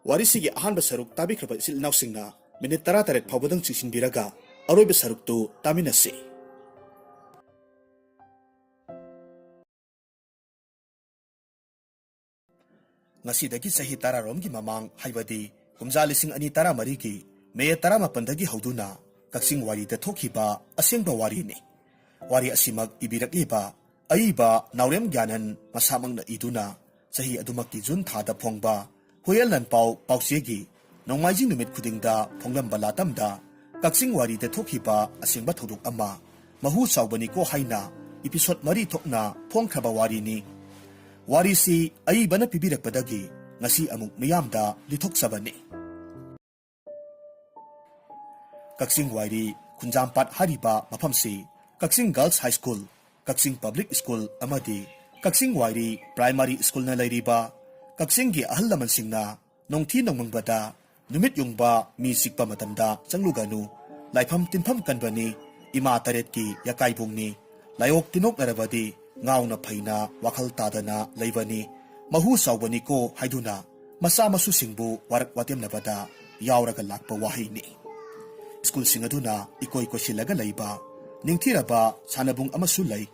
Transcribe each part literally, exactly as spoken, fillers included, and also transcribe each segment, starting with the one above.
ꯋꯥꯔꯤꯁꯤꯒꯤ ꯑꯍꯥꯟꯕ ꯁꯔꯨꯛ ꯇꯥꯕꯤꯈ꯭ꯔꯕ ꯏꯆꯤꯜ ꯏꯅꯥꯎꯁꯤꯡꯅ ꯃꯤꯅꯤꯠ ꯇꯔꯥꯇꯔꯦꯠ ꯐꯥꯎꯕꯗꯪ ꯆꯤꯡꯁꯤꯟꯕꯤꯔꯒ ꯑꯔꯣꯏꯕ ꯁꯔꯨꯛꯇꯨ ꯇꯥꯃꯤꯟꯅꯁꯤ꯫ ꯉꯁꯤꯗꯒꯤ ꯆꯍꯤ ꯇꯔꯥꯔꯣꯝꯒꯤ ꯃꯃꯥꯡ, ꯍꯥꯏꯕꯗꯤ ꯀꯨꯝꯖꯥ ꯂꯤꯁꯤꯡ ꯑꯅꯤ ꯇꯔꯥꯃꯔꯤꯒꯤ ꯃꯦ ꯇꯔꯥꯃꯥꯄꯟꯗꯒꯤ ꯍꯧꯗꯨꯅ ꯀꯛꯆꯤꯡ ꯋꯥꯏꯔꯤꯗ ꯊꯣꯛꯈꯤꯕ ꯑꯁꯦꯡꯕ ꯋꯥꯔꯤꯅꯤ꯫ ꯋꯥꯔꯤ ꯑꯁꯤꯃꯛ ꯏꯕꯤꯔꯛꯂꯤꯕ ꯑꯏꯕ ꯅꯥꯎꯔꯦꯝ ꯒ꯭ꯌꯥꯅꯟ ꯃꯁꯥꯃꯛꯅ ꯏꯗꯨꯅ ꯆꯍꯤ ꯑꯗꯨꯃꯛꯀꯤ ꯖꯨꯟ ꯊꯥꯗ ꯐꯣꯡꯕ ꯍꯨꯌꯦꯜ ꯂꯥꯟꯄꯥꯎ ꯄꯥꯎꯆꯦꯒꯤ ꯅꯣꯡꯃꯥꯏꯖꯤꯡ ꯅꯨꯃꯤꯠ ꯈꯨꯗꯤꯡꯗ ꯐꯣꯡꯂꯝꯕ ꯂꯥꯇꯝꯗ ꯀꯛꯆꯤꯡ ꯋꯥꯏꯔꯤꯗ ꯊꯣꯛꯈꯤꯕ ꯑꯁꯦꯡꯕ ꯊꯧꯗꯣꯛ ꯑꯃ ꯃꯍꯨ ꯆꯥꯎꯕꯅꯤꯀꯣ ꯍꯥꯏꯅ ꯏꯄꯤꯁꯣꯗ ꯃꯔꯤ ꯊꯣꯛꯅ ꯐꯣꯡꯈ꯭ꯔꯕ ꯋꯥꯔꯤꯅꯤ꯫ ꯋꯥꯔꯤꯁꯤ ꯑꯏꯕꯅ ꯄꯤꯕꯤꯔꯛꯄꯗꯒꯤ ꯉꯁꯤ ꯑꯃꯨꯛ ꯃꯤꯌꯥꯝꯗ ꯂꯤꯊꯣꯛꯆꯕꯅꯤ꯫ ꯀꯛꯆꯤꯡ ꯋꯥꯏꯔꯤ ꯈꯨꯟꯖꯥꯝꯄꯥꯠ ꯍꯥꯏꯔꯤꯕ ꯃꯐꯝꯁꯤ ꯀꯛꯆꯤꯡ ꯒꯔꯜꯁ ꯍꯥꯏ ꯁ꯭ꯀꯨꯜ, ꯀꯛꯆꯤꯡ ꯄꯕ꯭ꯂꯤꯛ ꯁ꯭ꯀꯨꯜ ꯑꯃꯗꯤ ꯀꯛꯆꯤꯡ ꯋꯥꯏꯔꯤ ꯄ꯭ꯔꯥꯏꯃꯥꯔꯤ ꯁ꯭ꯀꯨꯜꯅ ꯂꯩꯔꯤꯕ ꯀꯛꯆꯤꯡꯒꯤ ꯑꯍꯜ ꯂꯃꯟꯁꯤꯡꯅ ꯅꯣꯡꯊꯤ ꯅꯣꯡꯃꯪꯕꯗ ꯅꯨꯃꯤꯠ ꯌꯨꯡꯕ ꯃꯤ ꯆꯤꯛꯄ ꯃꯇꯝꯗ ꯆꯪꯂꯨꯒꯅꯨ, ꯂꯥꯏꯐꯝ ꯇꯤꯟꯐꯝ ꯀꯟꯕꯅꯤ, ꯏꯃꯥ ꯇꯔꯦꯠꯀꯤ ꯌꯥꯀꯥꯏꯕꯨꯡꯅꯤ, ꯂꯥꯏꯑꯣꯛ ꯇꯤꯟꯑꯣꯛꯅꯔꯕꯗꯤ ꯉꯥꯎꯅ ꯐꯩꯅ ꯋꯥꯈꯜ ꯇꯥꯗꯅ ꯂꯩꯕꯅꯤ, ꯃꯍꯨ ꯆꯥꯎꯕꯅꯤꯀꯣ ꯍꯥꯏꯗꯨꯅ ꯃꯆꯥ ꯃꯁꯨꯁꯤꯡꯕꯨ ꯋꯥꯔꯛ ꯋꯥꯇꯦꯝꯅꯕꯗ ꯌꯥꯎꯔꯒ ꯂꯥꯛꯄ ꯋꯥꯍꯩꯅꯤ꯫ ꯁ꯭ꯀꯨꯜꯁꯤꯡ ꯑꯗꯨꯅ ꯏꯀꯣꯏ ꯀꯣꯏꯁꯤꯜꯂꯒ ꯂꯩꯕ ꯅꯤꯡꯊꯤꯔꯕ ꯁꯥꯟꯅꯕꯨꯡ ꯑꯃꯁꯨ ꯂꯩ꯫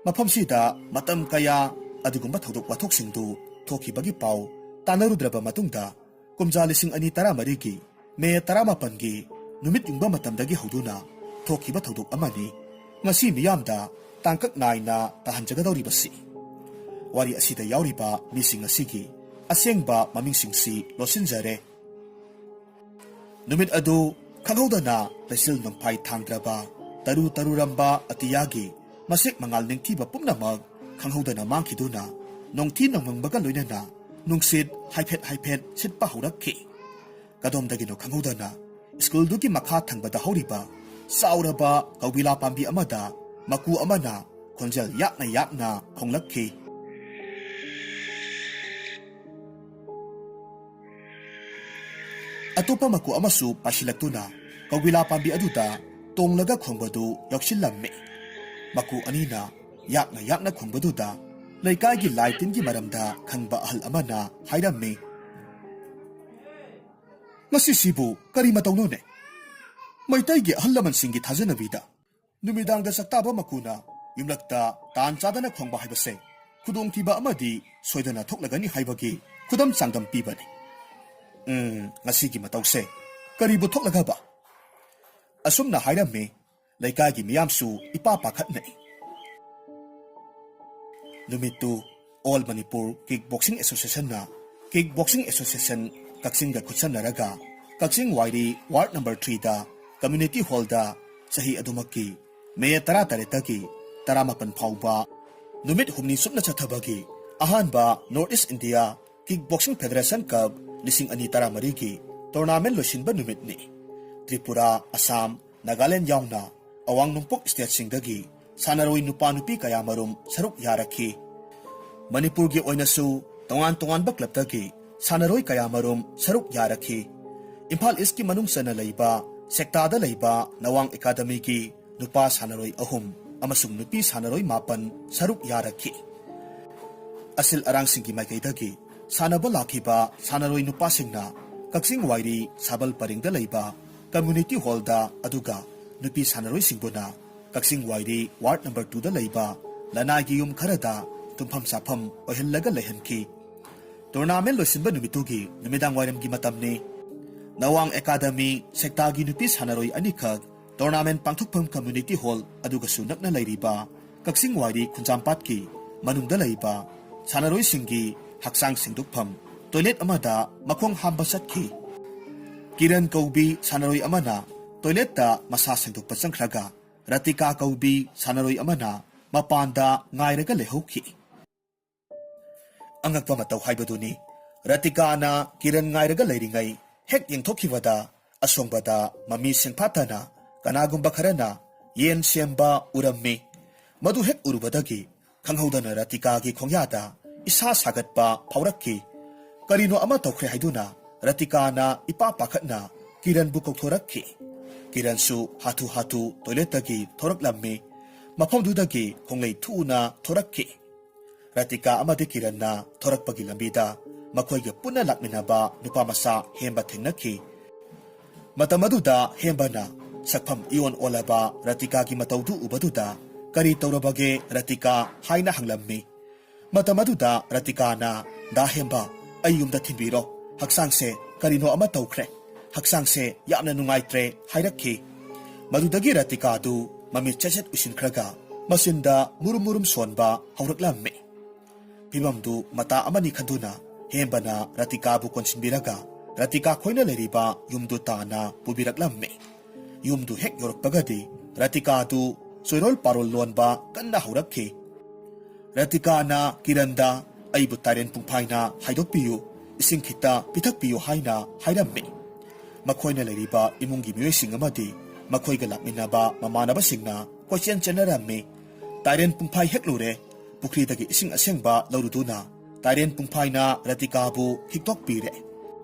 ꯃꯐꯝꯁꯤꯗ ꯃꯇꯝ ꯀꯌꯥ ꯑꯗꯨꯒꯨꯝꯕ ꯊꯧꯗꯣꯛ ꯋꯥꯊꯣꯛꯁꯤꯡꯗꯨ ꯊꯣꯛꯈꯤꯕꯒꯤ ꯄꯥꯎ ꯇꯥꯟꯅꯔꯨꯗ꯭ꯔꯕ ꯃꯇꯨꯡꯗ, ꯀꯨꯝꯖꯥ ꯂꯤꯁꯤꯡ ꯑꯅꯤ ꯇꯔꯥꯃꯔꯤꯒꯤ ꯃꯦ ꯇꯔꯥꯃꯥꯄꯟꯒꯤ ꯅꯨꯃꯤꯠ ꯌꯨꯡꯕ ꯃꯇꯝꯗꯒꯤ ꯍꯧꯗꯨꯅ ꯊꯣꯛꯈꯤꯕ ꯊꯧꯗꯣꯛ ꯑꯃꯅꯤ ꯉꯁꯤ ꯃꯤꯌꯥꯝꯗ ꯇꯥꯡꯀꯛ ꯅꯥꯏꯅ ꯇꯥꯍꯟꯖꯒꯗꯧꯔꯤꯕꯁꯤ꯫ ꯋꯥꯔꯤ ꯑꯁꯤꯗ ꯌꯥꯎꯔꯤꯕ ꯃꯤꯁꯤꯡ ꯑꯁꯤꯒꯤ ꯑꯁꯦꯡꯕ ꯃꯃꯤꯡꯁꯤꯡꯁꯤ ꯂꯣꯠꯁꯤꯟꯖꯔꯦ꯫ ꯅꯨꯃꯤꯠ ꯑꯗꯨ ꯈꯪꯍꯧꯗꯅ ꯂꯩꯆꯤꯜ ꯅꯣꯡꯐꯥꯏ ꯊꯥꯡꯗ꯭ꯔꯕ, ꯇꯔꯨ ꯇꯔꯨꯔꯝꯕ ꯑꯇꯤꯌꯥꯒꯤ ꯃꯁꯦꯛ ꯃꯉꯥꯜ ꯅꯤꯡꯊꯤꯕ ꯄꯨꯝꯅꯃꯛ ꯈꯪꯍꯧꯗꯅ ꯃꯥꯡꯈꯤꯗꯨꯅ, ꯅꯣꯡꯊꯤ ꯅꯣꯡꯃꯪꯕꯒ ꯂꯣꯏꯅꯅ ꯅꯨꯡꯁꯤꯠ ꯍꯥꯏꯐꯦꯠ ꯍꯥꯏꯐꯦꯠ ꯁꯤꯠꯄ ꯍꯧꯔꯛꯈꯤ꯫ ꯀꯗꯣꯝꯗꯒꯤꯅꯣ ꯈꯪꯍꯧꯗꯅ ꯁ꯭ꯀꯨꯜꯗꯨꯒꯤ ꯃꯈꯥ ꯊꯪꯕꯗ ꯍꯧꯔꯤꯕ ꯆꯥꯎꯔꯕ ꯀꯧꯕꯤꯂꯥ ꯄꯥꯝꯕꯤ ꯑꯃꯗ ꯃꯀꯨ ꯑꯃꯅ ꯈꯣꯟꯖꯦꯜ ꯌꯥꯛꯅ ꯌꯥꯛꯅ ꯈꯣꯡꯂꯛꯈꯤ꯫ ꯑꯇꯣꯞꯄ ꯃꯀꯨ ꯑꯃꯁꯨ ꯄꯥꯏꯁꯤꯜꯂꯛꯇꯨꯅ ꯀꯧꯕꯤꯂꯥ ꯄꯥꯝꯕꯤ ꯑꯗꯨꯗ ꯇꯣꯡꯂꯒ ꯈꯣꯡꯕꯗꯨ ꯌꯥꯎꯁꯤꯜꯂꯝꯃꯤ꯫ ꯃꯀꯨ ꯑꯅꯤꯅ ꯌꯥꯛꯅ ꯌꯥꯛꯅ ꯈꯣꯡꯕꯗꯨꯗ ꯂꯩꯀꯥꯏꯒꯤ ꯂꯥꯏ ꯇꯤꯟꯒꯤ ꯃꯔꯝꯗ ꯈꯪꯕ ꯑꯍꯜ ꯑꯃꯅ ꯍꯥꯏꯔꯝꯃꯤ, ꯃꯁꯤꯁꯤꯕꯨ ꯀꯔꯤ ꯃꯇꯧꯅꯣꯅꯦ? ꯃꯩꯇꯩꯒꯤ ꯑꯍꯜ ꯂꯃꯟꯁꯤꯡꯒꯤ ꯊꯥꯖꯅꯕꯤꯗ ꯅꯨꯃꯤꯗꯥꯡꯗ ꯆꯥꯛꯇꯥꯕ ꯃꯀꯨꯅ ꯌꯨꯝꯂꯛꯇ ꯇꯥꯟ ꯆꯥꯗꯅ ꯈꯣꯡꯕ ꯍꯥꯏꯕꯁꯦ ꯈꯨꯗꯣꯡꯊꯤꯕ ꯑꯃꯗꯤ ꯁꯣꯏꯗꯅ ꯊꯣꯛꯂꯒꯅꯤ ꯍꯥꯏꯕꯒꯤ ꯈꯨꯗꯝ ꯆꯥꯡꯗꯝ ꯄꯤꯕꯅꯤ꯫ ꯎꯝ, ꯉꯁꯤꯒꯤ ꯃꯇꯧꯁꯦ ꯀꯔꯤꯕꯨ ꯊꯣꯛꯂꯒꯕ? ꯑꯁꯨꯝꯅ ꯍꯥꯏꯔꯝꯃꯤ ꯂꯩꯀꯥꯏꯒꯤ ꯃꯤꯌꯥꯝꯁꯨ ꯏꯄꯥ ꯄꯥꯈꯠꯅꯩ꯫ ꯅꯨꯃꯤꯠꯇꯨ All Manipur Kick Boxing Association ꯅ Kick Boxing Association ꯀꯛꯆꯤꯡꯒ ꯈꯨꯠꯁꯝꯅꯔꯒ ꯀꯛꯆꯤꯡ ꯋꯥꯏꯔꯤ Ward number three ꯗ Community Hall ꯗ ꯆꯍꯤ ꯑꯗꯨꯃꯛꯀꯤ ꯃꯦ ꯇꯔꯥꯇꯔꯦꯠꯇꯒꯤ ꯇꯔꯥꯃꯥꯄꯟ ꯐꯥꯎꯕ ꯅꯨꯃꯤꯠ ꯍꯨꯝꯅꯤ ꯆꯨꯞꯅ ꯆꯠꯊꯕꯒꯤ ꯑꯍꯥꯟꯕ North East India Kick Boxing Federation Cup ꯂꯤꯁꯤꯡ ꯑꯅꯤ ꯇꯔꯥꯃꯔꯤꯒꯤ tournament ꯂꯣꯏꯁꯤꯟꯕ ꯅꯨꯃꯤꯠꯅꯤ꯫ ꯇ꯭ꯔꯤꯄꯨꯔꯥ, ꯑꯁꯥꯝ, ꯅꯥꯒꯥꯂꯦꯟ ꯌꯥꯎꯅ ꯑꯋꯥꯡ ꯅꯣꯡꯄꯣꯛ stateꯁꯤꯡꯗꯒꯤ ꯁꯥꯟꯅꯔꯣꯏ ꯅꯨꯄꯥ ꯅꯨꯄꯤ ꯀꯌꯥꯃꯔꯨꯝ ꯁꯔꯨꯛ ꯌꯥꯔꯛꯈꯤ꯫ ꯃꯅꯤꯄꯨꯔꯒꯤ ꯑꯣꯏꯅꯁꯨ ꯇꯣꯉꯥꯟ ꯇꯣꯉꯥꯟꯕ clubꯇꯒꯤ ꯁꯥꯟꯅꯔꯣꯏ ꯀꯌꯥꯃꯔꯨꯝ ꯁꯔꯨꯛ ꯌꯥꯔꯛꯈꯤ꯫ ꯏꯝꯐꯥꯜ Eastꯀꯤ ꯃꯅꯨꯡ ꯆꯟꯅ ꯂꯩꯕ ꯁꯦꯛꯇꯥꯗ ꯂꯩꯕ ꯅꯋꯥꯡ Academyꯒꯤ ꯅꯨꯄꯥ ꯁꯥꯟꯅꯔꯣꯏ ꯑꯍꯨꯝ ꯑꯃꯁꯨꯡ ꯅꯨꯄꯤ ꯁꯥꯟꯅꯔꯣꯏ ꯃꯥꯄꯟ ꯁꯔꯨꯛ ꯌꯥꯔꯛꯈꯤ꯫ ꯑꯁꯤꯜ ꯑꯔꯥꯡꯁꯤꯡꯒꯤ ꯃꯥꯏꯀꯩꯗꯒꯤ ꯁꯥꯟꯅꯕ ꯂꯥꯛꯈꯤꯕ ꯁꯥꯟꯅꯔꯣꯏ ꯅꯨꯄꯥꯁꯤꯡꯅ ꯀꯛꯆꯤꯡ ꯋꯥꯏꯔꯤ ꯁꯥꯕꯜ ꯄꯔꯤꯡꯗ ꯂꯩꯕ Community Hallꯗ, ꯑꯗꯨꯒ ꯅꯨꯄꯤ ꯁꯥꯟꯅꯔꯣꯏꯁꯤꯡꯕꯨꯅ ꯀꯛꯆꯤꯡ ꯋꯥꯏꯔꯤ Ward number twoꯗ ꯂꯩꯕ ꯂꯅꯥꯏꯒꯤ ꯌꯨꯝ ꯈꯔꯗ ꯇꯨꯝꯐꯝ ꯆꯥꯐꯝ ꯑꯣꯏꯍꯜꯂꯒ ꯂꯩꯍꯟꯈꯤ꯫ Tournament ꯂꯣꯏꯁꯤꯟꯕ ꯅꯨꯃꯤꯠꯇꯨꯒꯤ ꯅꯨꯃꯤꯗꯥꯡ ꯋꯥꯏꯔꯝꯒꯤ ꯃꯇꯝꯅꯤ꯫ ꯅꯋꯥꯡ Academy ꯁꯦꯛꯇꯥꯒꯤ ꯅꯨꯄꯤ ꯁꯥꯟꯅꯔꯣꯏ ꯑꯅꯤꯈꯛ tournament ꯄꯥꯡꯊꯣꯛꯐꯝ Community Hall ꯑꯗꯨꯒꯁꯨ ꯅꯛꯅ ꯂꯩꯔꯤꯕ ꯀꯛꯆꯤꯡ ꯋꯥꯏꯔꯤ ꯈꯨꯟꯖꯥꯝꯄꯥꯠꯀꯤ ꯃꯅꯨꯡꯗ ꯂꯩꯕ ꯁꯥꯟꯅꯔꯣꯏꯁꯤꯡꯒꯤ ꯍꯛꯆꯥꯡ ꯁꯦꯡꯗꯣꯛꯐꯝ toilet ꯑꯃꯗ ꯃꯈꯣꯡ ꯍꯥꯝꯕ ꯆꯠꯈꯤ꯫ ꯀꯤꯔꯟ ꯀꯧꯕꯤ ꯁꯥꯟꯅꯔꯣꯏ ꯑꯃꯅ toiletꯇ ꯃꯁꯥ ꯁꯦꯡꯗꯣꯛꯄ ꯆꯪꯈ꯭ꯔꯒ, ꯔꯇꯤꯀꯥ ꯀꯧꯕꯤ ꯁꯥꯟꯅꯔꯣꯏ ꯑꯃꯅ ꯃꯄꯥꯟꯗ ꯉꯥꯏꯔꯒ ꯂꯩꯍꯧꯈꯤ꯫ ꯑꯉꯛꯄ ꯃꯇꯧ ꯍꯥꯏꯕꯗꯨꯅꯤ꯫ ꯔꯇꯤꯀꯥꯅ ꯀꯤꯔꯟ ꯉꯥꯏꯔꯒ ꯂꯩꯔꯤꯉꯩ ꯍꯦꯛ ꯌꯦꯡꯊꯣꯛꯈꯤꯕꯗ, ꯑꯁꯣꯡꯕꯗ ꯃꯃꯤ ꯁꯦꯡꯐꯥꯠꯇꯅ ꯀꯅꯥꯒꯨꯝꯕ ꯈꯔꯅ ꯌꯦꯟ ꯁꯦꯝꯕ ꯎꯔꯝꯃꯤ꯫ ꯃꯗꯨ ꯍꯦꯛ ꯎꯔꯨꯕꯗꯒꯤ ꯈꯪꯍꯧꯗꯅ ꯔꯇꯤꯀꯥꯒꯤ ꯈꯣꯡꯌꯥꯗ ꯏꯁꯥ ꯁꯥꯒꯠꯄ ꯐꯥꯎꯔꯛꯈꯤ꯫ ꯀꯔꯤꯅꯣ ꯑꯃ ꯇꯧꯈ꯭ꯔꯦ ꯍꯥꯏꯗꯨꯅ ꯔꯇꯤꯀꯥꯅ ꯏꯄꯥ ꯄꯥꯈꯠꯅ ꯀꯤꯔꯟꯕꯨ ꯀꯧꯊꯣꯔꯛꯈꯤ꯫ ꯀꯤꯔꯟꯁꯨ ꯍꯥꯊꯨ ꯍꯥꯊꯨ toiletꯇꯒꯤ ꯊꯣꯔꯛꯂꯝꯃꯤ꯫ ꯃꯐꯝꯗꯨꯗꯒꯤ ꯈꯣꯡꯂꯩ ꯊꯨꯅ ꯊꯣꯔꯛꯈꯤ꯫ ꯔꯇꯤꯀꯥ ꯑꯃꯗꯤ ꯀꯤꯔꯟꯅ ꯊꯣꯔꯛꯄꯒꯤ ꯂꯝꯕꯤꯗ ꯃꯈꯣꯏꯒ ꯄꯨꯟꯅ ꯂꯥꯛꯃꯤꯟꯅꯕ ꯅꯨꯄꯥ ꯃꯆꯥ ꯍꯦꯝꯕ ꯊꯦꯡꯅꯈꯤ꯫ ꯃꯇꯝ ꯑꯗꯨꯗ ꯍꯦꯝꯕꯅ ꯁꯛꯐꯝ ꯏꯑꯣꯟ ꯑꯣꯜꯂꯕ ꯔꯇꯤꯀꯥꯒꯤ ꯃꯇꯧꯗꯨ ꯎꯕꯗꯨꯗ "ꯀꯔꯤ ꯇꯧꯔꯕꯒꯦ ꯔꯇꯤꯀꯥ?" ꯍꯥꯏꯅ ꯍꯪꯂꯝꯃꯤ꯫ ꯃꯇꯝ ꯑꯗꯨꯗ ꯔꯇꯤꯀꯥꯅ, "ꯗꯥ ꯍꯦꯝꯕ, ꯑꯩ ꯌꯨꯝꯗ ꯊꯤꯟꯕꯤꯔꯣ꯫ ꯍꯛꯆꯥꯡꯁꯦ ꯀꯔꯤꯅꯣ ꯑꯃ ꯇꯧꯈ꯭ꯔꯦ꯫ ꯍꯛꯆꯥꯡꯁꯦ ꯌꯥꯝꯅ ꯅꯨꯡꯉꯥꯏꯇ꯭ꯔꯦ" ꯍꯥꯏꯔꯛꯈꯤ꯫ ꯃꯗꯨꯗꯒꯤ ꯔꯇꯤꯀꯥꯗꯨ ꯃꯃꯤꯠ ꯆꯦꯠ ꯆꯦꯠ ꯎꯏꯁꯤꯟꯈ꯭ꯔꯒ ꯃꯆꯤꯟꯗ ꯃꯨꯔꯨꯝ ꯃꯨꯔꯨꯝ ꯁꯣꯟꯕ ꯍꯧꯔꯛꯂꯝꯃꯤ꯫ ꯐꯤꯚꯝꯗꯨ ꯃꯇꯥ ꯑꯃꯅꯤ ꯈꯟꯗꯨꯅ ꯍꯦꯝꯕꯅ ꯔꯇꯤꯀꯥꯕꯨ ꯀꯣꯟꯁꯤꯟꯕꯤꯔꯒ ꯔꯇꯤꯀꯥ ꯈꯣꯏꯅ ꯂꯩꯔꯤꯕ ꯌꯨꯝꯗꯨ ꯇꯥꯟꯅ ꯄꯨꯕꯤꯔꯛꯂꯝꯃꯤ꯫ ꯌꯨꯝꯗꯨ ꯍꯦꯛ ꯌꯧꯔꯛꯄꯒꯗꯤ ꯔꯇꯤꯀꯥꯗꯨ ꯆꯣꯏꯔꯣꯜ ꯄꯥꯔꯣꯜ ꯂꯣꯟꯕ ꯀꯟꯅ ꯍꯧꯔꯛꯈꯤ꯫ ꯔꯇꯤꯀꯥꯅ ꯀꯤꯔꯟꯗ, "ꯑꯩꯕꯨ ꯇꯥꯏꯔꯦꯟ ꯄꯨꯡꯐꯥꯏꯅ ꯍꯥꯏꯗꯣꯛꯄꯤꯌꯨ, ꯏꯁꯤꯡ ꯈꯤꯇ ꯄꯤꯊꯛꯄꯤꯌꯨ" ꯍꯥꯏꯅ ꯍꯥꯏꯔꯝꯃꯤ꯫ ꯃꯈꯣꯏꯅ ꯂꯩꯔꯤꯕ ꯏꯃꯨꯡꯒꯤ ꯃꯤꯑꯣꯏꯁꯤꯡ ꯑꯃꯗꯤ ꯃꯈꯣꯏꯒ ꯂꯥꯛꯃꯤꯟꯅꯕ ꯃꯃꯥꯟꯅꯕꯁꯤꯡꯅ ꯀꯣꯏꯆꯦꯟ ꯆꯦꯟꯅꯔꯝꯃꯤ꯫ ꯇꯥꯏꯔꯦꯟ ꯄꯨꯡꯐꯥꯏ ꯍꯦꯛꯂꯨꯔꯦ꯫ ꯄꯨꯈ꯭ꯔꯤꯗꯒꯤ ꯏꯁꯤꯡ ꯑꯁꯦꯡꯕ ꯂꯧꯔꯨꯗꯨꯅ ꯇꯥꯏꯔꯦꯟ ꯄꯨꯡꯐꯥꯏꯅ ꯔꯇꯤꯀꯥꯕꯨ ꯍꯤꯛꯇꯣꯛꯄꯤꯔꯦ꯫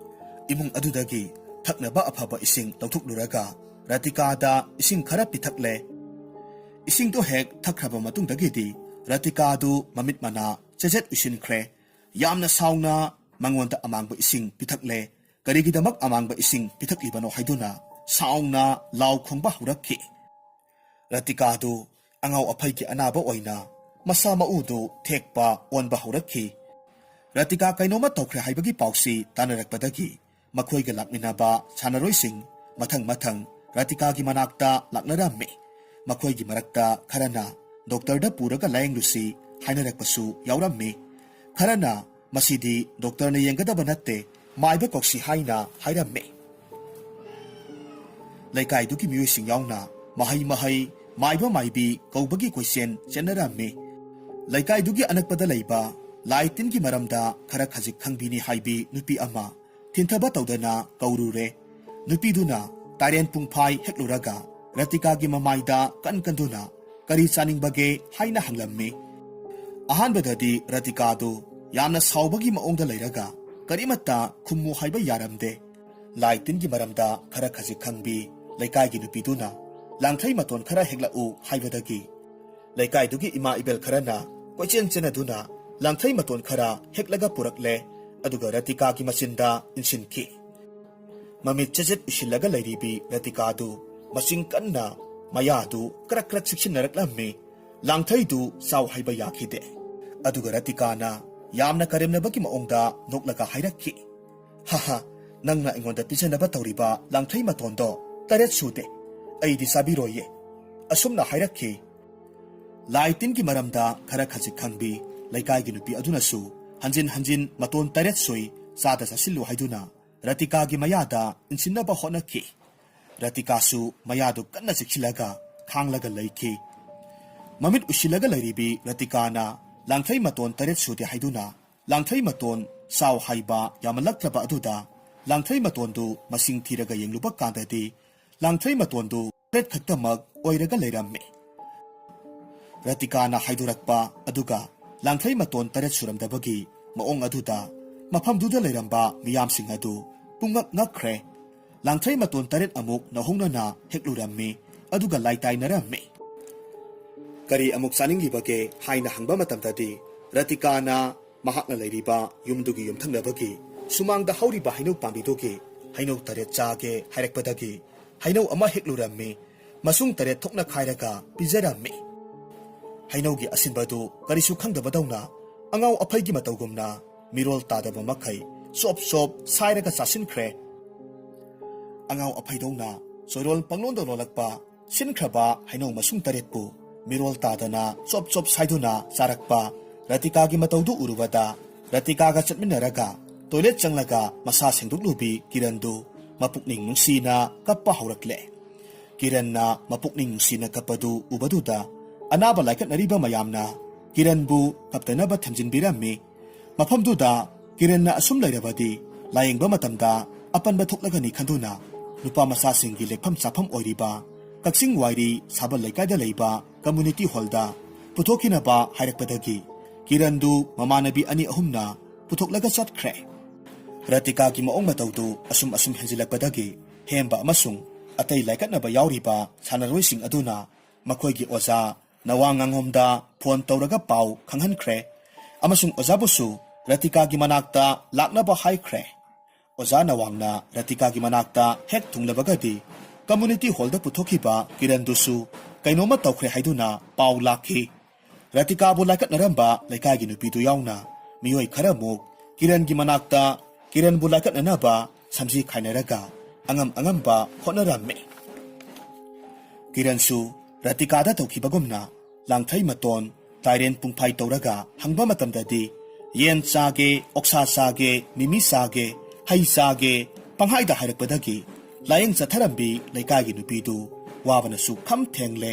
ꯏꯃꯨꯡ ꯑꯗꯨꯗꯒꯤ ꯊꯛꯅꯕ ꯑꯐꯕ ꯏꯁꯤꯡ ꯂꯧꯊꯣꯛꯂꯨꯔꯒ ꯔꯇꯤꯀꯥꯗ ꯏꯁꯤꯡ ꯈꯔ ꯄꯤꯊꯛꯂꯦ꯫ ꯏꯁꯤꯡꯗꯣ ꯍꯦꯛ ꯊꯛꯈ꯭ꯔꯕ ꯃꯇꯨꯡꯗꯒꯤꯗꯤ ꯔꯇꯤꯀꯥꯗꯨ ꯃꯃꯤꯠ ꯃꯅꯥ ꯆꯦꯖꯦꯠ ꯎꯏꯁꯤꯟꯈ꯭ꯔꯦ꯫ ꯌꯥꯝꯅ ꯁꯥꯎꯅ ꯃꯉꯣꯟꯗ ꯑꯃꯥꯡꯕ ꯏꯁꯤꯡ ꯄꯤꯊꯛꯂꯦ꯫ ꯀꯔꯤꯒꯤꯗꯃꯛ ꯑꯃꯥꯡꯕ ꯏꯁꯤꯡ ꯄꯤꯊꯛꯂꯤꯕꯅꯣ ꯍꯥꯏꯗꯨꯅ ꯁꯥꯎꯅ ꯂꯥꯎ ꯈꯣꯡꯕ ꯍꯧꯔꯛꯈꯤ꯫ ꯔꯇꯤꯀꯥꯗꯨ ꯑꯉꯥꯎ ꯑꯐꯩꯒꯤ ꯑꯅꯥꯕ ꯑꯣꯏꯅ ꯃꯁꯥ ꯃꯎꯗꯨ ꯊꯦꯛꯄ ꯑꯣꯟꯕ ꯍꯧꯔꯛꯈꯤ꯫ ꯔꯇꯤꯀꯥ ꯀꯩꯅꯣꯝꯃ ꯇꯧꯈ꯭ꯔꯦ ꯍꯥꯏꯕꯒꯤ ꯄꯥꯎꯁꯤ ꯇꯥꯅꯔꯛꯄꯗꯒꯤ ꯃꯈꯣꯏꯒ ꯂꯥꯛꯃꯤꯟꯅꯕ ꯁꯥꯟꯅꯔꯣꯏꯁꯤꯡ ꯃꯊꯪ ꯃꯊꯪ ꯔꯇꯤꯀꯥꯒꯤ ꯃꯅꯥꯛꯇ ꯂꯥꯛꯅꯔꯝꯃꯤ꯫ ꯃꯈꯣꯏꯒꯤ ꯃꯔꯛꯇ ꯈꯔꯅ "ꯗꯣꯛꯇꯔꯗ ꯄꯨꯔꯒ ꯂꯥꯌꯦꯡꯂꯨꯁꯤ" ꯍꯥꯏꯅꯔꯛꯄꯁꯨ ꯌꯥꯎꯔꯝꯃꯤ꯫ ꯈꯔꯅ "ꯃꯁꯤꯗꯤ ꯗꯣꯛꯇꯔꯅ ꯌꯦꯡꯒꯗꯕ ꯅꯠꯇꯦ, ꯃꯥꯏꯕ ꯀꯧꯁꯤ" ꯍꯥꯏꯅ ꯍꯥꯏꯔꯝꯃꯤ꯫ ꯂꯩꯀꯥꯏꯗꯨꯒꯤ ꯃꯤꯑꯣꯏꯁꯤꯡ ꯌꯥꯎꯅ ꯃꯍꯩ ꯃꯍꯩ, ꯃꯥꯏꯕ ꯃꯥꯏꯕꯤ ꯀꯧꯕꯒꯤ ꯀꯣꯏꯆꯦꯟ ꯆꯦꯟꯅꯔꯝꯃꯤ꯫ ꯂꯩꯀꯥꯏꯗꯨꯒꯤ ꯑꯅꯛꯄꯗ ꯂꯩꯕ ꯂꯥꯏ ꯇꯤꯟꯒꯤ ꯃꯔꯝꯗ ꯈꯔ ꯈꯖꯤꯛ ꯈꯪꯕꯤꯅꯤ ꯍꯥꯏꯕꯤ ꯅꯨꯄꯤ ꯑꯃ ꯊꯤꯟꯊꯕ ꯇꯧꯗꯅ ꯀꯧꯔꯨꯔꯦ꯫ ꯅꯨꯄꯤꯗꯨꯅ ꯇꯥꯏꯔꯦꯟ ꯄꯨꯡꯐꯥꯏ ꯍꯦꯛꯂꯨꯔꯒ ꯔꯇꯤꯀꯥꯒꯤ ꯃꯃꯥꯏꯗ ꯀꯟ ꯀꯟꯗꯨꯅ "ꯀꯔꯤ ꯆꯥꯅꯤꯡꯕꯒꯦ?" ꯍꯥꯏꯅ ꯍꯪꯂꯝꯃꯤ꯫ ꯑꯍꯥꯟꯕꯗꯗꯤ ꯔꯇꯤꯀꯥꯗꯨ ꯌꯥꯝꯅ ꯁꯥꯎꯕꯒꯤ ꯃꯑꯣꯡꯗ ꯂꯩꯔꯒ ꯀꯔꯤꯃꯠꯇ ꯈꯨꯝꯃꯨ ꯍꯥꯏꯕ ꯌꯥꯔꯝꯗꯦ꯫ ꯂꯥꯏ ꯇꯤꯟꯒꯤ ꯃꯔꯝꯗ ꯈꯔ ꯈꯖꯤꯛ ꯈꯪꯕꯤ ꯂꯩꯀꯥꯏꯒꯤ ꯅꯨꯄꯤꯗꯨꯅ "ꯂꯥꯡꯊ꯭ꯔꯩ ꯃꯇꯣꯟ ꯈꯔ ꯍꯦꯛꯂꯛꯎ" ꯍꯥꯏꯕꯗꯒꯤ ꯂꯩꯀꯥꯏꯗꯨꯒꯤ ꯏꯃꯥ ꯏꯕꯦꯜ ꯈꯔꯅ ꯀꯣꯏꯆꯦꯟ ꯆꯦꯟꯅꯗꯨꯅ ꯂꯥꯡꯊ꯭ꯔꯩ ꯃꯇꯣꯟ ꯈꯔ ꯍꯦꯛꯂꯒ ꯄꯨꯔꯛꯂꯦ꯫ ꯑꯗꯨꯒ ꯔꯇꯤꯀꯥꯒꯤ ꯃꯆꯤꯟꯗ ꯏꯟꯁꯤꯟꯈꯤ꯫ ꯃꯃꯤꯠ ꯆꯦꯖꯦꯠ ꯎꯏꯁꯤꯜꯂꯒ ꯂꯩꯔꯤꯕꯤ ꯔꯇꯤꯀꯥꯗꯨ ꯃꯆꯤꯟ ꯀꯟꯅ ꯃꯌꯥꯗꯨ ꯀ꯭ꯔꯛ ꯀ꯭ꯔꯛ ꯆꯤꯛꯁꯤꯟꯅꯔꯛꯂꯝꯃꯤ꯫ ꯂꯥꯡꯊ꯭ꯔꯩꯗꯨ ꯆꯥꯎ ꯍꯥꯏꯕ ꯌꯥꯈꯤꯗꯦ꯫ ꯑꯗꯨꯒ ꯔꯇꯤꯀꯥꯅ ꯌꯥꯝꯅ ꯀꯔꯦꯝꯅꯕꯒꯤ ꯃꯑꯣꯡꯗ ꯅꯣꯛꯂꯒ ꯍꯥꯏꯔꯛꯈꯤ, "ꯍꯥ ꯍꯥ, ꯅꯪꯅ ꯑꯩꯉꯣꯟꯗ ꯄꯤꯖꯅꯕ ꯇꯧꯔꯤꯕ ꯂꯥꯡꯊ꯭ꯔꯩ ꯃꯇꯣꯟꯗꯣ ꯇꯔꯦꯠ ꯁꯨꯗꯦ꯫ ꯑꯩꯗꯤ ꯆꯥꯕꯤꯔꯣꯏꯌꯦ"꯫ ꯑꯁꯨꯝꯅ ꯍꯥꯏꯔꯛꯈꯤ꯫ ꯂꯥꯏ ꯇꯤꯟꯒꯤ ꯃꯔꯝꯗ ꯈꯔ ꯈꯖꯤꯛ ꯈꯪꯕꯤ ꯂꯩꯀꯥꯏꯒꯤ ꯅꯨꯄꯤ ꯑꯗꯨꯅꯁꯨ ꯍꯟꯖꯤꯟ ꯍꯟꯖꯤꯟ "ꯃꯇꯣꯟ ꯇꯔꯦꯠ ꯁꯨꯏ, ꯆꯥꯗ ꯆꯥꯁꯤꯜꯂꯨ" ꯍꯥꯏꯗꯨꯅ ꯔꯇꯤꯀꯥꯒꯤ ꯃꯌꯥꯗ ꯏꯟꯁꯤꯟꯅꯕ ꯍꯣꯠꯅꯈꯤ꯫ ꯔꯇꯤꯀꯥꯁꯨ ꯃꯌꯥꯗꯨ ꯀꯟꯅ ꯆꯤꯛꯁꯤꯜꯂꯒ ꯈꯥꯡꯂꯒ ꯂꯩꯈꯤ꯫ ꯃꯃꯤꯠ ꯎꯏꯁꯤꯜꯂꯒ ꯂꯩꯔꯤꯕꯤ ꯔꯇꯤꯀꯥꯅ ꯂꯥꯡꯊ꯭ꯔꯩ ꯃꯇꯣꯟ ꯇꯔꯦꯠ ꯁꯨꯗꯦ ꯍꯥꯏꯗꯨꯅ ꯂꯥꯡꯊ꯭ꯔꯩ ꯃꯇꯣꯟ ꯆꯥꯎ ꯍꯥꯏꯕ ꯌꯥꯝꯃꯜꯂꯛꯇ꯭ꯔꯕ ꯑꯗꯨꯗ ꯂꯥꯡꯊ꯭ꯔꯩ ꯃꯇꯣꯟꯗꯨ ꯃꯁꯤꯡ ꯊꯤꯔꯒ ꯌꯦꯡꯂꯨꯕ ꯀꯥꯟꯗꯗꯤ ꯂꯥꯡꯊ꯭ꯔꯩ ꯃꯇꯣꯟꯗꯨ ꯇꯔꯦꯠ ꯈꯛꯇꯃꯛ ꯑꯣꯏꯔꯒ ꯂꯩꯔꯝꯃꯤ꯫ ꯔꯇꯤꯀꯥꯅ ꯍꯥꯏꯗꯣꯔꯛꯄ ꯑꯗꯨꯒ ꯂꯥꯡꯊ꯭ꯔꯩ ꯃꯇꯣꯟ ꯇꯔꯦꯠ ꯁꯨꯔꯝꯗꯕꯒꯤ ꯃꯑꯣꯡ ꯑꯗꯨꯗ ꯃꯐꯝꯗꯨꯗ ꯂꯩꯔꯝꯕ ꯃꯤꯌꯥꯝꯁꯤꯡ ꯑꯗꯨ ꯄꯨꯡꯉꯛ ꯉꯛꯈ꯭ꯔꯦ꯫ ꯂꯥꯡꯊ꯭ꯔꯩ ꯃꯇꯣꯟ ꯇꯔꯦꯠ ꯑꯃꯨꯛ ꯅꯧꯍꯧꯅꯅ ꯍꯦꯛꯂꯨꯔꯝꯃꯤ, ꯑꯗꯨꯒ ꯂꯥꯏꯇꯥꯏꯅꯔꯝꯃꯤ꯫ "ꯀꯔꯤ ꯑꯃꯨꯛ ꯆꯥꯅꯤꯡꯂꯤꯕꯒꯦ?" ꯍꯥꯏꯅ ꯍꯪꯕ ꯃꯇꯝꯗꯗꯤ, ꯔꯇꯤꯀꯥꯅ ꯃꯍꯥꯛꯅ ꯂꯩꯔꯤꯕ ꯌꯨꯝꯗꯨꯒꯤ ꯌꯨꯝꯊꯪꯅꯕꯒꯤ ꯁꯨꯃꯥꯡꯗ ꯍꯧꯔꯤꯕ ꯍꯩꯅꯧ ꯄꯥꯝꯕꯤꯗꯨꯒꯤ ꯍꯩꯅꯧ ꯇꯔꯦꯠ ꯆꯥꯒꯦ ꯍꯥꯏꯔꯛꯄꯗꯒꯤ, ꯍꯩꯅꯧ ꯑꯃ ꯍꯦꯛꯂꯨꯔꯝꯃꯤ, ꯃꯁꯨꯡ ꯇꯔꯦꯠ ꯊꯣꯛꯅ ꯈꯥꯏꯔꯒ ꯄꯤꯖꯔꯝꯃꯤ꯫ ꯍꯩꯅꯧꯒꯤ ꯑꯁꯤꯟꯕꯗꯨ ꯀꯔꯤꯁꯨ ꯈꯪꯗꯕꯗꯧꯅ, ꯑꯉꯥꯎ ꯑꯐꯩꯒꯤ ꯃꯇꯧꯒꯨꯝꯅ ꯃꯤꯔꯣꯜ ꯇꯥꯗꯕ ꯃꯈꯩ ꯆꯣꯞ ꯆꯣꯞ ꯁꯥꯏꯔꯒ ꯆꯥꯁꯤꯟꯈ꯭ꯔꯦ꯫ ꯑꯉꯥꯎ ꯑꯐꯩꯗꯧꯅ ꯆꯣꯏꯔꯣꯜ ꯄꯪꯂꯣꯟꯗ ꯂꯣꯜꯂꯛꯄ ꯁꯤꯟꯈ꯭ꯔꯕ ꯍꯩꯅꯧ ꯃꯁꯨꯡ ꯇꯔꯦꯠꯄꯨ ꯃꯤꯔꯣꯜ ꯇꯥꯗꯅ ꯆꯣꯞ ꯆꯣꯞ ꯁꯥꯏꯗꯨꯅ ꯆꯥꯔꯛꯄ ꯔꯇꯤꯀꯥꯒꯤ ꯃꯇꯧꯗꯨ ꯎꯔꯨꯕꯗ, ꯔꯇꯤꯀꯥꯒ ꯆꯠꯃꯤꯟꯅꯔꯒ ꯇꯣꯏꯂꯦꯠ ꯆꯪꯂꯒ ꯃꯁꯥ ꯁꯦꯡꯗꯣꯛꯂꯨꯕꯤ ꯀꯤꯔꯟꯗꯨ ꯃꯄꯨꯛꯅꯤꯡ ꯅꯨꯡꯁꯤꯅ ꯀꯞꯄ ꯍꯧꯔꯛꯂꯦ꯫ ꯀꯤꯔꯟꯅ ꯃꯄꯨꯛꯅꯤꯡ ꯅꯨꯡꯁꯤꯅ ꯀꯞꯄꯗꯨ ꯎꯕꯗꯨꯗ, ꯑꯅꯥꯕ ꯂꯥꯏꯀꯠꯅꯔꯤꯕ ꯃꯌꯥꯝꯅ ꯀꯤꯔꯟꯕꯨ ꯀꯞꯇꯅꯕ ꯊꯦꯝꯖꯤꯟꯕꯤꯔꯝꯃꯤ꯫ ꯃꯐꯝꯗꯨꯗ ꯀꯤꯔꯟꯅ ꯑꯁꯨꯝ ꯂꯩꯔꯕꯗꯤ ꯂꯥꯌꯦꯡꯕ ꯃꯇꯝꯗ ꯑꯄꯟꯕ ꯊꯣꯛꯂꯒꯅꯤ ꯈꯟꯗꯨꯅ, ꯅꯨꯄꯥ ꯃꯆꯥꯁꯤꯡꯒꯤ ꯂꯦꯛꯐꯝ ꯆꯥꯐꯝ ꯑꯣꯏꯔꯤꯕ ꯀꯛꯆꯤꯡ ꯋꯥꯏꯔꯤ ꯁꯥꯕꯜ ꯂꯩꯀꯥꯏꯗ ꯂꯩꯕ ꯀꯝꯃꯨꯅꯤꯇꯤ ꯍꯣꯜꯗ ꯄꯨꯊꯣꯛꯈꯤꯅꯕ ꯍꯥꯏꯔꯛꯄꯗꯒꯤ, ꯀꯤꯔꯟꯗꯨ ꯃꯃꯥꯟꯅꯕꯤ ꯑꯅꯤ ꯑꯍꯨꯝꯅ ꯄꯨꯊꯣꯛꯂꯒ ꯆꯠꯈ꯭ꯔꯦ꯫ ꯔꯇꯤꯀꯥꯒꯤ ꯃꯑꯣꯡ ꯃꯇꯧꯗꯨ ꯑꯁꯨꯝ ꯑꯁꯨꯝ ꯍꯦꯟꯖꯤꯜꯂꯛꯄꯗꯒꯤ, ꯍꯦꯝꯕ ꯑꯃꯁꯨꯡ ꯑꯇꯩ ꯂꯥꯏꯀꯠꯅꯕ ꯌꯥꯎꯔꯤꯕ ꯁꯥꯟꯅꯔꯣꯏꯁꯤꯡ ꯑꯗꯨꯅ ꯃꯈꯣꯏꯒꯤ ꯑꯣꯖꯥ ꯅꯋꯥ ꯉꯥꯉꯣꯝꯗ ꯐꯣꯟ ꯇꯧꯔꯒ ꯄꯥꯎ ꯈꯪꯍꯟꯈ꯭ꯔꯦ, ꯑꯃꯁꯨꯡ ꯑꯣꯖꯥꯕꯨꯁꯨ ꯔꯇꯤꯀꯥꯒꯤ ꯃꯅꯥꯛꯇ ꯂꯥꯛꯅꯕ ꯍꯥꯏꯈ꯭ꯔꯦ꯫ ꯑꯣꯖꯥ ꯅꯋꯥꯡꯅ ꯔꯇꯤꯀꯥꯒꯤ ꯃꯅꯥꯛꯇ ꯍꯦꯛ ꯊꯨꯡꯂꯕꯒꯗꯤ, ꯀꯝꯃ꯭ꯌꯨꯅꯤꯇꯤ ꯍꯣꯜꯗ ꯄꯨꯊꯣꯛꯈꯤꯕ ꯀꯤꯔꯟꯗꯨꯁꯨ ꯀꯩꯅꯣꯝꯃ ꯇꯧꯈ꯭ꯔꯦ ꯍꯥꯏꯗꯨꯅ ꯄꯥꯎ ꯂꯥꯛꯈꯤ꯫ ꯔꯇꯤꯀꯥꯕꯨ ꯂꯥꯏꯀꯠꯅꯔꯝꯕ ꯂꯩꯀꯥꯏꯒꯤ ꯅꯨꯄꯤꯗꯨ ꯌꯥꯎꯅ ꯃꯤꯑꯣꯏ ꯈꯔꯃꯨꯛ ꯀꯤꯔꯟꯒꯤ ꯃꯅꯥꯛꯇ ꯀꯤꯔꯟꯕꯨ ꯂꯥꯏꯀꯠꯅꯅꯕ ꯁꯝꯖꯤ ꯈꯥꯏꯅꯔꯒ ꯑꯉꯝ ꯑꯉꯝꯕ ꯍꯣꯠꯅꯔꯝꯃꯤ꯫ ꯀꯤꯔꯟꯁꯨ ꯔꯇꯤꯀꯥꯗ ꯇꯧꯈꯤꯕꯒꯨꯝꯅ ꯂꯥꯡꯊꯩ ꯃꯇꯣꯟ, ꯇꯥꯏꯔꯦꯟ ꯄꯨꯡꯐꯥꯏ ꯇꯧꯔꯒ ꯍꯪꯕ ꯃꯇꯝꯗꯗꯤ, "ꯌꯦꯟ ꯆꯥꯒꯦ, ꯑꯣꯛꯁꯥ ꯆꯥꯒꯦ, ꯃꯤꯃꯤ ꯆꯥꯒꯦ, ꯍꯩ ꯆꯥꯒꯦ" ꯄꯪꯍꯥꯏꯗ ꯍꯥꯏꯔꯛꯄꯗꯒꯤ ꯂꯥꯏꯌꯦꯡ ꯆꯠꯊꯔꯝꯕꯤ ꯂꯩꯀꯥꯏꯒꯤ ꯅꯨꯄꯤꯗꯨ ꯋꯥꯕꯅꯁꯨ ꯈꯝ ꯊꯦꯡꯂꯦ꯫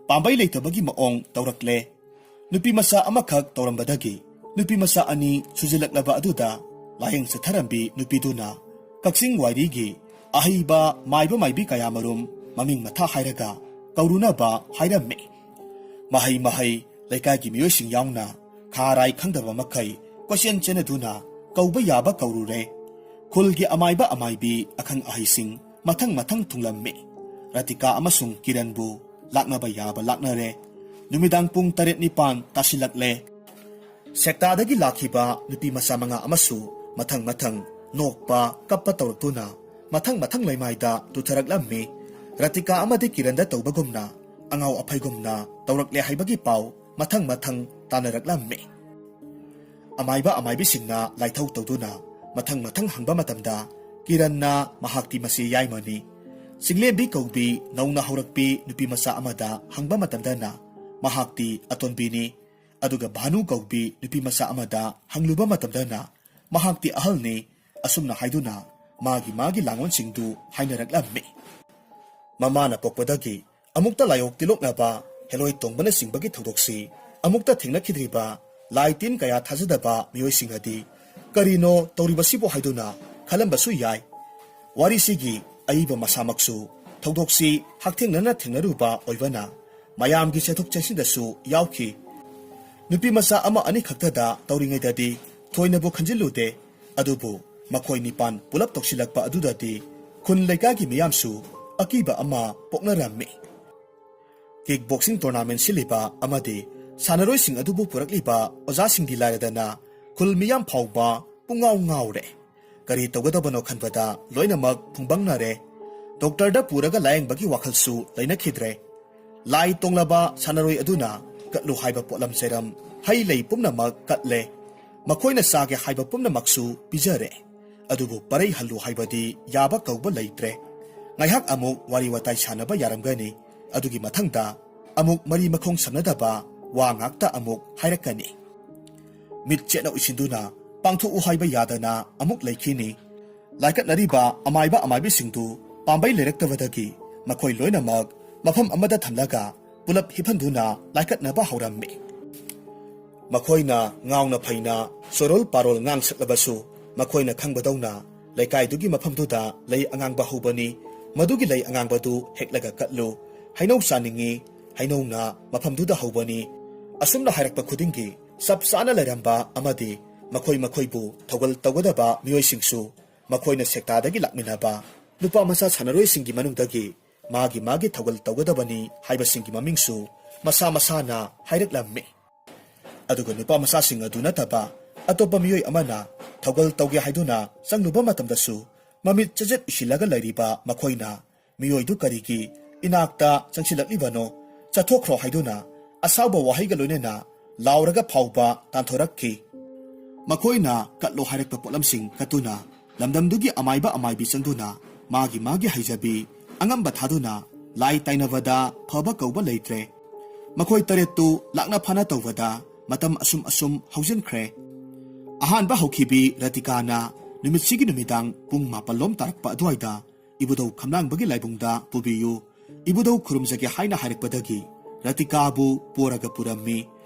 ꯄꯥꯝꯕꯩ ꯂꯩꯇꯕꯒꯤ ꯃꯑꯣꯡ ꯇꯧꯔꯛꯂꯦ꯫ ꯅꯨꯄꯤ ꯃꯆꯥ ꯑꯃꯈꯛ ꯇꯧꯔꯝꯕꯗꯒꯤ ꯅꯨꯄꯤ ꯃꯆꯥ ꯑꯅꯤ ꯁꯨꯖꯤꯜꯂꯛꯂꯕ ꯑꯗꯨꯗ ꯂꯥꯏꯌꯦꯡ ꯆꯠꯊꯔꯝꯕꯤ ꯅꯨꯄꯤꯗꯨꯅ ꯀꯛꯆꯤꯡ ꯋꯥꯏꯔꯤꯒꯤ ꯑꯍꯩꯕ ꯃꯥꯏꯕ ꯃꯥꯏꯕꯤ ꯀꯌꯥꯃꯔꯨꯝ ꯃꯃꯤꯡ ꯃꯊꯥ ꯍꯥꯏꯔꯒ ꯀꯧꯔꯨꯅꯕ ꯍꯥꯏꯔꯝꯃꯤ꯫ ꯃꯍꯩ ꯃꯍꯩ ꯂꯩꯀꯥꯏꯒꯤ ꯃꯤꯑꯣꯏꯁꯤꯡ ꯌꯥꯎꯅ ꯈꯥ ꯔꯥꯏ ꯈꯪꯗꯕ ꯃꯈꯩ ꯀꯣꯏꯆꯦꯟ ꯆꯦꯟꯅꯗꯨꯅ ꯀꯧꯕ ꯌꯥꯕ ꯀꯧꯔꯨꯔꯦ꯫ ꯈꯨꯜꯒꯤ ꯑꯃꯥꯏꯕ ꯑꯃꯥꯏꯕꯤ ꯑꯈꯪ ꯑꯍꯩꯁꯤꯡ ꯃꯊꯪ ꯃꯊꯪ ꯊꯨꯡꯂꯝꯃꯤ꯫ ꯔꯇꯤꯀꯥ ꯑꯃꯁꯨꯡ ꯀꯤꯔꯟꯕꯨ ꯂꯥꯛꯅꯕ ꯌꯥꯕ ꯂꯥꯛꯅꯔꯦ꯫ ꯅꯨꯃꯤꯗꯥꯡ ꯄꯨꯡ ꯇꯔꯦꯠ ꯅꯤꯄꯥꯟ ꯇꯥꯁꯤꯜꯂꯛꯂꯦ꯫ ꯁꯦꯛꯇꯥꯗꯒꯤ ꯂꯥꯛꯈꯤꯕ ꯅꯨꯄꯤ ꯃꯆꯥ ꯃꯉꯥ ꯑꯃꯁꯨ ꯃꯊꯪ ꯃꯊꯪ ꯅꯣꯛꯄ, ꯀꯞꯄ ꯇꯧꯔꯛꯇꯨꯅ ꯃꯊꯪ ꯃꯊꯪ ꯂꯩꯃꯥꯏꯗ ꯇꯨꯊꯔꯛꯂꯝꯃꯤ꯫ ꯔꯇꯤꯀꯥ ꯑꯃꯗꯤ ꯀꯤꯔꯟꯗ ꯇꯧꯕꯒꯨꯝꯅ ꯑꯉꯥꯎ ꯑꯐꯩꯒꯨꯝꯅ ꯇꯧꯔꯛꯂꯦ ꯍꯥꯏꯕꯒꯤ ꯄꯥꯎ ꯃꯊꯪ ꯃꯊꯪ ꯇꯥꯅꯔꯛꯂꯝꯃꯤ꯫ ꯑꯃꯥꯏꯕ ꯑꯃꯥꯏꯕꯤꯁꯤꯡꯅ ꯂꯥꯏꯊꯧ ꯇꯧꯗꯨꯅ ꯃꯊꯪ ꯃꯊꯪ ꯍꯪꯕ ꯃꯇꯝꯗ, ꯀꯤꯔꯟꯅ ꯃꯍꯥꯛꯇꯤ ꯃꯆꯦ ꯌꯥꯏꯃꯅꯤ, ꯆꯤꯡꯂꯦꯝꯕꯤ ꯀꯧꯕꯤ ꯅꯧꯅ ꯍꯧꯔꯛꯄꯤ ꯅꯨꯄꯤ ꯃꯆꯥ ꯑꯃꯗ ꯍꯪꯕ ꯃꯇꯝꯗꯅ, ꯃꯍꯥꯛꯇꯤ ꯑꯇꯣꯟꯕꯤꯅꯤ꯫ ꯑꯗꯨꯒ ꯚꯥꯅꯨ ꯀꯧꯕꯤ ꯅꯨꯄꯤ ꯃꯆꯥ ꯑꯃꯗ ꯍꯪꯂꯨꯕ ꯃꯇꯝꯗꯅ, ꯃꯍꯥꯛꯇꯤ ꯑꯍꯜꯅꯤ꯫ ꯑꯁꯨꯝꯅ ꯍꯥꯏꯗꯨꯅ ꯃꯥꯒꯤ ꯃꯥꯒꯤ ꯂꯥꯡꯂꯣꯟꯁꯤꯡꯗꯨ ꯍꯥꯏꯅꯔꯛꯂꯝꯃꯤ꯫ ꯃꯃꯥꯅ ꯄꯣꯛꯄꯗꯒꯤ ꯑꯃꯨꯛꯇ ꯂꯥꯏꯑꯣꯛ ꯇꯤꯂꯣꯛꯅꯕ, ꯍꯦꯂꯣꯏ ꯇꯣꯡꯕꯅꯆꯤꯡꯕꯒꯤ ꯊꯧꯗꯣꯛꯁꯤ ꯑꯃꯨꯛꯇ ꯊꯦꯡꯅꯈꯤꯗ꯭ꯔꯤꯕ ꯂꯥꯏ ꯇꯤꯟ ꯀꯌꯥ ꯊꯥꯖꯗꯕ ꯃꯤꯑꯣꯏꯁꯤꯡꯅꯗꯤ ꯀꯔꯤꯅꯣ ꯇꯧꯔꯤꯕꯁꯤꯕꯨ ꯍꯥꯏꯗꯨꯅ ꯈꯜꯂꯝꯕꯁꯨ ꯌꯥꯏ꯫ ꯋꯥꯔꯤꯁꯤꯒꯤ ꯑꯏꯕ ꯃꯁꯥꯃꯛꯁꯨ ꯊꯧꯗꯣꯛꯁꯤ ꯍꯛꯊꯦꯡꯅꯅ ꯊꯦꯡꯅꯔꯨꯕ ꯑꯣꯏꯕꯅ ꯃꯌꯥꯝꯒꯤ ꯆꯦꯟꯊꯣꯛ ꯆꯦꯟꯁꯤꯟꯗꯁꯨ ꯌꯥꯎꯈꯤ꯫ ꯅꯨꯄꯤ ꯃꯆꯥ ꯑꯃ ꯑꯅꯤꯈꯛꯇꯗ ꯇꯧꯔꯤꯉꯩꯗꯗꯤ ꯊꯣꯏꯅꯕꯨ ꯈꯟꯖꯤꯜꯂꯨꯗꯦ꯫ ꯑꯗꯨꯕꯨ ꯃꯈꯣꯏ ꯅꯤꯄꯥꯟ ꯄꯨꯂꯞ ꯇꯧꯁꯤꯜꯂꯛꯄ ꯑꯗꯨꯗꯗꯤ ꯈꯨꯟ ꯂꯩꯀꯥꯏꯒꯤ ꯃꯤꯌꯥꯝꯁꯨ ꯑꯀꯤꯕ ꯑꯃ ꯄꯣꯛꯅꯔꯝꯃꯤ꯫ ꯀꯤꯛ ꯕꯣꯛꯁꯤꯡ ꯇꯣꯔꯅꯥꯃꯦꯟ ꯁꯤꯜꯂꯤꯕ ꯑꯃꯗꯤ ꯁꯥꯟꯅꯔꯣꯏꯁꯤꯡ ꯑꯗꯨꯕꯨ ꯄꯨꯔꯛꯂꯤꯕ ꯑꯣꯖꯥꯁꯤꯡꯗꯤ ꯂꯥꯏꯔꯗꯅ, ꯈꯨꯜ ꯃꯤꯌꯥꯝ ꯐꯥꯎꯕ ꯄꯨꯡꯉꯥꯎ ꯉꯥꯎꯔꯦ꯫ ꯀꯔꯤ ꯇꯧꯒꯗꯕꯅꯣ ꯈꯟꯕꯗ ꯂꯣꯏꯅꯃꯛ ꯐꯨꯡꯕꯪꯅꯔꯦ꯫ ꯗꯣꯛꯇꯔꯗ ꯄꯨꯔꯒ ꯂꯥꯌꯦꯡꯕꯒꯤ ꯋꯥꯈꯜꯁꯨ ꯂꯩꯅꯈꯤꯗ꯭ꯔꯦ꯫ ꯂꯥꯏ ꯇꯣꯡꯂꯕ ꯁꯥꯟꯅꯔꯣꯏ ꯑꯗꯨꯅ ꯀꯠꯂꯨ ꯍꯥꯏꯕ ꯄꯣꯠꯂꯝ ꯆꯩꯔꯝ, ꯍꯩ ꯂꯩ ꯄꯨꯝꯅꯃꯛ ꯀꯠꯂꯦ꯫ ꯃꯈꯣꯏꯅ ꯆꯥꯒꯦ ꯍꯥꯏꯕ ꯄꯨꯝꯅꯃꯛꯁꯨ ꯄꯤꯖꯔꯦ꯫ ꯑꯗꯨꯕꯨ ꯄꯔꯩ ꯍꯜꯂꯨ ꯍꯥꯏꯕꯗꯤ ꯌꯥꯕ ꯀꯧꯕ ꯂꯩꯇ꯭ꯔꯦ꯫ ꯉꯥꯏꯍꯥꯛ ꯑꯃꯨꯛ ꯋꯥꯔꯤ ꯋꯥꯇꯥꯏ ꯁꯥꯟꯅꯕ ꯌꯥꯔꯝꯒꯅꯤ꯫ ꯑꯗꯨꯒꯤ ꯃꯊꯪꯗ ꯑꯃꯨꯛ ꯃꯔꯤ ꯃꯈꯣꯡ ꯁꯝꯅꯗꯕ ꯋꯥ ꯉꯥꯛꯇ ꯑꯃꯨꯛ ꯍꯥꯏꯔꯛꯀꯅꯤ꯫ ꯃꯤꯠ ꯆꯦꯠꯅ ꯎꯏꯁꯤꯟꯗꯨꯅ ꯄꯥꯡꯊꯣꯛꯎ ꯍꯥꯏꯕ ꯌꯥꯗꯅ ꯑꯃꯨꯛ ꯂꯩꯈꯤꯅꯤ꯫ ꯂꯥꯏꯀꯠꯅꯔꯤꯕ ꯑꯃꯥꯏꯕ ꯑꯃꯥꯏꯕꯤꯁꯤꯡꯗꯨ ꯄꯥꯝꯕꯩ ꯂꯩꯔꯛꯇꯕꯗꯒꯤ ꯃꯈꯣꯏ ꯂꯣꯏꯅꯃꯛ ꯃꯐꯝ ꯑꯃꯗ ꯊꯝꯂꯒ ꯄꯨꯂꯞ ꯍꯤꯞꯍꯟꯗꯨꯅ ꯂꯥꯏꯀꯠꯅꯕ ꯍꯧꯔꯝꯃꯤ꯫ ꯃꯈꯣꯏꯅ ꯉꯥꯎꯅ ꯐꯩꯅ ꯆꯣꯔꯣꯜ ꯄꯥꯔꯣꯜ ꯉꯥꯡ ꯁꯛꯂꯕꯁꯨ, ꯃꯈꯣꯏꯅ ꯈꯪꯕꯗꯧꯅ ꯂꯩꯀꯥꯏꯗꯨꯒꯤ ꯃꯐꯝꯗꯨꯗ ꯂꯩ ꯑꯉꯥꯡꯕ ꯍꯧꯕꯅꯤ, ꯃꯗꯨꯒꯤ ꯂꯩ ꯑꯉꯥꯡꯕꯗꯨ ꯍꯦꯛꯂꯒ ꯀꯠꯂꯨ, ꯍꯩꯅꯧ ꯆꯥꯅꯤꯡꯉꯤ, ꯍꯩꯅꯧꯅ ꯃꯐꯝꯗꯨꯗ ꯍꯧꯕꯅꯤ꯫ ꯑꯁꯨꯝꯅ ꯍꯥꯏꯔꯛꯄ ꯈꯨꯗꯤꯡꯒꯤ ꯆꯞ ꯆꯥꯅ ꯂꯩꯔꯝꯕ ꯑꯃꯗꯤ ꯃꯈꯣꯏ ꯃꯈꯣꯏꯕꯨ ꯊꯧꯒꯜ ꯇꯧꯒꯗꯕ ꯃꯤꯑꯣꯏꯁꯤꯡꯁꯨ ꯃꯈꯣꯏꯅ ꯁꯦꯛꯇꯥꯗꯒꯤ ꯂꯥꯛꯃꯤꯟꯅꯕ ꯅꯨꯄꯥ ꯃꯆꯥ ꯁꯥꯟꯅꯔꯣꯏꯁꯤꯡꯒꯤ ꯃꯅꯨꯡꯗꯒꯤ ꯃꯥꯒꯤ ꯃꯥꯒꯤ ꯊꯧꯒꯜ ꯇꯧꯒꯗꯕꯅꯤ ꯍꯥꯏꯕꯁꯤꯡꯒꯤ ꯃꯃꯤꯡꯁꯨ ꯃꯁꯥ ꯃꯁꯥꯅ ꯍꯥꯏꯔꯛꯂꯝꯃꯤ꯫ ꯑꯗꯨꯒ ꯅꯨꯄꯥ ꯃꯆꯥꯁꯤꯡ ꯑꯗꯨ ꯅꯠꯇꯕ ꯑꯇꯣꯞꯄ ꯃꯤꯑꯣꯏ ꯑꯃꯅ ꯊꯧꯒꯜ ꯇꯧꯒꯦ ꯍꯥꯏꯗꯨꯅ ꯆꯪꯂꯨꯕ ꯃꯇꯝꯗꯁꯨ ꯃꯃꯤꯠ ꯆꯦꯖꯦꯠ ꯎꯏꯁꯤꯜꯂꯒ ꯂꯩꯔꯤꯕ ꯃꯈꯣꯏꯅ ꯃꯤꯑꯣꯏꯗꯨ ꯀꯔꯤꯒꯤ ꯏꯅꯥꯛꯇ ꯆꯪꯁꯤꯜꯂꯛꯂꯤꯕꯅꯣ, ꯆꯠꯊꯣꯛꯈ꯭ꯔꯣ ꯍꯥꯏꯗꯨꯅ ꯑꯁꯥꯎꯕ ꯋꯥꯍꯩꯒ ꯂꯣꯏꯅꯅ ꯂꯥꯎꯔꯒ ꯐꯥꯎꯕ ꯇꯥꯟꯊꯣꯔꯛꯈꯤ꯫ ꯃꯈꯣꯏꯅ ꯀꯠꯂꯣ ꯍꯥꯏꯔꯛꯄ ꯄꯣꯠꯂꯝꯁꯤꯡ ꯀꯠꯇꯨꯅ ꯂꯝꯗꯝꯗꯨꯒꯤ ꯑꯃꯥꯏꯕ ꯑꯃꯥꯏꯕꯤ ꯆꯪꯗꯨꯅ ꯃꯥꯒꯤ ꯃꯥꯒꯤ ꯍꯩꯖꯕꯤ ꯑꯉꯝꯕ ꯊꯥꯗꯨꯅ ꯂꯥꯏ ꯇꯥꯏꯅꯕꯗ ꯐꯕ ꯀꯧꯕ ꯂꯩꯇ꯭ꯔꯦ꯫ ꯃꯈꯣꯏ ꯇꯔꯦꯠꯇꯨ ꯂꯥꯛꯅ ꯐꯥꯅ ꯇꯧꯕꯗ ꯃꯇꯝ ꯑꯁꯨꯝ ꯑꯁꯨꯝ ꯍꯧꯖꯤꯟꯈ꯭ꯔꯦ꯫ ꯑꯍꯥꯟꯕ ꯍꯧꯈꯤꯕꯤ ꯔꯇꯤꯀꯥꯅ ꯅꯨꯃꯤꯠꯁꯤꯒꯤ ꯅꯨꯃꯤꯗꯥꯡ ꯄꯨꯡ ꯃꯥꯄꯜ ꯂꯣꯝ ꯇꯥꯔꯛꯄ ꯑꯗꯨꯋꯥꯏꯗ ꯏꯕꯨꯙꯧ ꯈꯝꯂꯥꯡꯕꯒꯤ ꯂꯥꯏꯕꯨꯡꯗ ꯄꯨꯕꯤꯌꯨ, ꯏꯕꯨꯙꯧ ꯈꯨꯔꯨꯝꯖꯒꯦ ꯍꯥꯏꯅ ꯍꯥꯏꯔꯛꯄꯗꯒꯤ ꯔꯇꯤꯀꯥꯕꯨ ꯄꯣꯔꯒ ꯄꯨꯔꯝꯃꯤ꯫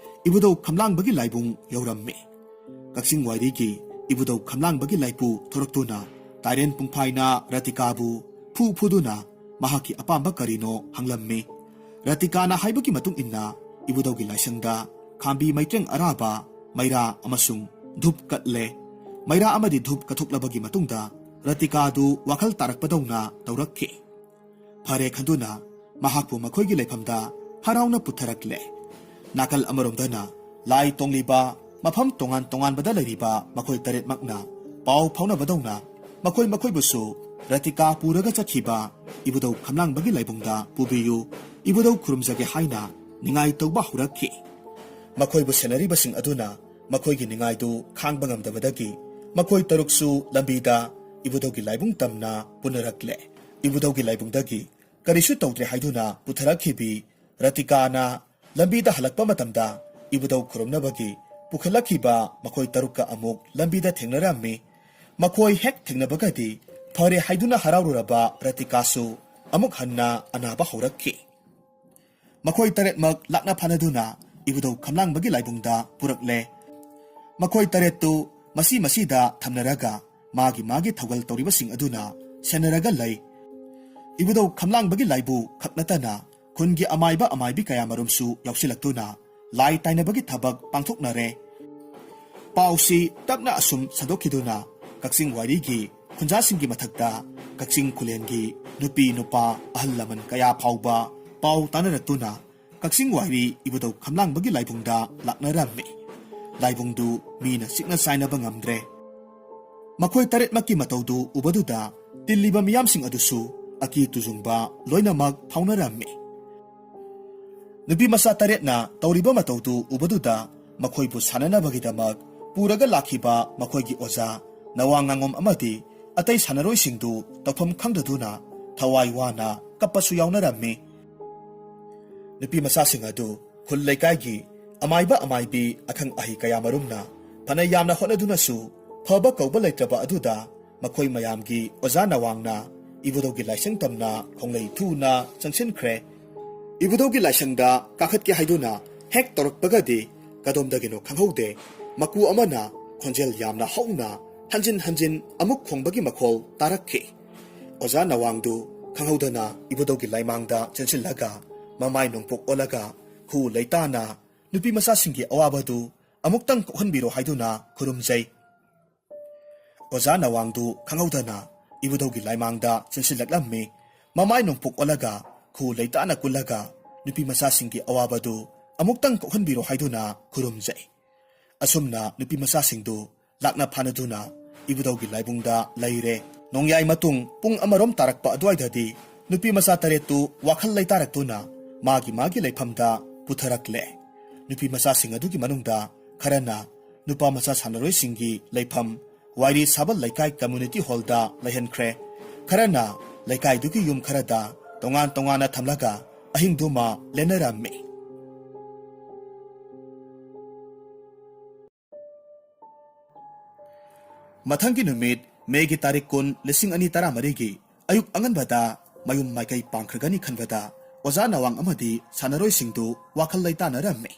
ꯏꯕꯨꯙꯧ ꯈꯝꯂꯥꯡꯕꯒꯤ ꯂꯥꯏꯕꯨꯡ ꯌꯧꯔꯝꯃꯤ꯫ ꯀꯛꯆꯤꯡ ꯋꯥꯏꯔꯤꯒꯤ ꯏꯕꯨꯙꯧ ꯈꯝꯂꯥꯡꯕꯒꯤ ꯂꯥꯏꯄꯨ ꯊꯣꯔꯛꯇꯨꯅ ꯇꯥꯏꯔꯦꯟ ꯄꯨꯡꯐꯥꯏꯅ ꯔꯇꯤꯀꯥꯕꯨ ꯐꯨ ꯐꯨꯗꯨꯅ ꯃꯍꯥꯛꯀꯤ ꯑꯄꯥꯝꯕ ꯀꯔꯤꯅꯣ ꯍꯪꯂꯝꯃꯤ꯫ ꯔꯇꯤꯀꯥꯅ ꯍꯥꯏꯕꯒꯤ ꯃꯇꯨꯡ ꯏꯟꯅ ꯏꯕꯨꯙꯧꯒꯤ ꯂꯥꯏꯁꯪꯗ ꯈꯥꯝꯕꯤ ꯃꯩꯇ꯭ꯔꯦꯡ ꯑꯔꯥꯕ, ꯃꯩꯔꯥ ꯑꯃꯁꯨꯡ ꯙꯨꯞ ꯀꯠꯂꯦ꯫ ꯃꯩꯔꯥ ꯑꯃꯗꯤ ꯙꯨꯞ ꯀꯠꯊꯣꯛꯂꯕꯒꯤ ꯃꯇꯨꯡꯗ ꯔꯇꯤꯀꯥꯗꯨ ꯋꯥꯈꯜ ꯇꯥꯔꯛꯄꯗꯧꯅ ꯇꯧꯔꯛꯈꯤ꯫ ꯐꯔꯦ ꯈꯟꯗꯨꯅ ꯃꯍꯥꯛꯄꯨ ꯃꯈꯣꯏꯒꯤ ꯂꯩꯐꯝꯗ ꯍꯔꯥꯎꯅ ꯄꯨꯊꯔꯛꯂꯦ꯫ ꯅꯥꯀꯜ ꯑꯃꯔꯣꯝꯗꯅ ꯂꯥꯏ ꯇꯣꯡꯂꯤꯕ ꯃꯐꯝ ꯇꯣꯉꯥꯟ ꯇꯣꯉꯥꯟꯕꯗ ꯂꯩꯔꯤꯕ ꯃꯈꯣꯏ ꯇꯔꯦꯠꯃꯛꯅ ꯄꯥꯎ ꯐꯥꯎꯅꯕꯗꯧꯅ ꯃꯈꯣꯏ ꯃꯈꯣꯏꯕꯨꯁꯨ ꯔꯇꯤꯀꯥ ꯄꯨꯔꯒ ꯆꯠꯈꯤꯕ ꯏꯕꯨꯙꯧ ꯈꯝꯂꯥꯡꯕꯒꯤ ꯂꯥꯏꯕꯨꯡꯗ ꯄꯨꯕꯤꯌꯨ, ꯏꯕꯨꯙꯧ ꯈꯨꯔꯨꯝꯖꯒꯦ ꯍꯥꯏꯅ ꯅꯤꯡꯉꯥꯏ ꯇꯧꯕ ꯍꯧꯔꯛꯈꯤ꯫ ꯃꯈꯣꯏꯕꯨ ꯁꯦꯟꯅꯔꯤꯕꯁꯤꯡ ꯑꯗꯨꯅ ꯃꯈꯣꯏꯒꯤ ꯅꯤꯡꯉꯥꯏꯗꯨ ꯈꯥꯡꯕ ꯉꯝꯗꯕꯗꯒꯤ ꯃꯈꯣꯏ ꯇꯔꯨꯛꯁꯨ ꯂꯝꯕꯤꯗ ꯏꯕꯨꯙꯧꯒꯤ ꯂꯥꯏꯕꯨꯡ ꯇꯝꯅ ꯄꯨꯅꯔꯛꯂꯦ꯫ ꯏꯕꯨꯙꯧꯒꯤ ꯂꯥꯏꯕꯨꯡꯗꯒꯤ ꯀꯔꯤꯁꯨ ꯇꯧꯗ꯭ꯔꯦ ꯍꯥꯏꯗꯨꯅ ꯄꯨꯊꯔꯛꯈꯤꯕꯤ ꯔꯇꯤꯀꯥꯅ ꯂꯝꯕꯤꯗ ꯍꯜꯂꯛꯄ ꯃꯇꯝꯗ ꯏꯕꯨꯙꯧ ꯈꯨꯔꯨꯝꯅꯕꯒꯤ ꯄꯨꯈꯠꯂꯛꯈꯤꯕ ꯃꯈꯣꯏ ꯇꯔꯨꯛꯀ ꯑꯃꯨꯛ ꯂꯝꯕꯤꯗ ꯊꯦꯡꯅꯔꯝꯃꯤ꯫ ꯃꯈꯣꯏ ꯍꯦꯛ ꯊꯦꯡꯅꯕꯒꯗꯤ ꯐꯔꯦ ꯍꯥꯏꯗꯨꯅ ꯍꯔꯥꯎꯔꯨꯔꯕ ꯔꯇꯤꯀꯥꯁꯨ ꯑꯃꯨꯛ ꯍꯟꯅ ꯑꯅꯥꯕ ꯍꯧꯔꯛꯈꯤ꯫ ꯃꯈꯣꯏ ꯇꯔꯦꯠꯃꯛ ꯂꯥꯛꯅ ꯐꯥꯅꯗꯨꯅ ꯏꯕꯨꯙꯧ ꯈꯝꯂꯥꯡꯕꯒꯤ ꯂꯥꯏꯕꯨꯡꯗ ꯄꯨꯔꯛꯂꯦ꯫ ꯃꯈꯣꯏ ꯇꯔꯦꯠꯇꯨ ꯃꯁꯤ ꯃꯁꯤꯗ ꯊꯝꯅꯔꯒ ꯃꯥꯒꯤ ꯃꯥꯒꯤ ꯊꯧꯒꯜ ꯇꯧꯔꯤꯕꯁꯤꯡ ꯑꯗꯨꯅ ꯁꯦꯟꯅꯔꯒ ꯂꯩ꯫ ꯏꯕꯨꯙꯧ ꯈꯝꯂꯥꯡꯕꯒꯤ ꯂꯥꯏꯕꯨ ꯈꯛ ꯅꯠꯇꯅ ꯈꯨꯟꯒꯤ ꯑꯃꯥꯏꯕ ꯑꯃꯥꯏꯕꯤ ꯀꯌꯥꯃꯔꯨꯝꯁꯨ ꯌꯥꯎꯁꯤꯜꯂꯛꯇꯨꯅ ꯂꯥꯏ ꯇꯥꯏꯅꯕꯒꯤ ꯊꯕꯛ ꯄꯥꯡꯊꯣꯛꯅꯔꯦ꯫ ꯄꯥꯎꯁꯤ ꯇꯞꯅ ꯑꯁꯨꯝ ꯁꯟꯗꯣꯛꯈꯤꯗꯨꯅ ꯀꯛꯆꯤꯡ ꯋꯥꯏꯔꯤꯒꯤ ꯈꯨꯟꯖꯥꯁꯤꯡꯒꯤ ꯃꯊꯛꯇ ꯀꯛꯆꯤꯡ ꯈꯨꯂꯦꯟꯒꯤ ꯅꯨꯄꯤ ꯅꯨꯄꯥ ꯑꯍꯜ ꯂꯃꯟ ꯀꯌꯥ ꯐꯥꯎꯕ ꯄꯥꯎ ꯇꯥꯅꯔꯛꯇꯨꯅ ꯀꯛꯆꯤꯡ ꯋꯥꯏꯔꯤ ꯏꯕꯨꯙꯧ ꯈꯝꯂꯥꯡꯕꯒꯤ ꯂꯥꯏꯕꯨꯡꯗ ꯂꯥꯛꯅꯔꯝꯃꯤ꯫ ꯂꯥꯏꯕꯨꯡꯗꯨ ꯃꯤꯅ ꯆꯤꯛꯅ ꯆꯥꯏꯅꯕ ꯉꯝꯗ꯭ꯔꯦ꯫ ꯃꯈꯣꯏ ꯇꯔꯦꯠꯃꯛꯀꯤ ꯃꯇꯧꯗꯨ ꯎꯕꯗꯨꯗ ꯇꯤꯜꯂꯤꯕ ꯃꯤꯌꯥꯝꯁꯤꯡ ꯑꯗꯨꯁꯨ ꯑꯀꯤ ꯇꯨꯖꯨꯡꯕ ꯂꯣꯏꯅꯃꯛ ꯐꯥꯎꯅꯔꯝꯃꯤ꯫ ꯅꯨꯄꯤ ꯃꯆꯥ ꯇꯔꯦꯠꯅ ꯇꯧꯔꯤꯕ ꯃꯇꯧꯗꯨ ꯎꯕꯗꯨꯗ ꯃꯈꯣꯏꯕꯨ ꯁꯥꯟꯅꯅꯕꯒꯤꯗꯃꯛ ꯄꯨꯔꯒ ꯂꯥꯛꯈꯤꯕ ꯃꯈꯣꯏꯒꯤ ꯑꯣꯖꯥ ꯅꯋꯥꯡ ꯉꯥꯉꯣꯝ ꯑꯃꯗꯤ ꯑꯇꯩ ꯁꯥꯟꯅꯔꯣꯏꯁꯤꯡꯗꯨ ꯇꯧꯐꯝ ꯈꯪꯗꯗꯨꯅ ꯊꯋꯥꯏ ꯋꯥꯅ ꯀꯞꯄꯁꯨ ꯌꯥꯎꯅꯔꯝꯃꯤ꯫ ꯅꯨꯄꯤ ꯃꯆꯥꯁꯤꯡ ꯑꯗꯨ ꯈꯨꯜ ꯂꯩꯀꯥꯏꯒꯤ ꯑꯃꯥꯏꯕ ꯑꯃꯥꯏꯕꯤ ꯑꯈꯪ ꯑꯍꯩ ꯀꯌꯥꯃꯔꯨꯝꯅ ꯐꯅ ꯌꯥꯝꯅ ꯍꯣꯠꯅꯗꯨꯅꯁꯨ ꯐꯕ ꯀꯧꯕ ꯂꯩꯇ꯭ꯔꯕ ꯑꯗꯨꯗ ꯃꯈꯣꯏ ꯃꯌꯥꯝꯒꯤ ꯑꯣꯖꯥ ꯅꯋꯥꯡꯅ ꯏꯕꯨꯙꯧꯒꯤ ꯂꯥꯏꯁꯪ ꯇꯝꯅ ꯈꯣꯡꯂꯩ ꯊꯨꯅ ꯆꯪꯁꯤꯟꯈ꯭ꯔꯦ꯫ ꯏꯕꯨꯙꯧꯒꯤ ꯂꯥꯏꯁꯪꯗ ꯀꯥꯈꯠꯀꯦ ꯍꯥꯏꯗꯨꯅ ꯍꯦꯛ ꯇꯧꯔꯛꯄꯒꯗꯤ ꯀꯗꯣꯝꯗꯒꯤꯅꯣ ꯈꯪꯍꯧꯗꯦ ꯃꯀꯨ ꯑꯃꯅ ꯈꯣꯟꯖꯦꯜ ꯌꯥꯝꯅ ꯍꯧꯅ ꯍꯟꯖꯤꯟ ꯍꯟꯖꯤꯟ ꯑꯃꯨꯛ ꯈꯣꯡꯕꯒꯤ ꯃꯈꯣꯜ ꯇꯥꯔꯛꯈꯤ꯫ ꯑꯣꯖꯥ ꯅꯋꯥꯡꯗꯨ ꯈꯪꯍꯧꯗꯅ ꯏꯕꯨꯙꯧꯒꯤ ꯂꯥꯏꯃꯥꯡꯗ ꯆꯦꯟꯁꯤꯜꯂꯒ ꯃꯃꯥꯏ ꯅꯣꯡꯄꯣꯛ ꯑꯣꯜꯂꯒ ꯈꯨ ꯂꯩꯇꯥꯅ ꯅꯨꯄꯤ ꯃꯆꯥꯁꯤꯡꯒꯤ ꯑꯋꯥꯕꯗꯨ ꯑꯃꯨꯛꯇꯪ ꯀꯣꯛꯍꯟꯕꯤꯔꯣ ꯍꯥꯏꯗꯨꯅ ꯈꯨꯔꯨꯝꯖꯩ꯫ ꯑꯣꯖꯥ ꯅꯋꯥꯡꯗꯨ ꯈꯪꯍꯧꯗꯅ ꯏꯕꯨꯙꯧꯒꯤ ꯂꯥꯏꯃꯥꯡꯗ ꯆꯦꯟꯁꯤꯜꯂꯛꯂꯝꯃꯤ꯫ ꯃꯃꯥꯏ ꯅꯣꯡꯄꯣꯛ ꯑꯣꯜꯂꯒ ꯈꯨ ꯂꯩꯇꯥꯅ ꯀꯨꯜꯂꯒ ꯅꯨꯄꯤ ꯃꯆꯥꯁꯤꯡꯒꯤ ꯑꯋꯥꯕꯗꯨ ꯑꯃꯨꯛꯇꯪ ꯀꯣꯛꯍꯟꯕꯤꯔꯣ ꯍꯥꯏꯗꯨꯅ ꯈꯨꯔꯨꯝꯖꯩ꯫ ꯑꯁꯨꯝꯅ ꯅꯨꯄꯤ ꯃꯆꯥꯁꯤꯡꯗꯨ ꯂꯥꯛꯅ ꯐꯥꯅꯗꯨꯅ ꯏꯕꯨꯙꯧꯒꯤ ꯂꯥꯏꯕꯨꯡꯗ ꯂꯩꯔꯦ꯫ ꯅꯣꯡꯌꯥꯏ ꯃꯇꯨꯡ ꯄꯨꯡ ꯑꯃꯔꯣꯝ ꯇꯥꯔꯛꯄ ꯑꯗꯨꯋꯥꯏꯗꯗꯤ ꯅꯨꯄꯤ ꯃꯆꯥ ꯇꯔꯦꯠꯇꯨ ꯋꯥꯈꯜ ꯂꯩꯇꯥꯔꯛꯇꯨꯅ ꯃꯥꯒꯤ ꯃꯥꯒꯤ ꯂꯩꯐꯝꯗ ꯄꯨꯊꯔꯛꯂꯦ꯫ ꯅꯨꯄꯤ ꯃꯆꯥꯁꯤꯡ ꯑꯗꯨꯒꯤ ꯃꯅꯨꯡꯗ ꯈꯔꯅ ꯅꯨꯄꯥ ꯃꯆꯥ ꯁꯥꯟꯅꯔꯣꯏꯁꯤꯡꯒꯤ ꯂꯩꯐꯝ ꯋꯥꯏꯔꯤ ꯁꯥꯕꯜ ꯂꯩꯀꯥꯏ ꯀꯝꯃ꯭ꯌꯨꯅꯤꯇꯤ ꯍꯣꯜꯗ ꯂꯩꯍꯟꯈ꯭ꯔꯦ꯫ ꯈꯔꯅ ꯂꯩꯀꯥꯏꯗꯨꯒꯤ ꯌꯨꯝ ꯈꯔꯗ ꯇꯣꯉꯥꯟ ꯇꯣꯉꯥꯟꯅ ꯊꯝꯂꯒ ꯑꯍꯤꯡꯗꯨꯃ ꯂꯦꯟꯅꯔꯝꯃꯤ꯫ ꯃꯊꯪꯒꯤ ꯅꯨꯃꯤꯠ, ꯃꯦꯒꯤ ꯇꯥꯔꯤꯛ ꯀꯨꯟ, ꯂꯤꯁꯤꯡ ꯑꯅꯤ ꯇꯔꯥꯃꯔꯤꯒꯤ ꯑꯌꯨꯛ ꯑꯉꯟꯕꯗ ꯃꯌꯨꯝ ꯃꯥꯏꯀꯩ ꯄꯥꯡꯈ꯭ꯔꯒꯅꯤ ꯈꯟꯕꯗ ꯑꯣꯖꯥ ꯅꯋꯥꯡ ꯑꯃꯗꯤ ꯁꯥꯟꯅꯔꯣꯏꯁꯤꯡꯗꯨ ꯋꯥꯈꯜ ꯂꯩꯇꯥꯅꯔꯝꯃꯤ꯫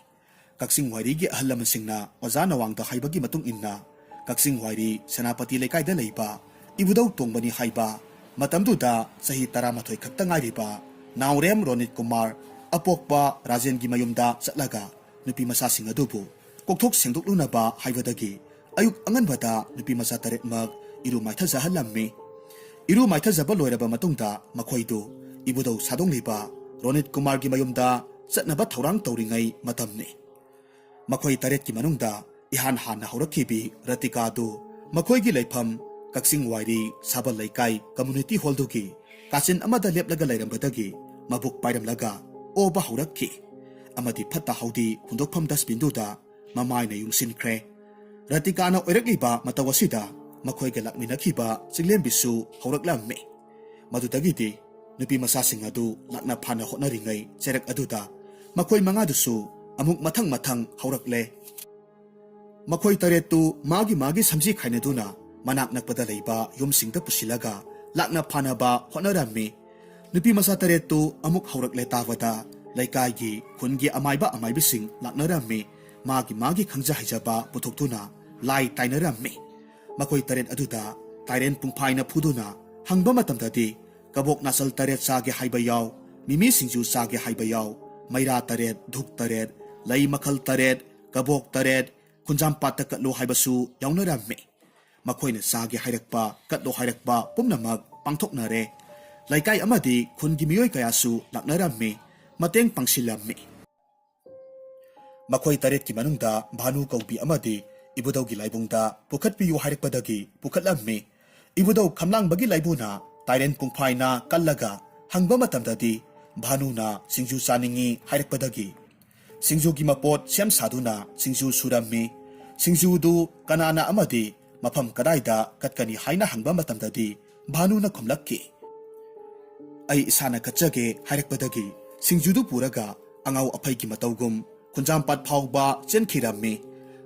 ꯀꯛꯆꯤꯡ ꯋꯥꯏꯔꯤꯒꯤ ꯑꯍꯜ ꯂꯃꯟꯁꯤꯡꯅ ꯑꯣꯖꯥ ꯅꯋꯥꯡꯗ ꯍꯥꯏꯕꯒꯤ ꯃꯇꯨꯡ ꯏꯟꯅ, ꯀꯛꯆꯤꯡ ꯋꯥꯏꯔꯤ ꯁꯦꯅꯥꯄꯇꯤ ꯂꯩꯀꯥꯏꯗ ꯂꯩꯕ ꯏꯕꯨꯙꯧ ꯇꯣꯡꯕꯅꯤ ꯍꯥꯏꯕ, ꯃꯇꯝꯗꯨꯗ ꯆꯍꯤ ꯇꯔꯥꯃꯥꯊꯣꯏ ꯈꯛꯇ ꯉꯥꯏꯔꯤꯕ ꯅꯥꯎꯔꯦꯝ ꯔꯣꯅꯤꯠ ꯀꯨꯃꯥꯔ, ꯑꯄꯣꯛꯄ ꯔꯥꯖꯦꯟꯒꯤ ꯃꯌꯨꯝꯗ ꯆꯠꯂꯒ ꯅꯨꯄꯤ ꯃꯆꯥꯁꯤꯡ ꯑꯗꯨꯕꯨ ꯀꯣꯛꯊꯣꯛ ꯁꯦꯡꯗꯣꯛꯂꯨꯅꯕ ꯍꯥꯏꯕꯗꯒꯤ ꯑꯌꯨꯛ ꯑꯉꯟꯕꯗ ꯅꯨꯄꯤ ꯃꯆꯥ ꯇꯔꯦꯠꯃꯛ ꯏꯔꯨ ꯃꯥꯏꯊꯖꯍꯜꯂꯝꯃꯤ꯫ ꯏꯔꯨ ꯃꯥꯏꯊꯖꯕ ꯂꯣꯏꯔꯕ ꯃꯇꯨꯡꯗ ꯃꯈꯣꯏꯗꯨ ꯏꯕꯨꯙꯧ ꯁꯥꯗꯣꯡꯂꯤꯕ ꯔꯣꯅꯤꯠ ꯀꯨꯃꯥꯔꯒꯤ ꯃꯌꯨꯝꯗ ꯆꯠꯅꯕ ꯊꯧꯔꯥꯡ ꯇꯧꯔꯤꯉꯩ ꯃꯇꯝꯅꯤ꯫ ꯃꯈꯣꯏ ꯇꯔꯦꯠꯀꯤ ꯃꯅꯨꯡꯗ ꯏꯍꯥꯟ ꯍꯥꯟꯅ ꯍꯧꯔꯛꯈꯤꯕꯤ ꯔꯇꯤꯀꯥꯗꯨ ꯃꯈꯣꯏꯒꯤ ꯂꯩꯐꯝ ꯀꯛꯆꯤꯡ ꯋꯥꯏꯔꯤ ꯁꯥꯕꯜ ꯂꯩꯀꯥꯏ ꯀꯝꯃ꯭ꯌꯨꯅꯤꯇꯤ ꯍꯣꯜꯗꯨꯒꯤ ꯀꯥꯆꯤꯟ ꯑꯃꯗ ꯂꯦꯞꯂꯒ ꯂꯩꯔꯝꯕꯗꯒꯤ ꯃꯕꯨꯛ ꯄꯥꯏꯔꯝꯂꯒ ꯑꯣꯕ ꯍꯧꯔꯛꯈꯤ ꯑꯃꯗꯤ ꯐꯠꯇ ꯍꯥꯎꯗꯤ ꯍꯨꯟꯗꯣꯛꯐꯝ ꯗꯁꯕꯤꯟꯗꯨꯗ ꯃꯃꯥꯏꯅ ꯌꯨꯡꯁꯤꯟꯈ꯭ꯔꯦ꯫ ꯔꯇꯤꯀꯥꯅ ꯑꯣꯏꯔꯛꯂꯤꯕ ꯃꯇꯧ ꯑꯁꯤꯗ ꯃꯈꯣꯏꯒ ꯂꯥꯛꯃꯤꯟꯅꯈꯤꯕ ꯆꯤꯡꯂꯦꯝꯕꯤꯁꯨ ꯍꯧꯔꯛꯂꯝꯃꯤ꯫ ꯃꯗꯨꯗꯒꯤꯗꯤ ꯅꯨꯄꯤ ꯃꯆꯥꯁꯤꯡ ꯑꯗꯨ ꯂꯥꯛꯅ ꯐꯥꯅ ꯍꯣꯠꯅꯔꯤꯉꯩ ꯆꯩꯔꯛ ꯑꯗꯨꯗ ꯃꯈꯣꯏ ꯃꯉꯥꯗꯨꯁꯨ ꯑꯃꯨꯛ ꯃꯊꯪ ꯃꯊꯪ ꯍꯧꯔꯛꯂꯦ꯫ ꯃꯈꯣꯏ ꯇꯔꯦꯠꯇꯨ ꯃꯥꯒꯤ ꯃꯥꯒꯤ ꯁꯝꯖꯤ ꯈꯥꯏꯅꯗꯨꯅ ꯃꯅꯥꯛ ꯅꯛꯄꯗ ꯂꯩꯕ ꯌꯨꯝꯁꯤꯡꯗ ꯄꯨꯁꯤꯜꯂꯒ ꯂꯥꯛꯅ ꯐꯥꯅꯕ ꯍꯣꯠꯅꯔꯝꯃꯤ꯫ ꯅꯨꯄꯤ ꯃꯆꯥ ꯇꯔꯦꯠꯇꯨ ꯑꯃꯨꯛ ꯍꯧꯔꯛꯂꯦ ꯇꯥꯕꯗ ꯂꯩꯀꯥꯏꯒꯤ, ꯈꯨꯟꯒꯤ ꯑꯃꯥꯏꯕ ꯑꯃꯥꯏꯕꯤꯁꯤꯡ ꯂꯥꯛꯅꯔꯝꯃꯤ꯫ ꯃꯥꯒꯤ ꯃꯥꯒꯤ ꯈꯪꯖ ꯍꯩꯖꯕ ꯄꯨꯊꯣꯛꯇꯨꯅ ꯂꯥꯏ ꯇꯥꯏꯅꯔꯝꯃꯤ꯫ ꯃꯈꯣꯏ ꯇꯔꯦꯠ ꯑꯗꯨꯗ ꯇꯥꯏꯔꯦꯟ ꯄꯨꯡꯐꯥꯏꯅ ꯐꯨꯗꯨꯅ ꯍꯪꯕ ꯃꯇꯝꯗꯗꯤ ꯀꯕꯣꯛ ꯅꯥꯆꯜ ꯇꯔꯦꯠ ꯆꯥꯒꯦ ꯍꯥꯏꯕ ꯌꯥꯎ, ꯃꯤꯃꯤ ꯁꯤꯡꯖꯨ ꯆꯥꯒꯦ ꯍꯥꯏꯕ ꯌꯥꯎ, ꯃꯩꯔꯥ ꯇꯔꯦꯠ, ꯙꯨꯛ ꯇꯔꯦꯠ, ꯂꯩ ꯃꯈꯜ ꯇꯔꯦꯠ, ꯀꯕꯣꯛ ꯇꯔꯦꯠ, ꯈꯨꯟꯖꯥꯝꯄꯥꯠꯇ ꯀꯠꯂꯨ ꯍꯥꯏꯕꯁꯨ ꯌꯥꯎꯅꯔꯝꯃꯤ꯫ ꯃꯈꯣꯏꯅ ꯆꯥꯒꯦ ꯍꯥꯏꯔꯛꯄ, ꯀꯠꯂꯣ ꯍꯥꯏꯔꯛꯄ ꯄꯨꯝꯅꯃꯛ ꯄꯥꯡꯊꯣꯛꯅꯔꯦ꯫ ꯂꯩꯀꯥꯏ ꯑꯃꯗꯤ ꯈꯨꯟꯒꯤ ꯃꯤꯑꯣꯏ ꯀꯌꯥꯁꯨ ꯂꯥꯛꯅꯔꯝꯃꯤ, ꯃꯇꯦꯡ ꯄꯥꯡꯁꯤꯜꯂꯝꯃꯤ꯫ ꯃꯈꯣꯏ ꯇꯔꯦꯠꯀꯤ ꯃꯅꯨꯡꯗ ꯚꯥꯅꯨ ꯀꯧꯕꯤ ꯑꯃꯗꯤ ꯏꯕꯨꯙꯧꯒꯤ ꯂꯥꯏꯕꯨꯡꯗ ꯄꯨꯈꯠꯄꯤꯌꯨ ꯍꯥꯏꯔꯛꯄꯗꯒꯤ ꯄꯨꯈꯠꯂꯝꯃꯤ꯫ ꯏꯕꯨꯙꯧ ꯈꯝꯂꯥꯡꯕꯒꯤ ꯂꯥꯏꯕꯨꯅ ꯇꯥꯏꯔꯦꯟ ꯄꯨꯡꯐꯥꯏꯅ ꯀꯜꯂꯒ ꯍꯪꯕ ꯃꯇꯝꯗꯗꯤ ꯚꯥꯅꯨꯅ ꯁꯤꯡꯖꯨ ꯆꯥꯅꯤꯡꯏ ꯍꯥꯏꯔꯛꯄꯗꯒꯤ ꯁꯤꯡꯖꯨꯒꯤ ꯃꯄꯣꯠ ꯁꯦꯝ ꯁꯥꯗꯨꯅ ꯁꯤꯡꯖꯨ ꯁꯨꯔꯝꯃꯤ꯫ ꯁꯤꯡꯖꯨꯗꯨ ꯀꯅꯥꯅ ꯑꯃꯗꯤ ꯃꯐꯝ ꯀꯗꯥꯏꯗ ꯀꯠꯀꯅꯤ ꯍꯥꯏꯅ ꯍꯪꯕ ꯃꯇꯝꯗꯗꯤ ꯚꯥꯅꯨꯅ ꯈꯨꯝꯂꯛꯈꯤ, "ꯑꯩ ꯏꯁꯥꯅ ꯀꯠꯆꯒꯦ" ꯍꯥꯏꯔꯛꯄꯗꯒꯤ ꯁꯤꯡꯖꯨꯗꯨ ꯄꯨꯔꯒ ꯑꯉꯥꯎ ꯑꯐꯩꯒꯤ ꯃꯇꯧꯒꯨꯝ ꯈꯨꯟꯖꯥꯝꯄꯥꯠ ꯐꯥꯎꯕ ꯆꯦꯟꯈꯤꯔꯝꯃꯤ꯫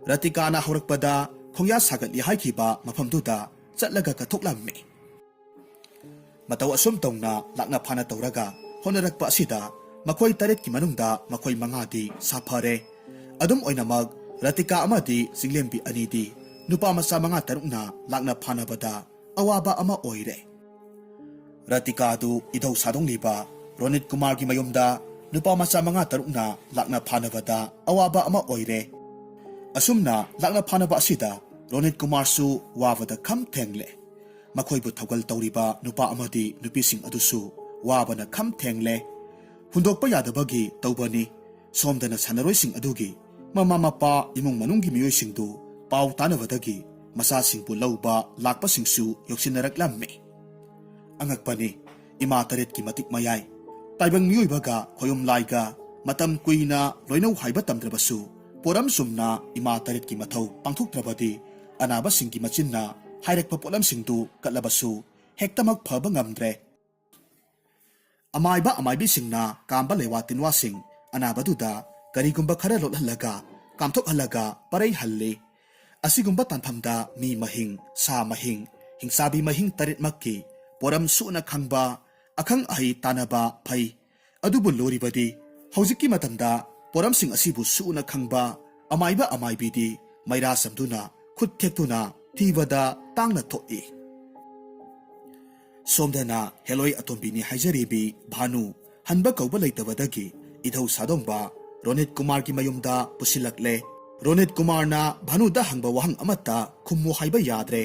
ꯔꯇꯤꯀꯥꯅ ꯍꯧꯔꯛꯄꯗ ꯈꯣꯡꯌꯥ ꯁꯥꯒꯠꯂꯤ ꯍꯥꯏꯈꯤꯕ ꯃꯐꯝꯗꯨꯗ ꯆꯠꯂꯒ ꯀꯠꯊꯣꯛꯂꯝꯃꯤ꯫ ꯃꯇꯧ ꯑꯁꯨꯝ ꯇꯧꯅ ꯂꯥꯛꯅ ꯐꯥꯅ ꯇꯧꯔꯒ ꯍꯣꯠꯅꯔꯛꯄ ꯑꯁꯤꯗ ꯃꯈꯣꯏ ꯇꯔꯦꯠꯀꯤ ꯃꯅꯨꯡꯗ ꯃꯈꯣꯏ ꯃꯉꯥꯗꯤ ꯁꯥꯐꯔꯦ꯫ ꯑꯗꯨꯝ ꯑꯣꯏꯅꯃꯛ, ꯔꯇꯤꯀꯥ ꯑꯃꯗꯤ ꯆꯤꯡꯂꯦꯝꯕꯤ ꯑꯅꯤꯗꯤ ꯅꯨꯄꯥ ꯃꯆꯥ ꯃꯉꯥ ꯇꯔꯨꯛꯅ ꯂꯥꯛꯅ ꯐꯥꯅꯕꯗ ꯑꯋꯥꯕ ꯑꯃ ꯑꯣꯏꯔꯦ꯫ ꯔꯇꯤꯀꯥꯗꯨ ꯏꯙꯧ ꯁꯥꯗꯣꯡꯂꯤꯕ ꯔꯣꯅꯤꯠ ꯀꯨꯃꯥꯔꯒꯤ ꯃꯌꯨꯝꯗ ꯅꯨꯄꯥ ꯃꯆꯥ ꯃꯉꯥ ꯇꯔꯨꯛꯅ ꯂꯥꯛꯅ ꯐꯥꯅꯕꯗ ꯑꯋꯥꯕ ꯑꯃ ꯑꯣꯏꯔꯦ꯫ ꯑꯁꯨꯝꯅ ꯂꯥꯛꯅ ꯐꯥꯅꯕ ꯑꯁꯤꯗ ꯔꯣꯅꯤꯠ ꯀꯨꯃꯥꯔꯁꯨ ꯋꯥꯕꯗ ꯈꯝ ꯊꯦꯡꯂꯦ꯫ ꯃꯈꯣꯏꯕꯨ ꯊꯧꯒꯜ ꯇꯧꯔꯤꯕ ꯅꯨꯄꯥ ꯑꯃꯗꯤ ꯅꯨꯄꯤꯁꯤꯡ ꯑꯗꯨꯁꯨ ꯋꯥꯕꯅ ꯈꯝ ꯊꯦꯡꯂꯦ꯫ ꯍꯨꯟꯗꯣꯛꯄ ꯌꯥꯗꯕꯒꯤ ꯇꯧꯕꯅꯤ꯫ ꯁꯣꯝꯗꯅ ꯁꯥꯟꯅꯔꯣꯏꯁꯤꯡ ꯑꯗꯨꯒꯤ ꯃꯃꯥ ꯃꯄꯥ, ꯏꯃꯨꯡ ꯃꯅꯨꯡꯒꯤ ꯃꯤꯑꯣꯏꯁꯤꯡꯗꯨ ꯄꯥꯎ ꯇꯥꯅꯕꯗꯒꯤ ꯃꯆꯥꯁꯤꯡꯕꯨ ꯂꯧꯕ ꯂꯥꯛꯄꯁꯤꯡꯁꯨ ꯌꯧꯁꯤꯟꯅꯔꯛꯂꯝꯃꯤ꯫ ꯑꯉꯛꯄꯅꯤ, ꯏꯃꯥ ꯇꯔꯦꯠꯀꯤ ꯃꯇꯤꯛ ꯃꯌꯥꯏ, ꯇꯥꯏꯕꯪ ꯃꯤꯑꯣꯏꯕꯒ ꯈꯣꯌꯨꯝ ꯂꯥꯏꯒ ꯃꯇꯝ ꯀꯨꯏꯅ ꯂꯣꯏꯅꯧ ꯍꯥꯏꯕ ꯇꯝꯗ꯭ꯔꯕꯁꯨ, ꯄꯣꯔꯝ ꯆꯨꯝꯅ ꯏꯃꯥ ꯇꯔꯦꯠꯀꯤ ꯃꯊꯧ ꯄꯥꯡꯊꯣꯛꯇ꯭ꯔꯕꯗꯤ, ꯑꯅꯥꯕꯁꯤꯡꯒꯤ ꯃꯆꯤꯟꯅ ꯍꯥꯏꯔꯛꯄ ꯄꯣꯠꯂꯝꯁꯤꯡꯗꯨ ꯀꯠꯂꯕꯁꯨ ꯍꯦꯛꯇꯃꯛ ꯐꯕ ꯉꯝꯗ꯭ꯔꯦ꯫ ꯑꯃꯥꯏꯕ ꯑꯃꯥꯏꯕꯤꯁꯤꯡꯅ ꯀꯥꯝꯕ ꯂꯩꯋꯥ ꯇꯤꯟꯋꯥꯁꯤꯡ ꯑꯅꯥꯕꯗꯨꯗ ꯀꯔꯤꯒꯨꯝꯕ ꯈꯔ ꯂꯣꯠꯍꯜꯂꯒ, ꯀꯥꯝꯊꯣꯛꯍꯜꯂꯒ ꯄꯔꯩꯍꯜꯂꯤ꯫ ꯑꯁꯤꯒꯨꯝꯕ ꯇꯥꯟꯐꯝꯗ ꯃꯤ ꯃꯍꯤꯡ, ꯁꯥ ꯃꯍꯤꯡ, ꯍꯤꯡꯆꯥꯕꯤ ꯃꯍꯤꯡ ꯇꯔꯦꯠꯃꯛꯀꯤ ꯄꯣꯔꯝ ꯁꯨꯅ ꯈꯪꯕ, ꯑꯈꯪ ꯑꯍꯩ ꯇꯥꯟꯅꯕ ꯐꯩ꯫ ꯑꯗꯨꯕꯨ ꯂꯨꯔꯤꯕꯗꯤ, ꯍꯧꯖꯤꯛꯀꯤ ꯃꯇꯝꯗ ꯄꯣꯔꯝꯁꯤꯡ ꯑꯁꯤꯕꯨ ꯁꯨꯅ ꯈꯪꯕ ꯑꯃꯥꯏꯕ ꯑꯃꯥꯏꯕꯤꯗꯤ ꯃꯩꯔꯥ ꯆꯝꯗꯨꯅ, ꯈꯨꯠ ꯊꯦꯛꯇꯨꯅ ꯊꯤꯕꯗ ꯇꯥꯡꯅ ꯊꯣꯛꯏ꯫ ꯁꯣꯝꯗꯅ ꯍꯦꯂꯣꯏ ꯑꯇꯣꯝꯕꯤꯅꯤ ꯍꯥꯏꯖꯔꯤꯕꯤ ꯚꯥꯅꯨ ꯍꯟꯕ ꯀꯧꯕ ꯂꯩꯇꯕꯗꯒꯤ ꯏꯙꯧ ꯁꯥꯗꯣꯡꯕ ꯔꯣꯅꯤꯠ ꯀꯨꯃꯥꯔꯒꯤ ꯃꯌꯨꯝꯗ ꯄꯨꯁꯤꯜꯂꯛꯂꯦ꯫ ꯔꯣꯅꯤꯠ ꯀꯨꯃꯥꯔꯅ ꯚꯥꯅꯨꯗ ꯍꯪꯕ ꯋꯥꯍꯪ ꯑꯃꯠꯇ ꯈꯨꯝꯃꯨ ꯍꯥꯏꯕ ꯌꯥꯗ꯭ꯔꯦ꯫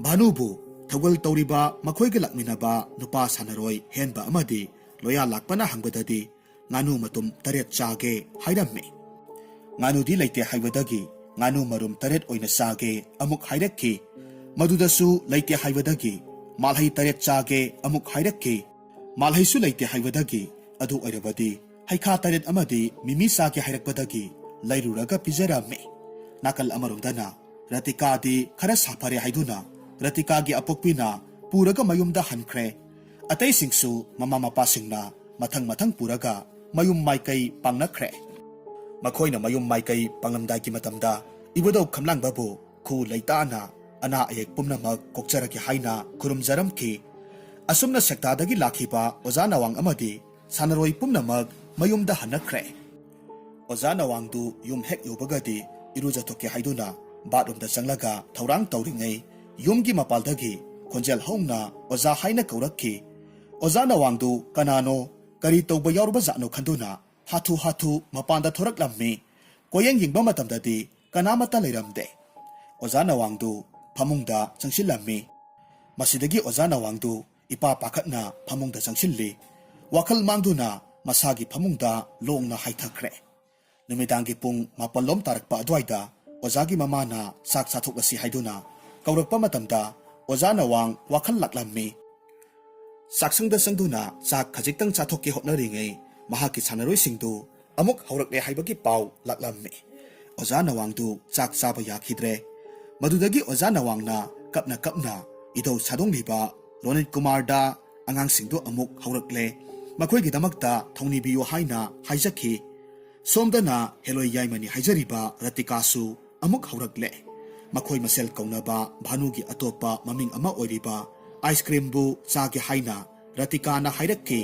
ꯚꯥꯅꯨꯕꯨ ꯊꯧꯒꯜ ꯇꯧꯔꯤꯕ ꯃꯈꯣꯏꯒ ꯂꯥꯛꯃꯤꯟꯅꯕ ꯅꯨꯄꯥ ꯁꯥꯟꯅꯔꯣꯏ ꯍꯦꯟꯕ ꯑꯃꯗꯤ ꯂꯣꯌꯥ ꯂꯥꯛꯄꯅ ꯍꯪꯕꯗꯗꯤ, "ꯉꯥꯅꯨ ꯃꯇꯨꯝ ꯇꯔꯦꯠ ꯆꯥꯒꯦ" ꯍꯥꯏꯔꯝꯃꯤ꯫ ꯉꯥꯅꯨꯗꯤ ꯂꯩꯇꯦ ꯍꯥꯏꯕꯗꯒꯤ ꯉꯥꯅꯨ ꯃꯔꯨꯝ ꯇꯔꯦꯠ ꯑꯣꯏꯅ ꯆꯥꯒꯦ ꯑꯃꯨꯛ ꯍꯥꯏꯔꯛꯈꯤ꯫ ꯃꯗꯨꯗꯁꯨ ꯂꯩꯇꯦ ꯍꯥꯏꯕꯗꯒꯤ ꯃꯥꯜꯍꯩ ꯇꯔꯦꯠ ꯆꯥꯒꯦ ꯑꯃꯨꯛ ꯍꯥꯏꯔꯛꯈꯤ꯫ ꯃꯥꯜꯍꯩꯁꯨ ꯂꯩꯇꯦ ꯍꯥꯏꯕꯗꯒꯤ ꯑꯗꯨ ꯑꯣꯏꯔꯕꯗꯤ ꯍꯩꯈꯥ ꯇꯔꯦꯠ ꯑꯃꯗꯤ ꯃꯤꯃꯤ ꯆꯥꯒꯦ ꯍꯥꯏꯔꯛꯄꯗꯒꯤ ꯂꯩꯔꯨꯔꯒ ꯄꯤꯖꯔꯝꯃꯤ꯫ ꯅꯥꯀꯜ ꯑꯃꯔꯣꯝꯗꯅ ꯔꯥꯇꯤꯀꯥꯗꯤ ꯈꯔ ꯁꯥꯐꯔꯦ ꯍꯥꯏꯗꯨꯅ ꯔꯥꯇꯤꯀꯥꯒꯤ ꯑꯄꯣꯛꯄꯤꯅ ꯄꯨꯔꯒ ꯃꯌꯨꯝꯗ ꯍꯟꯈ꯭ꯔꯦ꯫ ꯑꯇꯩꯁꯤꯡꯁꯨ ꯃꯃꯥ ꯃꯄꯥꯁꯤꯡꯅ ꯃꯊꯪ ꯃꯊꯪ ꯄꯨꯔꯒ ꯃꯌꯨꯝ ꯃꯥꯏꯀꯩ ꯄꯥꯡꯅꯈ꯭ꯔꯦ꯫ ꯃꯈꯣꯏꯅ ꯃꯌꯨꯝ ꯃꯥꯏꯀꯩ ꯄꯥꯡꯂꯝꯗꯥꯏꯒꯤ ꯃꯇꯝꯗ ꯏꯕꯨꯙꯧ ꯈꯝꯂꯥꯡꯕꯕꯨ ꯈꯨ ꯂꯩꯇꯥꯅ ꯑꯅꯥ ꯑꯌꯦꯛ ꯄꯨꯝꯅꯃꯛ ꯀꯣꯛꯆꯔꯒꯦ ꯍꯥꯏꯅ ꯈꯨꯔꯨꯝꯖꯔꯝꯈꯤ꯫ ꯑꯁꯨꯝꯅ ꯁꯦꯛꯇꯥꯗꯒꯤ ꯂꯥꯛꯈꯤꯕ ꯑꯣꯖꯥ ꯅꯋꯥꯡ ꯑꯃꯗꯤ ꯁꯥꯟꯅꯔꯣꯏ ꯄꯨꯝꯅꯃꯛ ꯃꯌꯨꯝꯗ ꯍꯟꯅꯈ꯭ꯔꯦ꯫ ꯑꯣꯖꯥ ꯅꯋꯥꯡꯗꯨ ꯌꯨꯝ ꯍꯦꯛ ꯌꯧꯕꯒꯗꯤ ꯏꯔꯨꯖꯊꯣꯛꯀꯦ ꯍꯥꯏꯗꯨꯅ ꯕꯥꯠꯔꯨꯝꯗ ꯆꯪꯂꯒ ꯊꯧꯔꯥꯡ ꯇꯧꯔꯤꯉꯩ ꯌꯨꯝꯒꯤ ꯃꯄꯥꯜꯗꯒꯤ ꯈꯣꯟꯖꯦꯜ ꯍꯧꯅ "ꯑꯣꯖꯥ" ꯍꯥꯏꯅ ꯀꯧꯔꯛꯈꯤ꯫ ꯑꯣꯖꯥ ꯅꯋꯥꯡꯗꯨ ꯀꯅꯥꯅꯣ, ꯀꯔꯤ ꯇꯧꯕ ꯌꯥꯎꯔꯕ ꯖꯥꯠꯅꯣ ꯈꯟꯗꯨꯅ ꯍꯥꯊꯨ ꯍꯥꯊꯨ ꯃꯄꯥꯟꯗ ꯊꯣꯔꯛꯂꯝꯃꯤ꯫ ꯀꯣꯌꯦꯡ ꯌꯦꯡꯕ ꯃꯇꯝꯗꯗꯤ ꯀꯅꯥꯃꯠꯇ ꯂꯩꯔꯝꯗꯦ꯫ ꯑꯣꯖꯥ ꯅꯋꯥꯡꯗꯨ ꯐꯃꯨꯡꯗ ꯆꯪꯁꯤꯜꯂꯝꯃꯤ꯫ ꯃꯁꯤꯗꯒꯤ ꯑꯣꯖꯥ ꯅꯋꯥꯡꯗꯨ ꯏꯄꯥ ꯄꯥꯈꯠꯅ ꯐꯃꯨꯡꯗ ꯆꯪꯁꯤꯜꯂꯤ꯫ ꯋꯥꯈꯜ ꯃꯥꯡꯗꯨꯅ ꯃꯁꯥꯒꯤ ꯐꯃꯨꯡꯗ ꯂꯣꯡꯅ ꯍꯥꯏꯊꯈ꯭ꯔꯦ꯫ ꯅꯨꯃꯤꯗꯥꯡꯒꯤ ꯄꯨꯡ ꯃꯥꯄꯜ ꯂꯣꯝ ꯇꯥꯔꯛꯄ ꯑꯗꯨꯋꯥꯏꯗ ꯑꯣꯖꯥꯒꯤ ꯃꯃꯥꯅ ꯆꯥꯛ ꯆꯥꯊꯣꯛꯂꯁꯤ ꯍꯥꯏꯗꯨꯅ ꯀꯧꯔꯛꯄ ꯃꯇꯝꯗ ꯑꯣꯖꯥ ꯅꯋꯥꯡ ꯋꯥꯈꯜ ꯂꯥꯛꯂꯝꯃꯤ꯫ ꯆꯥꯛꯁꯪꯗ ꯆꯪꯗꯨꯅ ꯆꯥꯛ ꯈꯖꯤꯛꯇꯪ ꯆꯥꯊꯣꯛꯀꯦ ꯍꯣꯠꯅꯔꯤꯉꯩ ꯃꯍꯥꯛꯀꯤ ꯁꯥꯟꯅꯔꯣꯏꯁꯤꯡꯗꯨ ꯑꯃꯨꯛ ꯍꯧꯔꯛꯂꯦ ꯍꯥꯏꯕꯒꯤ ꯄꯥꯎ ꯂꯥꯛꯂꯝꯃꯤ꯫ ꯑꯣꯖꯥ ꯅꯋꯥꯡꯗꯨ ꯆꯥꯛ ꯆꯥꯕ ꯌꯥꯈꯤꯗ꯭ꯔꯦ꯫ ꯃꯗꯨꯗꯒꯤ ꯑꯣꯖꯥ ꯅꯋꯥꯡꯅ ꯀꯞꯅ ꯀꯞꯅ ꯏꯙꯧ ꯁꯥꯗꯣꯡꯂꯤꯕ ꯔꯣꯅꯤꯠ ꯀꯨꯃꯥꯔꯗ ꯑꯉꯥꯡꯁꯤꯡꯗꯨ ꯑꯃꯨꯛ ꯍꯧꯔꯛꯂꯦ꯫ ꯃꯈꯣꯏꯒꯤꯗꯃꯛꯇ ꯊꯧꯅꯤꯕꯤꯌꯨ ꯍꯥꯏꯅ ꯍꯥꯏꯖꯈꯤ꯫ ꯁꯣꯝꯗꯅ ꯍꯦꯂꯣꯏ ꯌꯥꯏꯃꯅꯤ ꯍꯥꯏꯖꯔꯤꯕ ꯔꯇꯤꯀꯥꯁꯨ ꯑꯃꯨꯛ ꯍꯧꯔꯛꯂꯦ꯫ ꯃꯈꯣꯏ ꯃꯁꯦꯜ ꯀꯧꯅꯕ ꯚꯥꯅꯨꯒꯤ ꯑꯇꯣꯞꯄ ꯃꯃꯤꯡ ꯑꯃ ꯑꯣꯏꯔꯤꯕ ꯑꯥꯏꯁ ꯀ꯭ꯔꯤꯝꯕꯨ ꯆꯥꯒꯦ ꯍꯥꯏꯅ ꯔꯇꯤꯀꯥꯅ ꯍꯥꯏꯔꯛꯈꯤ꯫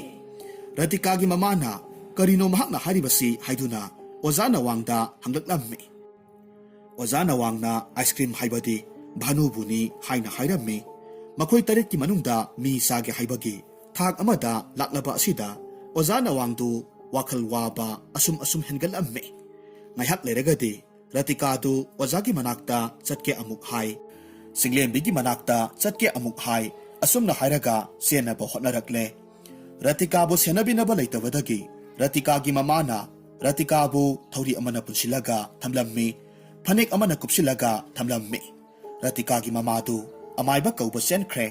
ꯔꯇꯤꯀꯥꯒꯤ ꯃꯃꯥꯅ "ꯀꯔꯤꯅꯣ ꯃꯍꯥꯛꯅ ꯍꯥꯏꯔꯤꯕꯁꯤ?" ꯍꯥꯏꯗꯨꯅ ꯑꯣꯖꯥ ꯅꯋꯥꯡꯗ ꯍꯪꯂꯛꯂꯝꯃꯤ꯫ ꯑꯣꯖꯥ ꯅꯋꯥꯡꯅ ꯑꯥꯏꯁ ꯀ꯭ꯔꯤꯝ ꯍꯥꯏꯕꯗꯤ ꯚꯥꯅꯨꯕꯨꯅꯤ ꯍꯥꯏꯅ ꯍꯥꯏꯔꯝꯃꯤ꯫ ꯃꯈꯣꯏ ꯇꯔꯦꯠꯀꯤ ꯃꯅꯨꯡꯗ ꯃꯤ ꯆꯥꯒꯦ ꯍꯥꯏꯕꯒꯤ ꯊꯥꯛ ꯑꯃꯗ ꯂꯥꯛꯂꯕ ꯑꯁꯤꯗ ꯑꯣꯖꯥ ꯅꯋꯥꯡꯗꯨ ꯋꯥꯈꯜ ꯋꯥꯕ ꯑꯁꯨꯝ ꯑꯁꯨꯝ ꯍꯦꯟꯒꯠꯂꯝꯃꯤ꯫ ꯉꯥꯏꯍꯥꯛ ꯂꯩꯔꯒꯗꯤ ꯔꯇꯤꯀꯥꯗꯨ ꯑꯣꯖꯥꯒꯤ ꯃꯅꯥꯛꯇ ꯆꯠꯀꯦ ꯑꯃꯨꯛ ꯍꯥꯏ, ꯆꯤꯡꯂꯦꯝꯕꯤꯒꯤ ꯃꯅꯥꯛꯇ ꯆꯠꯀꯦ ꯑꯃꯨꯛ ꯍꯥꯏ, ꯑꯁꯨꯝꯅ ꯍꯥꯏꯔꯒ ꯆꯦꯟꯅꯕ ꯍꯣꯠꯅꯔꯛꯂꯦ꯫ ꯔꯇꯤꯀꯥꯕꯨ ꯁꯦꯟꯅꯕꯤꯅꯕ ꯂꯩꯇꯕꯗꯒꯤ ꯔꯇꯤꯀꯥꯒꯤ ꯃꯃꯥꯅ ꯔꯇꯤꯀꯥꯕꯨ ꯊꯧꯔꯤ ꯑꯃꯅ ꯄꯨꯟꯁꯤꯜꯂꯒ ꯊꯝꯂꯝꯃꯤ꯫ ꯐꯅꯦꯛ ꯑꯃꯅ ꯀꯨꯞꯁꯤꯜꯂꯒ ꯊꯝꯂꯝꯃꯤ꯫ ꯔꯇꯤꯀꯥꯒꯤ ꯃꯃꯥꯗꯨ ꯑꯃꯥꯏꯕ ꯀꯧꯕ ꯆꯦꯟꯈ꯭ꯔꯦ꯫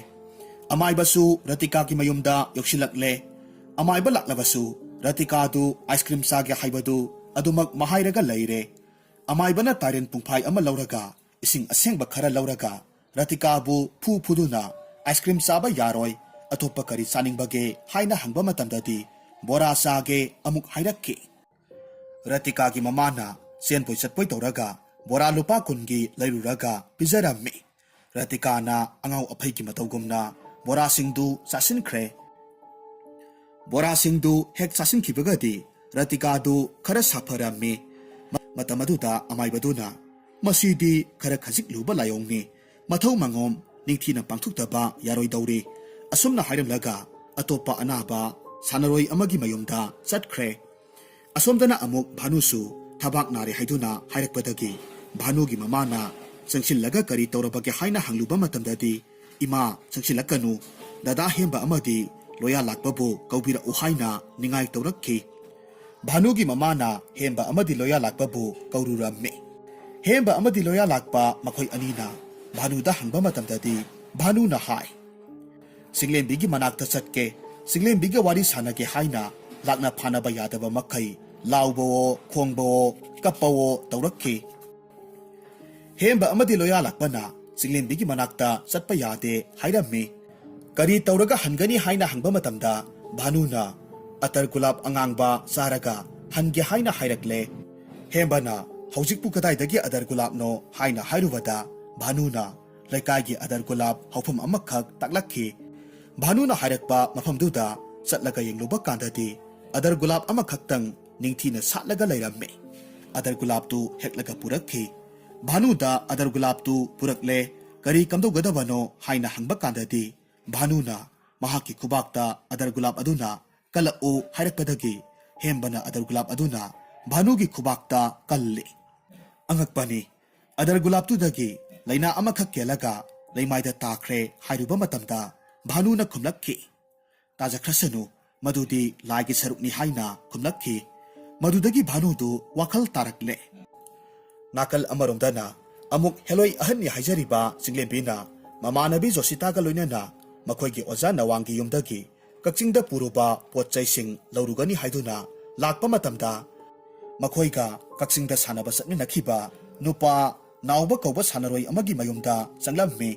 ꯑꯃꯥꯏꯕꯁꯨ ꯔꯇꯤꯀꯥꯒꯤ ꯃꯌꯨꯝꯗ ꯌꯧꯁꯤꯜꯂꯛꯂꯦ꯫ ꯑꯃꯥꯏꯕ ꯂꯥꯛꯂꯕꯁꯨ ꯔꯇꯤꯀꯥꯗꯨ ꯑꯥꯏꯁ ꯀ꯭ꯔꯤꯝ ꯆꯥꯒꯦ ꯍꯥꯏꯕꯗꯨ ꯑꯗꯨꯃꯛ ꯃꯍꯥꯏꯔꯒ ꯂꯩꯔꯦ꯫ ꯑꯃꯥꯏꯕꯅ ꯇꯥꯏꯔꯦꯟ ꯄꯨꯡꯐꯥꯏ ꯑꯃ ꯂꯧꯔꯒ ꯏꯁꯤꯡ ꯑꯁꯦꯡꯕ ꯈꯔ ꯂꯧꯔꯒ ꯔꯇꯤꯀꯥꯕꯨ ꯐꯨ ꯐꯨꯗꯨꯅ ꯑꯥꯏꯁ ꯀ꯭ꯔꯤꯝ ꯆꯥꯕ ꯌꯥꯔꯣꯏ, ꯑꯇꯣꯞꯄ ꯀꯔꯤ ꯆꯥꯅꯤꯡꯕꯒꯦ ꯍꯥꯏꯅ ꯍꯪꯕ ꯃꯇꯝꯗꯗꯤ ꯕꯣꯔꯥ ꯆꯥꯒꯦ ꯑꯃꯨꯛ ꯍꯥꯏꯔꯛꯈꯤ꯫ ꯔꯇꯤꯀꯥꯒꯤ ꯃꯃꯥꯅ ꯆꯦꯟꯄꯣꯏ ꯆꯠꯄꯣꯏ ꯇꯧꯔꯒ ꯕꯣꯔꯥ ꯂꯨꯄꯥ ꯀꯨꯟꯒꯤ ꯂꯩꯔꯨꯔꯒ ꯄꯤꯖꯔꯝꯃꯤ꯫ ꯔꯇꯤꯀꯥꯅ ꯑꯉꯥꯎ ꯑꯐꯩꯒꯤ ꯃꯇꯧꯒꯨꯝꯅ ꯕꯣꯔꯥꯁꯤꯡꯗꯨ ꯆꯥꯁꯤꯟꯈ꯭ꯔꯦ꯫ ꯕꯣꯔꯥꯁꯤꯡꯗꯨ ꯍꯦꯛ ꯆꯥꯁꯤꯟꯈꯤꯕꯒꯗꯤ ꯔꯇꯤꯀꯥꯗꯨ ꯈꯔ ꯁꯥꯐꯔꯝꯃꯤ꯫ ꯃ-, ꯃꯇꯝ ꯑꯗꯨꯗ ꯑꯃꯥꯏꯕꯗꯨꯅ, "ꯃꯁꯤꯗꯤ ꯈꯔ ꯈꯖꯤꯛ ꯂꯨꯕ ꯂꯥꯏꯑꯣꯡꯅꯤ꯫ ꯃꯊꯧ ꯃꯉꯣꯝ ꯅꯤꯡꯊꯤꯅ ꯄꯥꯡꯊꯣꯛꯇꯕ ꯌꯥꯔꯣꯏꯗꯧꯔꯤ," ꯑꯁꯨꯝꯅ ꯍꯥꯏꯔꯝꯂꯒ ꯑꯇꯣꯞꯄ ꯑꯅꯥꯕ ꯁꯥꯟꯅꯔꯣꯏ ꯑꯃꯒꯤ ꯃꯌꯨꯝꯗ ꯆꯠꯈ꯭ꯔꯦ꯫ ꯑꯁꯣꯝꯗꯅ ꯑꯃꯨꯛ ꯚꯥꯅꯨꯁꯨ ꯊꯕꯥꯛ ꯅꯥꯔꯦ ꯍꯥꯏꯗꯨꯅ ꯍꯥꯏꯔꯛꯄꯗꯒꯤ ꯚꯥꯅꯨꯒꯤ ꯃꯃꯥꯅ ꯆꯪꯁꯤꯜꯂꯒ ꯀꯔꯤ ꯇꯧꯔꯕꯒꯦ ꯍꯥꯏꯅ ꯍꯪꯂꯨꯕ ꯃꯇꯝꯗꯗꯤ, "ꯏꯃꯥ, ꯆꯪꯁꯤꯜꯂꯛꯀꯅꯨ, ꯗꯗꯥ ꯍꯦꯝꯕ ꯑꯃꯗꯤ ꯂꯣꯌꯥ ꯂꯥꯛꯄꯕꯨ ꯀꯧꯕꯤꯔꯛꯎ" ꯍꯥꯏꯅ ꯅꯤꯡꯉꯥꯏ ꯇꯧꯔꯛꯈꯤ꯫ ꯚꯥꯅꯨꯒꯤ ꯃꯃꯥꯅ ꯍꯦꯝꯕ ꯑꯃꯗꯤ ꯂꯣꯌꯥ ꯂꯥꯛꯄꯕꯨ ꯀꯧꯔꯨꯔꯝꯃꯤ꯫ ꯍꯦꯝꯕ ꯑꯃꯗꯤ ꯂꯣꯌꯥ ꯂꯥꯛꯄ ꯃꯈꯣꯏ ꯑꯅꯤꯅ ꯚꯥꯅꯨꯗ ꯍꯪꯕ ꯃꯇꯝꯗꯗꯤ, ꯚꯥꯅꯨꯅ ꯍꯥꯏ, "ꯆꯤꯡꯂꯦꯝꯕꯤꯒꯤ ꯃꯅꯥꯛꯇ ꯆꯠꯀꯦ, ꯆꯤꯡꯂꯦꯝꯕꯤꯒ ꯋꯥꯔꯤ ꯁꯥꯟꯅꯒꯦ" ꯍꯥꯏꯅ ꯂꯥꯛꯅ ꯐꯥꯅꯕ ꯌꯥꯗꯕ ꯃꯈꯩ ꯂꯥꯎꯕꯋꯣ, ꯈꯣꯡꯕꯋꯣ, ꯀꯞꯄꯋꯣ ꯇꯧꯔꯛꯈꯤ꯫ ꯍꯦꯝꯕ ꯑꯃꯗꯤ ꯂꯣꯌꯥ ꯂꯥꯛꯄꯅ ꯆꯤꯡꯂꯦꯝꯕꯤꯒꯤ ꯃꯅꯥꯛꯇ ꯆꯠꯄ ꯌꯥꯗꯦ ꯍꯥꯏꯔꯝꯃꯤ꯫ ꯀꯔꯤ ꯇꯧꯔꯒ ꯍꯟꯒꯅꯤ ꯍꯥꯏꯅ ꯍꯪꯕ ꯃꯇꯝꯗ ꯚꯥꯅꯨꯅ ꯑꯇꯔ ꯒꯨꯂꯥꯞ ꯑꯉꯥꯡꯕ ꯆꯥꯔꯒ ꯍꯟꯒꯦ ꯍꯥꯏꯅ ꯍꯥꯏꯔꯛꯂꯦ꯫ ꯍꯦꯝꯕꯅ "ꯍꯧꯖꯤꯛꯄꯨ ꯀꯗꯥꯏꯗꯒꯤ ꯑꯗꯔ ꯒꯨꯂꯥꯞꯅꯣ?" ꯍꯥꯏꯅ ꯍꯥꯏꯔꯨꯕꯗ ꯚꯥꯅꯨꯅ ꯂꯩꯀꯥꯏꯒꯤ ꯑꯗꯔ ꯒꯨꯂꯥꯞ ꯍꯧꯐꯝ ꯑꯃꯈꯛ ꯇꯥꯛꯂꯛꯈꯤ꯫ ꯚꯥꯅꯨꯅ ꯍꯥꯏꯔꯛꯄ ꯃꯐꯝꯗꯨꯗ ꯆꯠꯂꯒ ꯌꯦꯡꯂꯨꯕ ꯀꯥꯟꯗꯗꯤ ꯑꯗꯔ ꯒꯨꯂꯥꯞ ꯑꯃꯈꯛꯇꯪ ꯅꯤꯡꯊꯤꯅ ꯁꯥꯠꯂꯒ ꯂꯩꯔꯝꯃꯤ꯫ ꯑꯗꯔ ꯒꯨꯂꯥꯞꯇꯨ ꯍꯦꯛꯂꯒ ꯄꯨꯔꯛꯈꯤ꯫ ꯚꯥꯅꯨꯗ ꯑꯗꯔ ꯒꯨꯂꯥꯞꯇꯨ ꯄꯨꯔꯛꯂꯦ, "ꯀꯔꯤ ꯀꯝꯗꯧꯒꯗꯕꯅꯣ?" ꯍꯥꯏꯅ ꯍꯪꯕ ꯀꯥꯟꯗꯗꯤ ꯚꯥꯅꯨꯅ ꯃꯍꯥꯛꯀꯤ ꯈꯨꯕꯥꯛꯇ ꯑꯗꯔ ꯒꯨꯂꯥꯞ ꯑꯗꯨꯅ "ꯀꯜꯂꯛꯎ" ꯍꯥꯏꯔꯛꯄꯗꯒꯤ ꯍꯦꯝꯕꯅ ꯑꯗꯔ ꯒꯨꯂꯥꯞ ꯑꯗꯨꯅ ꯚꯥꯅꯨꯒꯤ ꯈꯨꯕꯥꯛꯇ ꯀꯜꯂꯤ꯫ ꯑꯉꯛꯄꯅꯤ, ꯑꯗꯔ ꯒꯨꯂꯥꯞꯇꯨꯗꯒꯤ ꯂꯩꯅꯥ ꯑꯃꯈꯛ ꯀꯦꯜꯂꯒ ꯂꯩꯃꯥꯏꯗ ꯇꯥꯈ꯭ꯔꯦ ꯍꯥꯏꯔꯨꯕ ꯃꯇꯝꯗ ꯚꯥꯅꯨꯅ ꯈꯨꯝꯂꯛꯈꯤ, "ꯇꯥꯖꯈ꯭ꯔꯁꯅꯨ, ꯃꯗꯨꯗꯤ ꯂꯥꯏꯒꯤ ꯁꯔꯨꯛꯅꯤ" ꯍꯥꯏꯅ ꯈꯨꯝꯂꯛꯈꯤ꯫ ꯃꯗꯨꯗꯒꯤ ꯚꯥꯅꯨꯗꯨ ꯋꯥꯈꯜ ꯇꯥꯔꯛꯂꯦ꯫ ꯅꯥꯀꯜ ꯑꯃꯔꯣꯝꯗꯅ ꯑꯃꯨꯛ ꯍꯦꯂꯣꯏ ꯑꯍꯟꯅꯤ ꯍꯥꯏꯖꯔꯤꯕ ꯆꯤꯡꯂꯦꯝꯕꯤꯅ ꯃꯃꯥꯟꯅꯕꯤ ꯖꯣꯁꯤꯇꯥꯒ ꯂꯣꯏꯅꯅ ꯃꯈꯣꯏꯒꯤ ꯑꯣꯖꯥ ꯅꯋꯥꯡꯒꯤ ꯌꯨꯝꯗꯒꯤ ꯀꯛꯆꯤꯡꯗ ꯄꯨꯔꯨꯕ ꯄꯣꯠ ꯆꯩꯁꯤꯡ ꯂꯧꯔꯨꯒꯅꯤ ꯍꯥꯏꯗꯨꯅ ꯂꯥꯛꯄ ꯃꯇꯝꯗ, ꯃꯈꯣꯏꯒ ꯀꯛꯆꯤꯡꯗ ꯁꯥꯟꯅꯕ ꯆꯠꯃꯤꯟꯅꯈꯤꯕ ꯅꯨꯄꯥ ꯅꯥꯎꯕ ꯀꯧꯕ ꯁꯥꯟꯅꯔꯣꯏ ꯑꯃꯒꯤ ꯃꯌꯨꯝꯗ ꯆꯪꯂꯝꯃꯤ꯫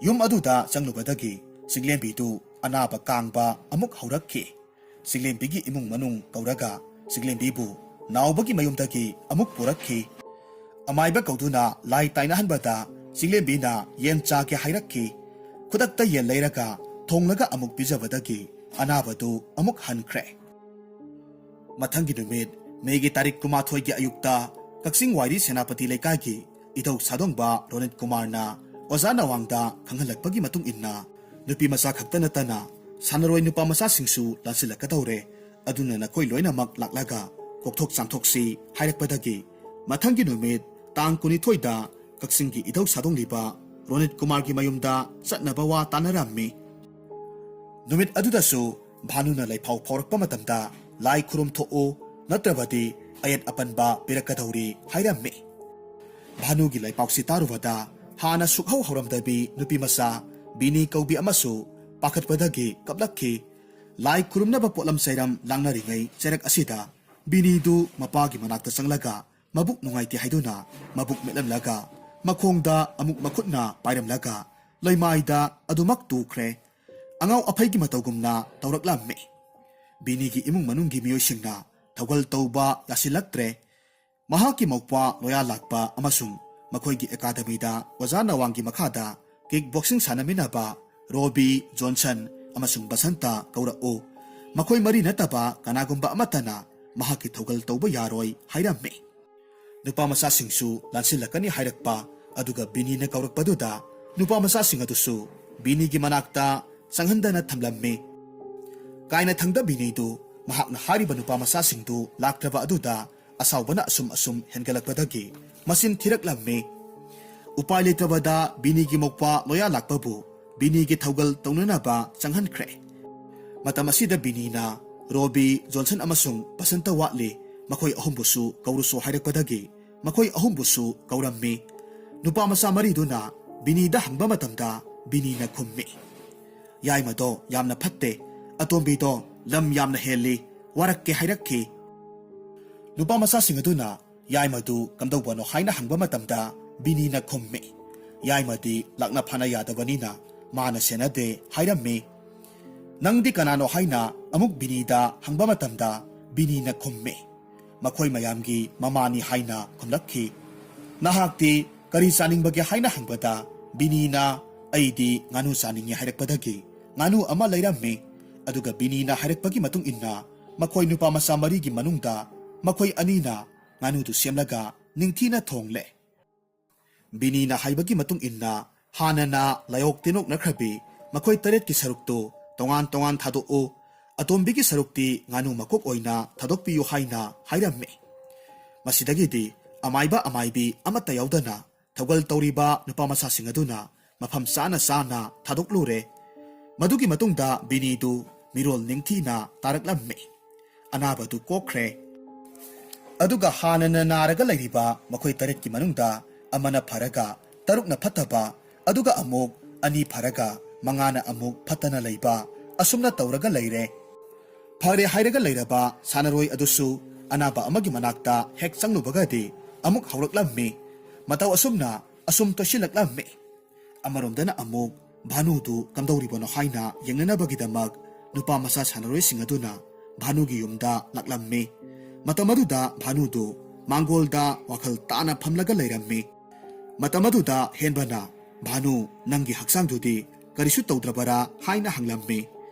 ꯌꯨꯝ ꯑꯗꯨꯗ ꯆꯪꯂꯨꯕꯗꯒꯤ ꯆꯤꯡꯂꯦꯝꯕꯤꯗꯨ ꯑꯅꯥꯕ ꯀꯥꯡꯕ ꯑꯃꯨꯛ ꯍꯧꯔꯛꯈꯤ꯫ ꯆꯤꯡꯂꯦꯝꯕꯤꯒꯤ ꯏꯃꯨꯡ ꯃꯅꯨꯡ ꯀꯧꯔꯒ ꯆꯤꯡꯂꯦꯝꯕꯤꯕꯨ ꯅꯥꯎꯕꯒꯤ ꯃꯌꯨꯝꯗꯒꯤ ꯑꯃꯨꯛ ꯄꯨꯔꯛꯈꯤ꯫ ꯑꯃꯥꯏꯕ ꯀꯧꯗꯨꯅ ꯂꯥꯏ ꯇꯥꯏꯅꯍꯟꯕꯗ ꯆꯤꯡꯂꯦꯝꯕꯤꯅ ꯌꯦꯟ ꯆꯥꯒꯦ ꯍꯥꯏꯔꯛꯈꯤ꯫ ꯈꯨꯗꯛꯇ ꯌꯦꯟ ꯂꯩꯔꯒ ꯊꯣꯡꯂꯒ ꯑꯃꯨꯛ ꯄꯤꯖꯕꯗꯒꯤ ꯑꯅꯥꯕꯗꯨ ꯑꯃꯨꯛ ꯍꯟꯈ꯭ꯔꯦ꯫ ꯃꯊꯪꯒꯤ ꯅꯨꯃꯤꯠ, ꯃꯦꯒꯤ ꯇꯥꯔꯤꯛ ꯀꯨꯟꯃꯥꯊꯣꯏꯒꯤ ꯑꯌꯨꯛꯇ ꯀꯛꯆꯤꯡ ꯋꯥꯏꯔꯤ ꯁꯦꯅꯥꯄꯇꯤ ꯂꯩꯀꯥꯏꯒꯤ ꯏꯙꯧ ꯁꯥꯗꯣꯡꯕ ꯔꯣꯅꯤꯠ ꯀꯨꯃꯥꯔꯅ ꯑꯣꯖꯥ ꯅꯋꯥꯡꯗ ꯈꯪꯍꯜꯂꯛꯄꯒꯤ ꯃꯇꯨꯡ ꯏꯟꯅ, ꯅꯨꯄꯤ ꯃꯆꯥ ꯈꯛꯇ ꯅꯠꯇꯅ ꯁꯥꯟꯅꯔꯣꯏ ꯅꯨꯄꯥ ꯃꯆꯥꯁꯤꯡꯁꯨ ꯂꯥꯟꯁꯤꯜꯂꯛꯀꯗꯧꯔꯦ, ꯑꯗꯨꯅ ꯅꯈꯣꯏ ꯂꯣꯏꯅꯃꯛ ꯂꯥꯛꯂꯒ ꯀꯣꯛꯊꯣꯛ ꯆꯥꯝꯊꯣꯛꯁꯤ ꯍꯥꯏꯔꯛꯄꯗꯒꯤ, ꯃꯊꯪꯒꯤ ꯅꯨꯃꯤꯠ ꯇꯥꯡ ꯀꯨꯟꯅꯤꯊꯣꯏꯗ ꯀꯛꯆꯤꯡꯒꯤ ꯏꯙꯧ ꯁꯥꯗꯣꯡꯂꯤꯕ ꯔꯣꯅꯤꯠ ꯀꯨꯃꯥꯔꯒꯤ ꯃꯌꯨꯝꯗ ꯆꯠꯅꯕ ꯋꯥ ꯇꯥꯅꯔꯝꯃꯤ꯫ ꯅꯨꯃꯤꯠ ꯑꯗꯨꯗꯁꯨ ꯚꯥꯅꯨꯅ ꯂꯩꯐꯥꯎ ꯐꯥꯎꯔꯛꯄ ꯃꯇꯝꯗ ꯂꯥꯏ ꯈꯨꯔꯨꯝ ꯊꯣꯛꯎ, ꯅꯠꯇ꯭ꯔꯕꯗꯤ ꯑꯌꯦꯠ ꯑꯄꯟꯕ ꯄꯤꯔꯛꯀꯗꯧꯔꯤ ꯍꯥꯏꯔꯝꯃꯤ꯫ ꯚꯥꯅꯨꯒꯤ ꯂꯩꯄꯥꯎꯁꯤ ꯇꯥꯔꯨꯕꯗ ꯍꯥꯟꯅ ꯁꯨꯛꯍꯧ ꯍꯧꯔꯝꯗꯕꯤ ꯅꯨꯄꯤ ꯃꯆꯥ ꯕꯤꯅꯤ ꯀꯧꯕꯤ ꯑꯃꯁꯨ ꯄꯥꯈꯠꯄꯗꯒꯤ ꯀꯞꯂꯛꯈꯤ꯫ ꯂꯥꯏ ꯈꯨꯔꯨꯝꯅꯕ ꯄꯣꯠꯂꯝ ꯆꯩꯔꯝ ꯂꯥꯡꯅꯔꯤꯉꯩ ꯆꯩꯔꯛ ꯑꯁꯤꯗ ꯕꯤꯅꯤꯗꯨ ꯃꯄꯥꯒꯤ ꯃꯅꯥꯛꯇ ꯆꯪꯂꯒ ꯃꯕꯨꯛ ꯅꯨꯡꯉꯥꯏꯇꯦ ꯍꯥꯏꯗꯨꯅ ꯃꯕꯨꯛ ꯃꯦꯠꯂꯝꯂꯒ ꯃꯈꯣꯡꯗ ꯑꯃꯨꯛ ꯃꯈꯨꯠꯅ ꯄꯥꯏꯔꯝꯂꯒ ꯂꯩꯃꯥꯏꯗ ꯑꯗꯨꯃꯛ ꯇꯨꯈ꯭ꯔꯦ꯫ ꯑꯉꯥꯎ ꯑꯐꯩꯒꯤ ꯃꯇꯧꯒꯨꯝꯅ ꯇꯧꯔꯛꯂꯝꯃꯤ꯫ ꯕꯤꯅꯤꯒꯤ ꯏꯃꯨꯡ ꯃꯅꯨꯡꯒꯤ ꯃꯤꯑꯣꯏꯁꯤꯡꯅ ꯊꯧꯒꯜ ꯇꯧꯕ ꯌꯥꯁꯤꯜꯂꯛꯇ꯭ꯔꯦ꯫ ꯃꯍꯥꯛꯀꯤ ꯃꯧꯄ꯭ꯋꯥ ꯂꯣꯌꯥ ꯂꯥꯛꯄ ꯑꯃꯁꯨꯡ ꯃꯈꯣꯏꯒꯤ ꯑꯦꯀꯥꯗꯃꯤꯗ ꯑꯣꯖꯥ ꯅꯋꯥꯡꯒꯤ ꯃꯈꯥꯗ ꯀꯤꯛ ꯕꯣꯛꯁꯤꯡ ꯁꯥꯟꯅꯃꯤꯟꯅꯕ ꯔꯣꯕꯤ, ꯖꯣꯟꯁꯟ ꯑꯃꯁꯨꯡ ꯕꯁꯟꯇ ꯀꯧꯔꯛꯎ꯫ ꯃꯈꯣꯏ ꯃꯔꯤ ꯅꯠꯇꯕ ꯀꯅꯥꯒꯨꯝꯕ ꯑꯃꯠꯇꯅ ꯃꯍꯥꯛꯀꯤ ꯊꯧꯒꯜ ꯇꯧꯕ ꯌꯥꯔꯣꯏ ꯍꯥꯏꯔꯝꯃꯤ꯫ ꯅꯨꯄꯥ ꯃꯆꯥꯁꯤꯡꯁꯨ ꯂꯥꯟꯁꯤꯜꯂꯛꯀꯅꯤ ꯍꯥꯏꯔꯛꯄ, ꯑꯗꯨꯒ ꯕꯤꯅꯤꯅ ꯀꯧꯔꯛꯄꯗꯨꯗ ꯅꯨꯄꯥ ꯃꯆꯥꯁꯤꯡ ꯑꯗꯨꯁꯨ ꯕꯤꯅꯤꯒꯤ ꯃꯅꯥꯛꯇ ꯆꯪꯍꯟꯗꯅ ꯊꯝꯂꯝꯃꯤ꯫ ꯀꯥꯏꯅꯊꯪꯗ ꯕꯤꯅꯤꯗꯨ ꯃꯍꯥꯛꯅ ꯍꯥꯏꯔꯤꯕ ꯅꯨꯄꯥ ꯃꯆꯥꯁꯤꯡꯗꯨ ꯂꯥꯛꯇ꯭ꯔꯕ ꯑꯗꯨꯗ ꯑꯁꯥꯎꯕꯅ ꯑꯁꯨꯝ ꯑꯁꯨꯝ ꯍꯦꯟꯒꯠꯂꯛꯄꯗꯒꯤ ꯃꯆꯤꯟ ꯊꯤꯔꯛꯂꯝꯃꯤ꯫ ꯎꯄꯥꯏ ꯂꯩꯇ꯭ꯔꯕꯗ ꯕꯤꯅꯤꯒꯤ ꯃꯧꯄ꯭ꯋꯥ ꯂꯣꯌꯥ ꯂꯥꯛꯄꯕꯨ ꯕꯤꯅꯤꯒꯤ ꯊꯧꯒꯜ ꯇꯧꯅꯅꯕ ꯆꯪꯍꯟꯈ꯭ꯔꯦ꯫ ꯃꯇꯝ ꯑꯁꯤꯗ ꯕꯤꯅꯤꯅ ꯔꯣꯕꯤ, ꯖꯣꯟꯁꯟ ꯑꯃꯁꯨꯡ ꯕꯁꯟꯇ ꯋꯥꯠꯂꯤ꯫ ꯃꯈꯣꯏ ꯑꯍꯨꯝꯕꯨꯁꯨ ꯀꯧꯔꯨꯁꯨ ꯍꯥꯏꯔꯛꯄꯗꯒꯤ ꯃꯈꯣꯏ ꯑꯍꯨꯝꯕꯨꯁꯨ ꯀꯧꯔꯝꯃꯤ꯫ ꯅꯨꯄꯥ ꯃꯆꯥ ꯃꯔꯤꯗꯨꯅ ꯕꯤꯅꯤꯗ ꯍꯪꯕ ꯃꯇꯝꯗ ꯕꯤꯅꯤꯅ ꯈꯨꯝꯃꯤ, "ꯌꯥꯏꯃꯗꯣ ꯌꯥꯝꯅ ꯐꯠꯇꯦ, ꯑꯇꯣꯝꯕꯤꯗꯣ ꯂꯝ ꯌꯥꯝꯅ ꯍꯦꯜꯂꯤ, ꯋꯥꯔꯛꯀꯦ" ꯍꯥꯏꯔꯛꯈꯤ꯫ ꯅꯨꯄꯥ ꯃꯆꯥꯁꯤꯡ ꯑꯗꯨꯅ ꯌꯥꯏꯃꯗꯨ ꯀꯝꯗꯧꯕꯅꯣ ꯍꯥꯏꯅ ꯍꯪꯕ ꯃꯇꯝꯗ ꯕꯤꯅꯤꯅ ꯈꯨꯝꯃꯤ, ꯌꯥꯏꯃꯗꯤ ꯂꯥꯛꯅ ꯐꯥꯅ ꯌꯥꯗꯕꯅꯤꯅ ꯃꯥꯅ ꯁꯦꯟꯅꯗꯦ ꯍꯥꯏꯔꯝꯃꯤ꯫ "ꯅꯪꯗꯤ ꯀꯅꯥꯅꯣ?" ꯍꯥꯏꯅ ꯑꯃꯨꯛ ꯕꯤꯅꯤꯗ ꯍꯪꯕ ꯃꯇꯝꯗ ꯕꯤꯅꯤꯅ ꯈꯨꯝꯃꯤ, "ꯃꯈꯣꯏ ꯃꯌꯥꯝꯒꯤ ꯃꯃꯥꯅꯤ" ꯍꯥꯏꯅ ꯈꯨꯝꯂꯛꯈꯤ꯫ "ꯅꯍꯥꯛꯇꯤ ꯀꯔꯤ ꯆꯥꯅꯤꯡꯕꯒꯦ?" ꯍꯥꯏꯅ ꯍꯪꯕꯗ ꯕꯤꯅꯤꯅ, "ꯑꯩꯗꯤ ꯉꯥꯅꯨ ꯆꯥꯅꯤꯡꯉꯤ" ꯍꯥꯏꯔꯛꯄꯗꯒꯤ ꯉꯥꯅꯨ ꯑꯃ ꯂꯩꯔꯝꯃꯤ꯫ ꯑꯗꯨꯒ ꯕꯤꯅꯤꯅ ꯍꯥꯏꯔꯛꯄꯒꯤ ꯃꯇꯨꯡ ꯏꯟꯅ ꯃꯈꯣꯏ ꯅꯨꯄꯥ ꯃꯆꯥ ꯃꯔꯤꯒꯤ ꯃꯅꯨꯡꯗ ꯃꯈꯣꯏ ꯑꯅꯤꯅ ꯉꯥꯅꯨꯗꯨ ꯁꯦꯝꯂꯒ ꯅꯤꯡꯊꯤꯅ ꯊꯣꯡꯂꯦ꯫ ꯕꯤꯅꯤꯅ ꯍꯥꯏꯕꯒꯤ ꯃꯇꯨꯡ ꯏꯟꯅ ꯍꯥꯟꯅꯅ ꯂꯥꯏꯑꯣꯛ ꯇꯤꯟꯑꯣꯛꯅꯈ꯭ꯔꯕꯤ ꯃꯈꯣꯏ ꯇꯔꯦꯠꯀꯤ ꯁꯔꯨꯛꯇꯨ ꯇꯣꯉꯥꯟ ꯇꯣꯉꯥꯟ ꯊꯥꯗꯣꯛꯎ, ꯑꯇꯣꯝꯕꯤꯒꯤ ꯁꯔꯨꯛꯇꯤ ꯉꯥꯅꯨ ꯃꯀꯣꯛ ꯑꯣꯏꯅ ꯊꯥꯗꯣꯛꯄꯤꯌꯨ ꯍꯥꯏꯅ ꯍꯥꯏꯔꯝꯃꯤ꯫ ꯃꯁꯤꯗꯒꯤꯗꯤ ꯑꯃꯥꯏꯕ ꯑꯃꯥꯏꯕꯤ ꯑꯃꯠꯇ ꯌꯥꯎꯗꯅ ꯊꯧꯒꯜ ꯇꯧꯔꯤꯕ ꯅꯨꯄꯥ ꯃꯆꯥꯁꯤꯡ ꯑꯗꯨꯅ ꯃꯐꯝ ꯆꯥꯅ ꯆꯥꯅ ꯊꯥꯗꯣꯛꯂꯨꯔꯦ꯫ ꯃꯗꯨꯒꯤ ꯃꯇꯨꯡꯗ ꯕꯤꯅꯤꯗꯨ ꯃꯤꯔꯣꯜ ꯅꯤꯡꯊꯤꯅ ꯇꯥꯔꯛꯂꯝꯃꯤ꯫ ꯑꯅꯥꯕꯗꯨ ꯀꯣꯛꯈ꯭ꯔꯦ꯫ ꯑꯗꯨꯒ ꯍꯥꯟꯅꯅ ꯅꯥꯔꯒ ꯂꯩꯔꯤꯕ ꯃꯈꯣꯏ ꯇꯔꯦꯠꯀꯤ ꯃꯅꯨꯡꯗ ꯑꯃꯅ ꯐꯔꯒ ꯇꯔꯨꯛꯅ ꯐꯠꯇꯕ, ꯑꯗꯨꯒ ꯑꯃꯨꯛ ꯑꯅꯤ ꯐꯔꯒ ꯃꯉꯥꯅ ꯑꯃꯨꯛ ꯐꯠꯇꯅ ꯂꯩꯕ, ꯑꯁꯨꯝꯅ ꯇꯧꯔꯒ ꯂꯩꯔꯦ꯫ ꯐꯔꯦ ꯍꯥꯏꯔꯒ ꯂꯩꯔꯕ ꯁꯥꯟꯅꯔꯣꯏ ꯑꯗꯨꯁꯨ ꯑꯅꯥꯕ ꯑꯃꯒꯤ ꯃꯅꯥꯛꯇ ꯍꯦꯛ ꯆꯪꯂꯨꯕꯒꯗꯤ ꯑꯃꯨꯛ ꯍꯧꯔꯛꯂꯝꯃꯤ꯫ ꯃꯇꯧ ꯑꯁꯨꯝꯅ ꯑꯁꯨꯝ ꯇꯣꯏꯁꯤꯜꯂꯛꯂꯝꯃꯤ꯫ ꯑꯃꯔꯣꯝꯗꯅ ꯑꯃꯨꯛ ꯚꯥꯅꯨꯗꯨ ꯀꯝꯗꯧꯔꯤꯕꯅꯣ ꯍꯥꯏꯅ ꯌꯦꯡꯅꯅꯕꯒꯤꯗꯃꯛ ꯅꯨꯄꯥ ꯃꯆꯥ ꯁꯥꯟꯅꯔꯣꯏꯁꯤꯡ ꯑꯗꯨꯅ ꯚꯥꯅꯨꯒꯤ ꯌꯨꯝꯗ ꯂꯥꯛꯂꯝꯃꯤ꯫ ꯃꯇꯝ ꯑꯗꯨꯗ ꯚꯥꯅꯨꯗꯨ ꯃꯥꯡꯒꯣꯜꯗ ꯋꯥꯈꯜ ꯇꯥꯅ ꯐꯝꯂꯒ ꯂꯩꯔꯝꯃꯤ꯫ ꯃꯇꯝ ꯑꯗꯨꯗ ꯍꯦꯟꯕꯅ, "ꯚꯥꯅꯨ, ꯅꯪꯒꯤ ꯍꯛꯆꯥꯡꯗꯨꯗꯤ ꯀꯔꯤꯁꯨ ꯇꯧꯗ꯭ꯔꯕꯔꯥ?" ꯍꯥꯏꯅ ꯍꯪꯂꯝꯃꯤ꯫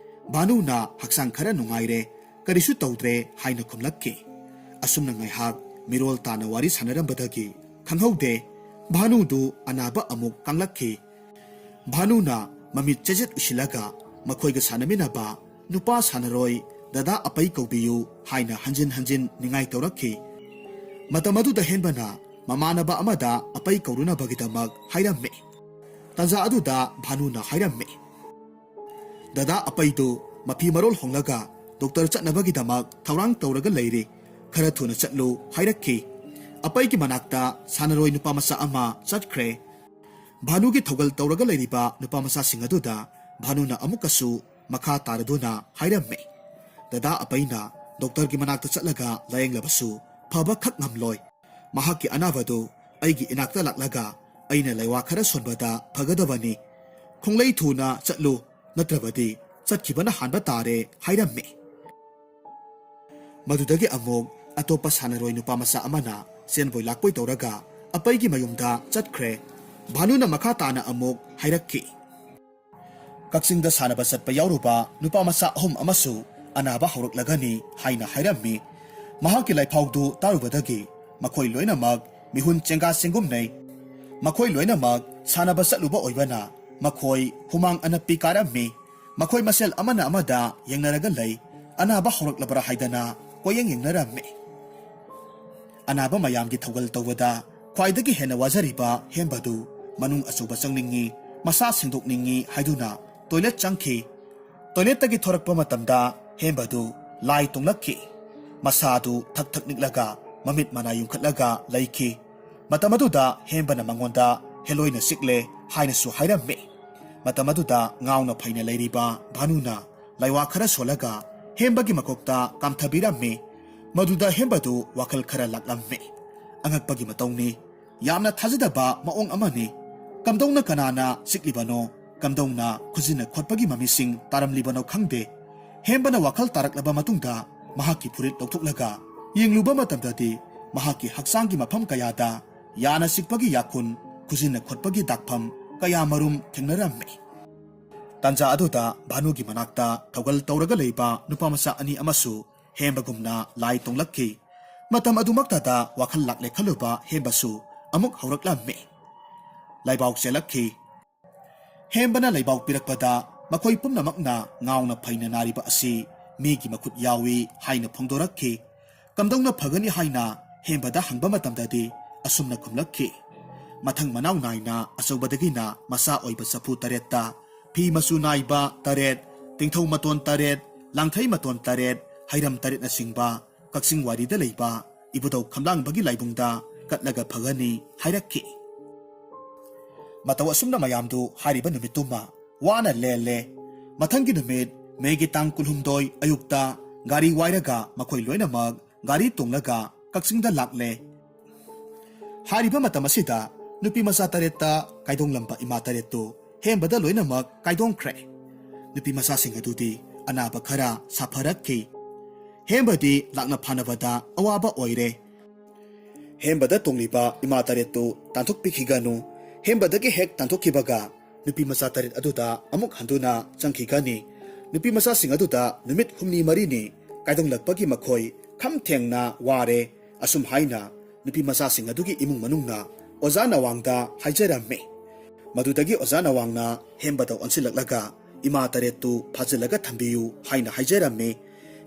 ꯚꯥꯅꯨꯅ, "ꯍꯛꯆꯥꯡ ꯈꯔ ꯅꯨꯡꯉꯥꯏꯔꯦ, ꯀꯔꯤꯁꯨ ꯇꯧꯗ꯭ꯔꯦ" ꯍꯥꯏꯅ ꯈꯨꯝꯂꯛꯈꯤ꯫ ꯑꯁꯨꯝꯅ ꯉꯥꯏꯍꯥꯛ ꯃꯤꯔꯣꯜ ꯇꯥꯅ ꯋꯥꯔꯤ ꯁꯥꯟꯅꯔꯝꯕꯗꯒꯤ ꯈꯪꯍꯧꯗꯦ, ꯚꯥꯅꯨꯗꯨ ꯑꯅꯥꯕ ꯑꯃꯨꯛ ꯀꯪꯂꯛꯈꯤ꯫ ꯚꯥꯅꯨꯅ ꯃꯃꯤꯠ ꯆꯦꯖꯦꯠ ꯎꯏꯁꯤꯜꯂꯒ ꯃꯈꯣꯏꯒ ꯁꯥꯟꯅꯃꯤꯟꯅꯕ ꯅꯨꯄꯥ ꯁꯥꯟꯅꯔꯣꯏ ꯗꯗꯥ ꯑꯄꯩ ꯀꯧꯕꯤꯌꯨ ꯍꯥꯏꯅ ꯍꯟꯖꯤꯟ ꯍꯟꯖꯤꯟ ꯅꯤꯡꯉꯥꯏ ꯇꯧꯔꯛꯈꯤ꯫ ꯃꯇꯝ ꯑꯗꯨꯗ ꯍꯦꯟꯕꯅ ꯃꯃꯥꯟꯅꯕ ꯑꯃꯗ ꯑꯄꯩ ꯀꯧꯔꯨꯅꯕꯒꯤꯗꯃꯛ ꯍꯥꯏꯔꯝꯃꯤ꯫ ꯇꯥꯟꯖꯥ ꯑꯗꯨꯗ ꯚꯥꯅꯨꯅ ꯍꯥꯏꯔꯝꯃꯤ, "ꯗꯗꯥ ꯑꯄꯩꯗꯨ ꯃꯐꯤ ꯃꯔꯣꯜ ꯍꯣꯡꯂꯒ ꯗꯣꯛꯇꯔ ꯆꯠꯅꯕꯒꯤꯗꯃꯛ ꯊꯧꯔꯥꯡ ꯇꯧꯔꯒ ꯂꯩꯔꯤ꯫ "ꯈꯔ ꯊꯨꯅ ꯆꯠꯂꯨ" ꯍꯥꯏꯔꯛꯈꯤ꯫ ꯑꯄꯩꯒꯤ ꯃꯅꯥꯛꯇ ꯁꯥꯟꯅꯔꯣꯏ ꯅꯨꯄꯥ ꯃꯆꯥ ꯑꯃ ꯆꯠꯈ꯭ꯔꯦ꯫ ꯚꯥꯅꯨꯒꯤ ꯊꯧꯒꯜ ꯇꯧꯔꯒ ꯂꯩꯔꯤꯕ ꯅꯨꯄꯥ ꯃꯆꯥꯁꯤꯡ ꯑꯗꯨꯗ ꯚꯥꯅꯨꯅ ꯑꯃꯨꯛꯀꯁꯨ ꯃꯈꯥ ꯇꯥꯔꯗꯨꯅ ꯍꯥꯏꯔꯝꯃꯤ, "ꯗꯗꯥ ꯑꯄꯩꯅ ꯗꯣꯛꯇꯔꯒꯤ ꯃꯅꯥꯛꯇ ꯆꯠꯂꯒ ꯂꯥꯌꯦꯡꯂꯕꯁꯨ ꯐꯕ ꯈꯛ ꯉꯝꯂꯣꯏ꯫ ꯃꯍꯥꯛꯀꯤ ꯑꯅꯥꯕꯗꯨ ꯑꯩꯒꯤ ꯏꯅꯥꯛꯇ ꯂꯥꯛꯂꯒ ꯑꯩꯅ ꯂꯥꯏꯋꯥ ꯈꯔ ꯁꯣꯟꯕꯗ ꯐꯒꯗꯕꯅꯤ꯫ ꯈꯣꯡꯂꯩ ꯊꯨꯅ ꯆꯠꯂꯨ, ꯅꯠꯇ꯭ꯔꯕꯗꯤ ꯆꯠꯈꯤꯕꯅ ꯍꯥꯟꯕ ꯇꯥꯔꯦ" ꯍꯥꯏꯔꯝꯃꯤ꯫ ꯃꯗꯨꯗꯒꯤ ꯑꯃꯨꯛ ꯑꯇꯣꯞꯄ ꯁꯥꯟꯅꯔꯣꯏ ꯅꯨꯄꯥ ꯃꯆꯥ ꯑꯃꯅ ꯆꯦꯟꯕꯣꯏ ꯂꯥꯛꯄꯣꯏ ꯇꯧꯔꯒ ꯑꯄꯩꯒꯤ ꯃꯌꯨꯝꯗ ꯆꯠꯈ꯭ꯔꯦ꯫ ꯚꯥꯅꯨꯅ ꯃꯈꯥ ꯇꯥꯅ ꯑꯃꯨꯛ ꯍꯥꯏꯔꯛꯈꯤ, "ꯀꯛꯆꯤꯡꯗ ꯁꯥꯟꯅꯕ ꯆꯠꯄ ꯌꯥꯎꯔꯨꯕ ꯅꯨꯄꯥ ꯃꯆꯥ ꯑꯍꯨꯝ ꯑꯃꯁꯨ ꯑꯅꯥꯕ ꯍꯧꯔꯛꯂꯒꯅꯤ" ꯍꯥꯏꯅ ꯍꯥꯏꯔꯝꯃꯤ꯫ ꯃꯍꯥꯛꯀꯤ ꯂꯥꯏꯐꯥꯎꯗꯨ ꯇꯥꯔꯨꯕꯗꯒꯤ ꯃꯈꯣꯏ ꯂꯣꯏꯅꯃꯛ ꯃꯤꯍꯨꯟ ꯆꯦꯡꯒꯥ ꯆꯦꯡꯒꯨꯝꯅꯩ꯫ ꯃꯈꯣꯏ ꯂꯣꯏꯅꯃꯛ ꯁꯥꯟꯅꯕ ꯆꯠꯂꯨꯕ ꯑꯣꯏꯕꯅ ꯃꯈꯣꯏ ꯍꯨꯃꯥꯡ ꯑꯅꯞꯄꯤ ꯀꯥꯔꯝꯃꯤ꯫ ꯃꯈꯣꯏ ꯃꯁꯦꯜ ꯑꯃꯅ ꯑꯃꯗ ꯌꯦꯡꯅꯔꯒ ꯂꯩ꯫ ꯑꯅꯥꯕ ꯍꯧꯔꯛꯂꯕ꯭ꯔꯥ ꯍꯥꯏꯗꯅ ꯀꯣꯏꯌꯦꯡ ꯌꯦꯡꯅꯔꯝꯃꯤ꯫ ꯑꯅꯥꯕ ꯃꯌꯥꯝꯒꯤ ꯊꯧꯒꯜ ꯇꯧꯕꯗ ꯈ꯭ꯋꯥꯏꯗꯒꯤ ꯍꯦꯟꯅ ꯋꯥꯖꯔꯤꯕ ꯍꯦꯝꯕꯗꯨ ꯃꯅꯨꯡ ꯑꯆꯧꯕ ꯆꯪꯅꯤꯡꯉꯤ, ꯃꯁꯥ ꯁꯦꯡꯗꯣꯛꯅꯤꯡꯉꯤ ꯍꯥꯏꯗꯨꯅ ꯇꯣꯏꯂꯦꯠ ꯆꯪꯈꯤ꯫ ꯇꯣꯏꯂꯦꯠꯇꯒꯤ ꯊꯣꯔꯛꯄ ꯃꯇꯝꯗ ꯍꯦꯝꯕꯗꯨ ꯂꯥꯏ ꯇꯣꯡꯂꯛꯈꯤ꯫ ꯃꯁꯥꯗꯨ ꯊꯛ ꯊꯛ ꯅꯤꯛꯂꯒ ꯃꯃꯤꯠ ꯃꯅꯥ ꯌꯨꯡꯈꯠꯂꯒ ꯂꯩꯈꯤ꯫ ꯃꯇꯝ ꯑꯗꯨꯗ ꯍꯦꯝꯕꯅ ꯃꯉꯣꯟꯗ "ꯍꯦꯂꯣꯏꯅ ꯆꯤꯛꯂꯦ" ꯍꯥꯏꯅꯁꯨ ꯍꯥꯏꯔꯝꯃꯤ꯫ ꯃꯇꯝ ꯑꯗꯨꯗ ꯉꯥꯎꯅ ꯐꯩꯅ ꯂꯩꯔꯤꯕ ꯚꯥꯅꯨꯅ ꯂꯥꯏꯋꯥ ꯈꯔ ꯁꯣꯜꯂꯒ ꯍꯦꯝꯕꯒꯤ ꯃꯀꯣꯛꯇ ꯀꯥꯝꯊꯕꯤꯔꯝꯃꯤ꯫ ꯃꯗꯨꯗ ꯍꯦꯝꯕꯗꯨ ꯋꯥꯈꯜ ꯈꯔ ꯂꯥꯛꯂꯝꯃꯤ꯫ ꯑꯉꯛꯄꯒꯤ ꯃꯇꯧꯅꯤ꯫ ꯌꯥꯝꯅ ꯊꯥꯖꯗꯕ ꯃꯑꯣꯡ ꯑꯃꯅꯤ꯫ ꯀꯝꯗꯧꯅ ꯀꯅꯥꯅ ꯆꯤꯛꯂꯤꯕꯅꯣ? ꯀꯝꯗꯧꯅ ꯈꯨꯖꯤꯟꯅ ꯈꯣꯠꯄꯒꯤ ꯃꯃꯤꯁꯤꯡ ꯇꯥꯔꯝꯂꯤꯕꯅꯣ ꯈꯪꯗꯦ꯫ ꯍꯦꯝꯕꯅ ꯋꯥꯈꯜ ꯇꯥꯔꯛꯂꯕ ꯃꯇꯨꯡꯗ ꯃꯍꯥꯛꯀꯤ ꯐꯨꯔꯤꯠ ꯂꯧꯊꯣꯛꯂꯒ ꯌꯦꯡꯂꯨꯕ ꯃꯇꯝꯗꯗꯤ ꯃꯍꯥꯛꯀꯤ ꯍꯛꯆꯥꯡꯒꯤ ꯃꯐꯝ ꯀꯌꯥꯗ ꯌꯥꯅ ꯆꯤꯛꯄꯒꯤ ꯌꯥꯈꯨꯟ, ꯈꯨꯖꯤꯟꯅ ꯈꯣꯠꯄꯒꯤ ꯗꯥꯛꯐꯝ ꯀꯌꯥꯃꯔꯨꯝ ꯊꯦꯡꯅꯔꯝꯃꯤ꯫ ꯇꯥꯟꯖꯥ ꯑꯗꯨꯗ ꯚꯥꯅꯨꯒꯤ ꯃꯅꯥꯛꯇ ꯊꯧꯒꯜ ꯇꯧꯔꯒ ꯂꯩꯕ ꯅꯨꯄꯥ ꯃꯆꯥ ꯑꯅꯤ ꯑꯃꯁꯨ ꯍꯦꯝꯕꯒꯨꯝꯅ ꯂꯥꯏ ꯇꯣꯡꯂꯛꯈꯤ꯫ ꯃꯇꯝ ꯑꯗꯨꯃꯛꯇꯗ ꯋꯥꯈꯜ ꯂꯥꯛꯂꯦ ꯈꯜꯂꯨꯕ ꯍꯦꯝꯕꯁꯨ ꯑꯃꯨꯛ ꯍꯧꯔꯛꯂꯝꯃꯤ꯫ ꯂꯥꯏꯕꯥꯎ ꯆꯦꯜꯂꯛꯈꯤ꯫ ꯍꯦꯝꯕꯅ ꯂꯩꯕꯥꯎ ꯄꯤꯔꯛꯄꯗ ꯃꯈꯣꯏ ꯄꯨꯝꯅꯃꯛꯅ ꯉꯥꯎꯅ ꯐꯩꯅ ꯅꯥꯔꯤꯕ ꯑꯁꯤ ꯃꯤꯒꯤ ꯃꯈꯨꯠ ꯌꯥꯎꯏ ꯍꯥꯏꯅ ꯐꯣꯡꯗꯣꯔꯛꯈꯤ꯫ ꯀꯝꯗꯧꯅ ꯐꯒꯅꯤ ꯍꯥꯏꯅ ꯍꯦꯝꯕꯗ ꯍꯪꯕ ꯃꯇꯝꯗꯗꯤ ꯑꯁꯨꯝꯅ ꯈꯨꯝꯂꯛꯈꯤ, "ꯃꯊꯪ ꯃꯅꯥꯎ ꯅꯥꯏꯅ ꯑꯆꯧꯕꯗꯒꯤꯅ ꯃꯆꯥ ꯑꯣꯏꯕ ꯆꯐꯨ ꯇꯔꯦꯠꯇ, ꯐꯤ ꯃꯆꯨ ꯅꯥꯏꯕ ꯇꯔꯦꯠ, ꯇꯤꯡꯊꯧ ꯃꯇꯣꯟ ꯇꯔꯦꯠ, ꯂꯥꯡꯊꯩ ꯃꯇꯣꯟ ꯇꯔꯦꯠ, ꯍꯩꯔꯝ ꯇꯔꯦꯠꯅꯆꯤꯡꯕ ꯀꯛꯆꯤꯡ ꯋꯥꯏꯔꯤꯗ ꯂꯩꯕ ꯏꯕꯨꯙꯧ ꯈꯝꯂꯥꯡꯕꯒꯤ ꯂꯥꯏꯕꯨꯡꯗ ꯀꯠꯂꯒ ꯐꯒꯅꯤ ꯍꯥꯏꯔꯛꯈꯤ꯫ ꯃꯇꯧ ꯑꯁꯨꯝꯅ ꯃꯌꯥꯝꯗꯨ ꯍꯥꯏꯔꯤꯕ ꯅꯨꯃꯤꯠꯇꯨꯃ ꯋꯥꯅ ꯂꯦꯜꯂꯦ꯫ ꯃꯊꯪꯒꯤ ꯅꯨꯃꯤꯠ ꯃꯦꯒꯤ ꯇꯥꯡ ꯀꯨꯟꯍꯨꯝꯗꯣꯏ ꯑꯌꯨꯛꯇ ꯒꯥꯔꯤ ꯋꯥꯏꯔꯒ ꯃꯈꯣꯏ ꯂꯣꯏꯅꯃꯛ ꯒꯥꯔꯤ ꯇꯣꯡꯂꯒ ꯀꯛꯆꯤꯡꯗ ꯂꯥꯛꯂꯦ꯫ ꯍꯥꯏꯔꯤꯕ ꯃꯇꯝ ꯑꯁꯤꯗ ꯅꯨꯄꯤ ꯃꯆꯥ ꯇꯔꯦꯠꯇ ꯀꯥꯏꯗꯣꯡꯂꯝꯕ ꯏꯃꯥ ꯇꯔꯦꯠꯇꯨ ꯍꯦꯝꯕꯗ ꯂꯣꯏꯅꯃꯛ ꯀꯥꯏꯗꯣꯡꯈ꯭ꯔꯦ꯫ ꯅꯨꯄꯤ ꯃꯆꯥꯁꯤꯡ ꯑꯗꯨꯗꯤ ꯑꯅꯥꯕ ꯈꯔ ꯁꯥꯐꯔꯛꯈꯤ꯫ ꯍꯦꯝꯕꯗꯤ ꯂꯥꯛꯅ ꯐꯥꯅꯕꯗ ꯑꯋꯥꯕ ꯑꯣꯏꯔꯦ꯫ ꯍꯦꯝꯕꯗ ꯇꯣꯡꯂꯤꯕ ꯏꯃꯥ ꯇꯔꯦꯠꯇꯨ ꯇꯥꯟꯊꯣꯛꯄꯤꯈꯤꯒꯅꯨ꯫ ꯍꯦꯝꯕꯗꯒꯤ ꯍꯦꯛ ꯇꯥꯟꯊꯣꯛꯈꯤꯕꯒ ꯅꯨꯄꯤ ꯃꯆꯥ ꯇꯔꯦꯠ ꯑꯗꯨꯗ ꯑꯃꯨꯛ ꯍꯟꯗꯨꯅ ꯆꯪꯈꯤꯒꯅꯤ꯫ ꯅꯨꯄꯤ ꯃꯆꯥꯁꯤꯡ ꯑꯗꯨꯗ ꯅꯨꯃꯤꯠ ꯍꯨꯝꯅꯤ ꯃꯔꯤꯅꯤ ꯀꯥꯏꯗꯣꯡꯂꯛꯄꯒꯤ ꯃꯈꯣꯏ ꯈꯝ ꯊꯦꯡꯅ ꯋꯥꯔꯦ꯫ ꯑꯁꯨꯝ ꯍꯥꯏꯅ ꯅꯨꯄꯤ ꯃꯆꯥꯁꯤꯡ ꯑꯗꯨꯒꯤ ꯏꯃꯨꯡ ꯃꯅꯨꯡꯅ ꯑꯣꯖꯥ ꯅꯋꯥꯡꯗ ꯍꯥꯏꯖꯔꯝꯃꯤ꯫ ꯃꯗꯨꯗꯒꯤ ꯑꯣꯖꯥ ꯅꯋꯥꯡꯅ ꯍꯦꯝꯕꯗ ꯑꯣꯟꯁꯤꯜꯂꯛꯂꯒ ꯏꯃꯥ ꯇꯔꯦꯠꯇꯨ ꯐꯥꯖꯤꯜꯂꯒ ꯊꯝꯕꯤꯌꯨ ꯍꯥꯏꯅ ꯍꯥꯏꯖꯔꯝꯃꯤ꯫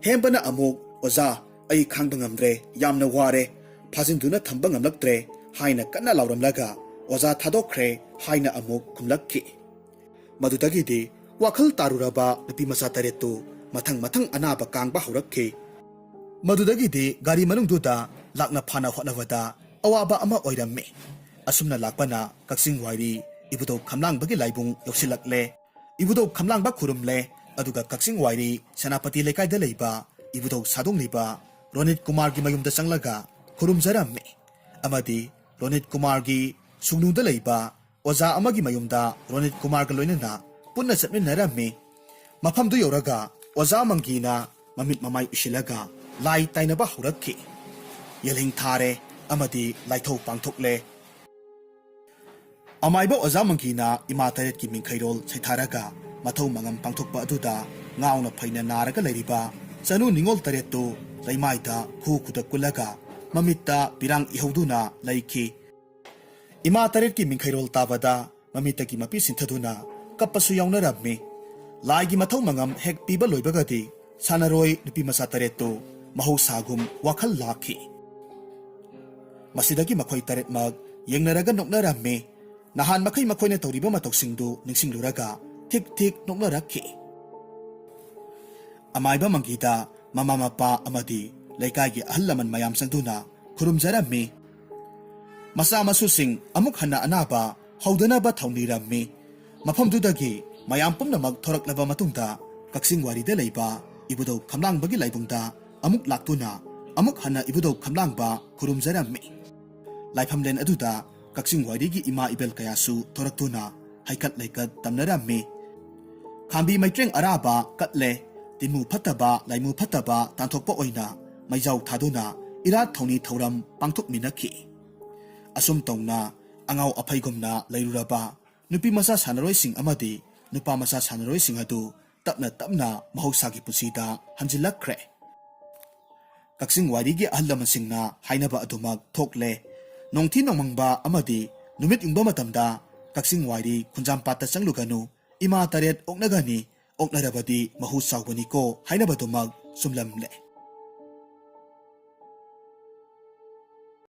ꯍꯦꯝꯕꯅ ꯑꯃꯨꯛ, "ꯑꯣꯖꯥ, ꯑꯩ ꯈꯥꯡꯕ ꯉꯝꯗ꯭ꯔꯦ, ꯌꯥꯝꯅ ꯋꯥꯔꯦ, ꯐꯥꯖꯤꯟꯗꯨꯅ ꯊꯝꯕ ꯉꯝꯂꯛꯇ꯭ꯔꯦ" ꯍꯥꯏꯅ ꯀꯟꯅ ꯂꯥꯎꯔꯝꯂꯒ ꯑꯣꯖꯥ ꯊꯥꯗꯣꯛꯈ꯭ꯔꯦ ꯍꯥꯏꯅ ꯑꯃꯨꯛ ꯈꯨꯝꯂꯛꯈꯤ꯫ ꯃꯗꯨꯗꯒꯤꯗꯤ ꯋꯥꯈꯜ ꯇꯥꯔꯨꯔꯕ ꯅꯨꯄꯤ ꯃꯆꯥ ꯇꯔꯦꯠꯇꯨ ꯃꯊꯪ ꯃꯊꯪ ꯑꯅꯥꯕ ꯀꯥꯡꯕ ꯍꯧꯔꯛꯈꯤ꯫ ꯃꯗꯨꯗꯒꯤꯗꯤ ꯒꯥꯔꯤ ꯃꯅꯨꯡꯗꯨꯗ ꯂꯥꯛꯅ ꯐꯥꯅ ꯍꯣꯠꯅꯕꯗ ꯑꯋꯥꯕ ꯑꯃ ꯑꯣꯏꯔꯝꯃꯤ꯫ ꯑꯁꯨꯝꯅ ꯂꯥꯛꯄꯅ ꯀꯛꯆꯤꯡ ꯋꯥꯏꯔꯤ ꯏꯕꯨꯙꯧ ꯈꯝꯂꯥꯡꯕꯒꯤ ꯂꯥꯏꯕꯨꯡ ꯌꯧꯁꯤꯜꯂꯛꯂꯦ꯫ ꯏꯕꯨꯙꯧ ꯈꯝꯂꯥꯡꯕ ꯈꯨꯔꯨꯝꯂꯦ, ꯑꯗꯨꯒ ꯀꯛꯆꯤꯡ ꯋꯥꯏꯔꯤ ꯁꯦꯅꯥꯄꯇꯤ ꯂꯩꯀꯥꯏꯗ ꯂꯩꯕ ꯏꯕꯨꯙꯧ ꯁꯥꯗꯣꯡꯂꯤꯕ ꯔꯣꯅꯤꯠ ꯀꯨꯃꯥꯔꯒꯤ ꯃꯌꯨꯝꯗ ꯆꯪꯂꯒ ꯈꯨꯔꯨꯝꯖꯔꯝꯃꯤ꯫ ꯑꯃꯗꯤ ꯔꯣꯅꯤꯠ ꯀꯨꯃꯥꯔꯒꯤ ꯁꯨꯡꯅꯨꯗ ꯂꯩꯕ ꯑꯣꯖꯥ ꯑꯃꯒꯤ ꯃꯌꯨꯝꯗ ꯔꯣꯅꯤꯠ ꯀꯨꯃꯥꯔꯒ ꯂꯣꯏꯅꯅ ꯄꯨꯟꯅ ꯆꯠꯃꯤꯟꯅꯔꯝꯃꯤ꯫ ꯃꯐꯝꯗꯨ ꯌꯧꯔꯒ ꯑꯣꯖꯥ ꯃꯪꯒꯤꯅ ꯃꯃꯤꯠ ꯃꯃꯥꯏ ꯎꯏꯁꯤꯜꯂꯒ ꯂꯥꯏ ꯇꯥꯏꯅꯕ ꯍꯧꯔꯛꯈꯤ꯫ ꯌꯦꯜꯍꯤꯡ ꯊꯥꯔꯦ ꯑꯃꯗꯤ ꯂꯥꯏꯊꯧ ꯄꯥꯡꯊꯣꯛꯂꯦ꯫ ꯑꯃꯥꯏꯕ ꯑꯣꯖꯥ ꯃꯪꯒꯤꯅ ꯏꯃꯥ ꯇꯔꯦꯠꯀꯤ ꯃꯤꯡꯈꯩꯔꯣꯜ ꯁꯩꯊꯥꯔꯒ ꯃꯊꯧ ꯃꯉꯝ ꯄꯥꯡꯊꯣꯛꯄ ꯑꯗꯨꯗ ꯉꯥꯎꯅ ꯐꯩꯅ ꯅꯥꯔꯒ ꯂꯩꯔꯤꯕ ꯆꯅꯨ ꯅꯤꯉꯣꯜ ꯇꯔꯦꯠꯇꯨ ꯂꯩꯃꯥꯏꯗ ꯈꯨ ꯈꯨꯗ ꯀꯨꯜꯂꯒ ꯃꯃꯤꯠꯇ ꯄꯤꯔꯥꯡ ꯏꯍꯧꯗꯨꯅ ꯂꯩꯈꯤ꯫ ꯏꯃꯥ ꯇꯔꯦꯠꯀꯤ ꯃꯤꯡꯈꯩꯔꯣꯜ ꯇꯥꯕꯗ ꯃꯃꯤꯠꯇꯒꯤ ꯃꯄꯤ ꯁꯤꯟꯊꯗꯨꯅ ꯀꯞꯄꯁꯨ ꯌꯥꯎꯅꯔꯝꯃꯤ꯫ ꯂꯥꯏꯒꯤ ꯃꯊꯧ ꯃꯉꯝ ꯍꯦꯛ ꯄꯤꯕ ꯂꯣꯏꯕꯒꯗꯤ ꯁꯥꯟꯅꯔꯣꯏ ꯅꯨꯄꯤ ꯃꯆꯥ ꯇꯔꯦꯠꯇꯨ ꯃꯍꯧꯁꯥꯒꯨꯝ ꯋꯥꯈꯜ ꯂꯥꯛꯈꯤ꯫ ꯃꯁꯤꯗꯒꯤ ꯃꯈꯣꯏ ꯇꯔꯦꯠꯃꯛ ꯌꯦꯡꯅꯔꯒ ꯅꯣꯛꯅꯔꯝꯃꯤ꯫ ꯅꯍꯥꯟ ꯃꯈꯩ ꯃꯈꯣꯏꯅ ꯇꯧꯔꯤꯕ ꯃꯇꯧꯁꯤꯡꯗꯨ ꯅꯤꯡꯁꯤꯡꯂꯨꯔꯒ ꯊꯤꯛ ꯊꯤꯛ ꯅꯣꯛꯅꯔꯛꯈꯤ꯫ ꯑꯃꯥꯏꯕ ꯃꯪꯒꯤꯗ ꯃꯃꯥ ꯃꯄꯥ ꯑꯃꯗꯤ ꯂꯩꯀꯥꯏꯒꯤ ꯑꯍꯜ ꯂꯃꯟ ꯃꯌꯥꯝ ꯆꯪꯗꯨꯅ ꯈꯨꯔꯨꯝꯖꯔꯝꯃꯤ꯫ ꯃꯆꯥ ꯃꯁꯨꯁꯤꯡ ꯑꯃꯨꯛ ꯍꯟꯅ ꯑꯅꯥꯕ ꯍꯧꯗꯅꯕ ꯊꯧꯅꯤꯔꯝꯃꯤ꯫ ꯃꯐꯝꯗꯨꯗꯒꯤ ꯃꯌꯥꯝ ꯄꯨꯝꯅꯃꯛ ꯊꯣꯔꯛꯂꯕ ꯃꯇꯨꯡꯗ, ꯀꯛꯆꯤꯡ ꯋꯥꯏꯔꯤꯗ ꯂꯩꯕ ꯏꯕꯨꯙꯧ ꯈꯝꯂꯥꯡꯕꯒꯤ ꯂꯥꯏꯕꯨꯡꯗ ꯑꯃꯨꯛ ꯂꯥꯛꯇꯨꯅ ꯑꯃꯨꯛ ꯍꯟꯅ ꯏꯕꯨꯙꯧ ꯈꯝꯂꯥꯡꯕ ꯈꯨꯔꯨꯝꯖꯔꯝꯃꯤ꯫ ꯂꯥꯏꯐꯝꯂꯦꯟ ꯑꯗꯨꯗ ꯀꯛꯆꯤꯡ ꯋꯥꯏꯔꯤꯒꯤ ꯏꯃꯥ ꯏꯕꯦꯜ ꯀꯌꯥꯁꯨ ꯊꯣꯔꯛꯇꯨꯅ ꯍꯩꯀꯠ ꯂꯩꯀꯠ ꯇꯝꯅꯔꯝꯃꯤ꯫ ꯈꯥꯝꯕꯤ ꯃꯩꯇ꯭ꯔꯦꯡ ꯑꯔꯥꯕ ꯀꯠꯂꯦ, ꯇꯤꯟꯃꯨ ꯐꯠꯇꯕ, ꯂꯥꯏꯃꯨ ꯐꯠꯇꯕ ꯇꯥꯟꯊꯣꯛꯄ ꯑꯣꯏꯅ ꯃꯩꯖꯥꯎ ꯊꯥꯗꯨꯅ ꯏꯔꯥꯠ ꯊꯧꯅꯤ ꯊꯧꯔꯝ ꯄꯥꯡꯊꯣꯛꯃꯤꯟꯅꯈꯤ꯫ ꯑꯁꯨꯝ ꯇꯧꯅ ꯑꯉꯥꯎ ꯑꯐꯩꯒꯨꯝꯅ ꯂꯩꯔꯨꯔꯕ ꯅꯨꯄꯤ ꯃꯆꯥ ꯁꯥꯟꯅꯔꯣꯏꯁꯤꯡ ꯑꯃꯗꯤ ꯅꯨꯄꯥ ꯃꯆꯥ ꯁꯥꯟꯅꯔꯣꯏꯁꯤꯡ ꯑꯗꯨ ꯇꯞꯅ ꯇꯞꯅ ꯃꯍꯧꯁꯥꯒꯤ ꯄꯨꯟꯁꯤꯗ ꯍꯟꯖꯤꯜꯂꯛꯈ꯭ꯔꯦ꯫ ꯀꯛꯆꯤꯡ ꯋꯥꯏꯔꯤꯒꯤ ꯑꯍꯜ ꯂꯃꯟꯁꯤꯡꯅ ꯍꯥꯏꯅꯕ ꯑꯗꯨꯃꯛ ꯊꯣꯛꯂꯦ, "ꯅꯣꯡꯊꯤ ꯅꯣꯡꯃꯪꯕ ꯑꯃꯗꯤ ꯅꯨꯃꯤꯠ ꯌꯨꯡꯕ ꯃꯇꯝꯗ ꯀꯛꯆꯤꯡ ꯋꯥꯏꯔꯤ ꯈꯨꯟꯖꯥꯝꯄꯥꯠꯇ ꯆꯪꯂꯨꯒꯅꯨ, ꯏꯃꯥ ꯇꯔꯦꯠ ꯑꯣꯛꯅꯒꯅꯤ, ꯑꯣꯛꯅꯔꯕꯗꯤ ꯃꯍꯨ ꯆꯥꯎꯕꯅꯤꯀꯣ" ꯍꯥꯏꯅꯕꯗꯨꯃꯛ ꯆꯨꯝꯂꯝꯂꯦ꯫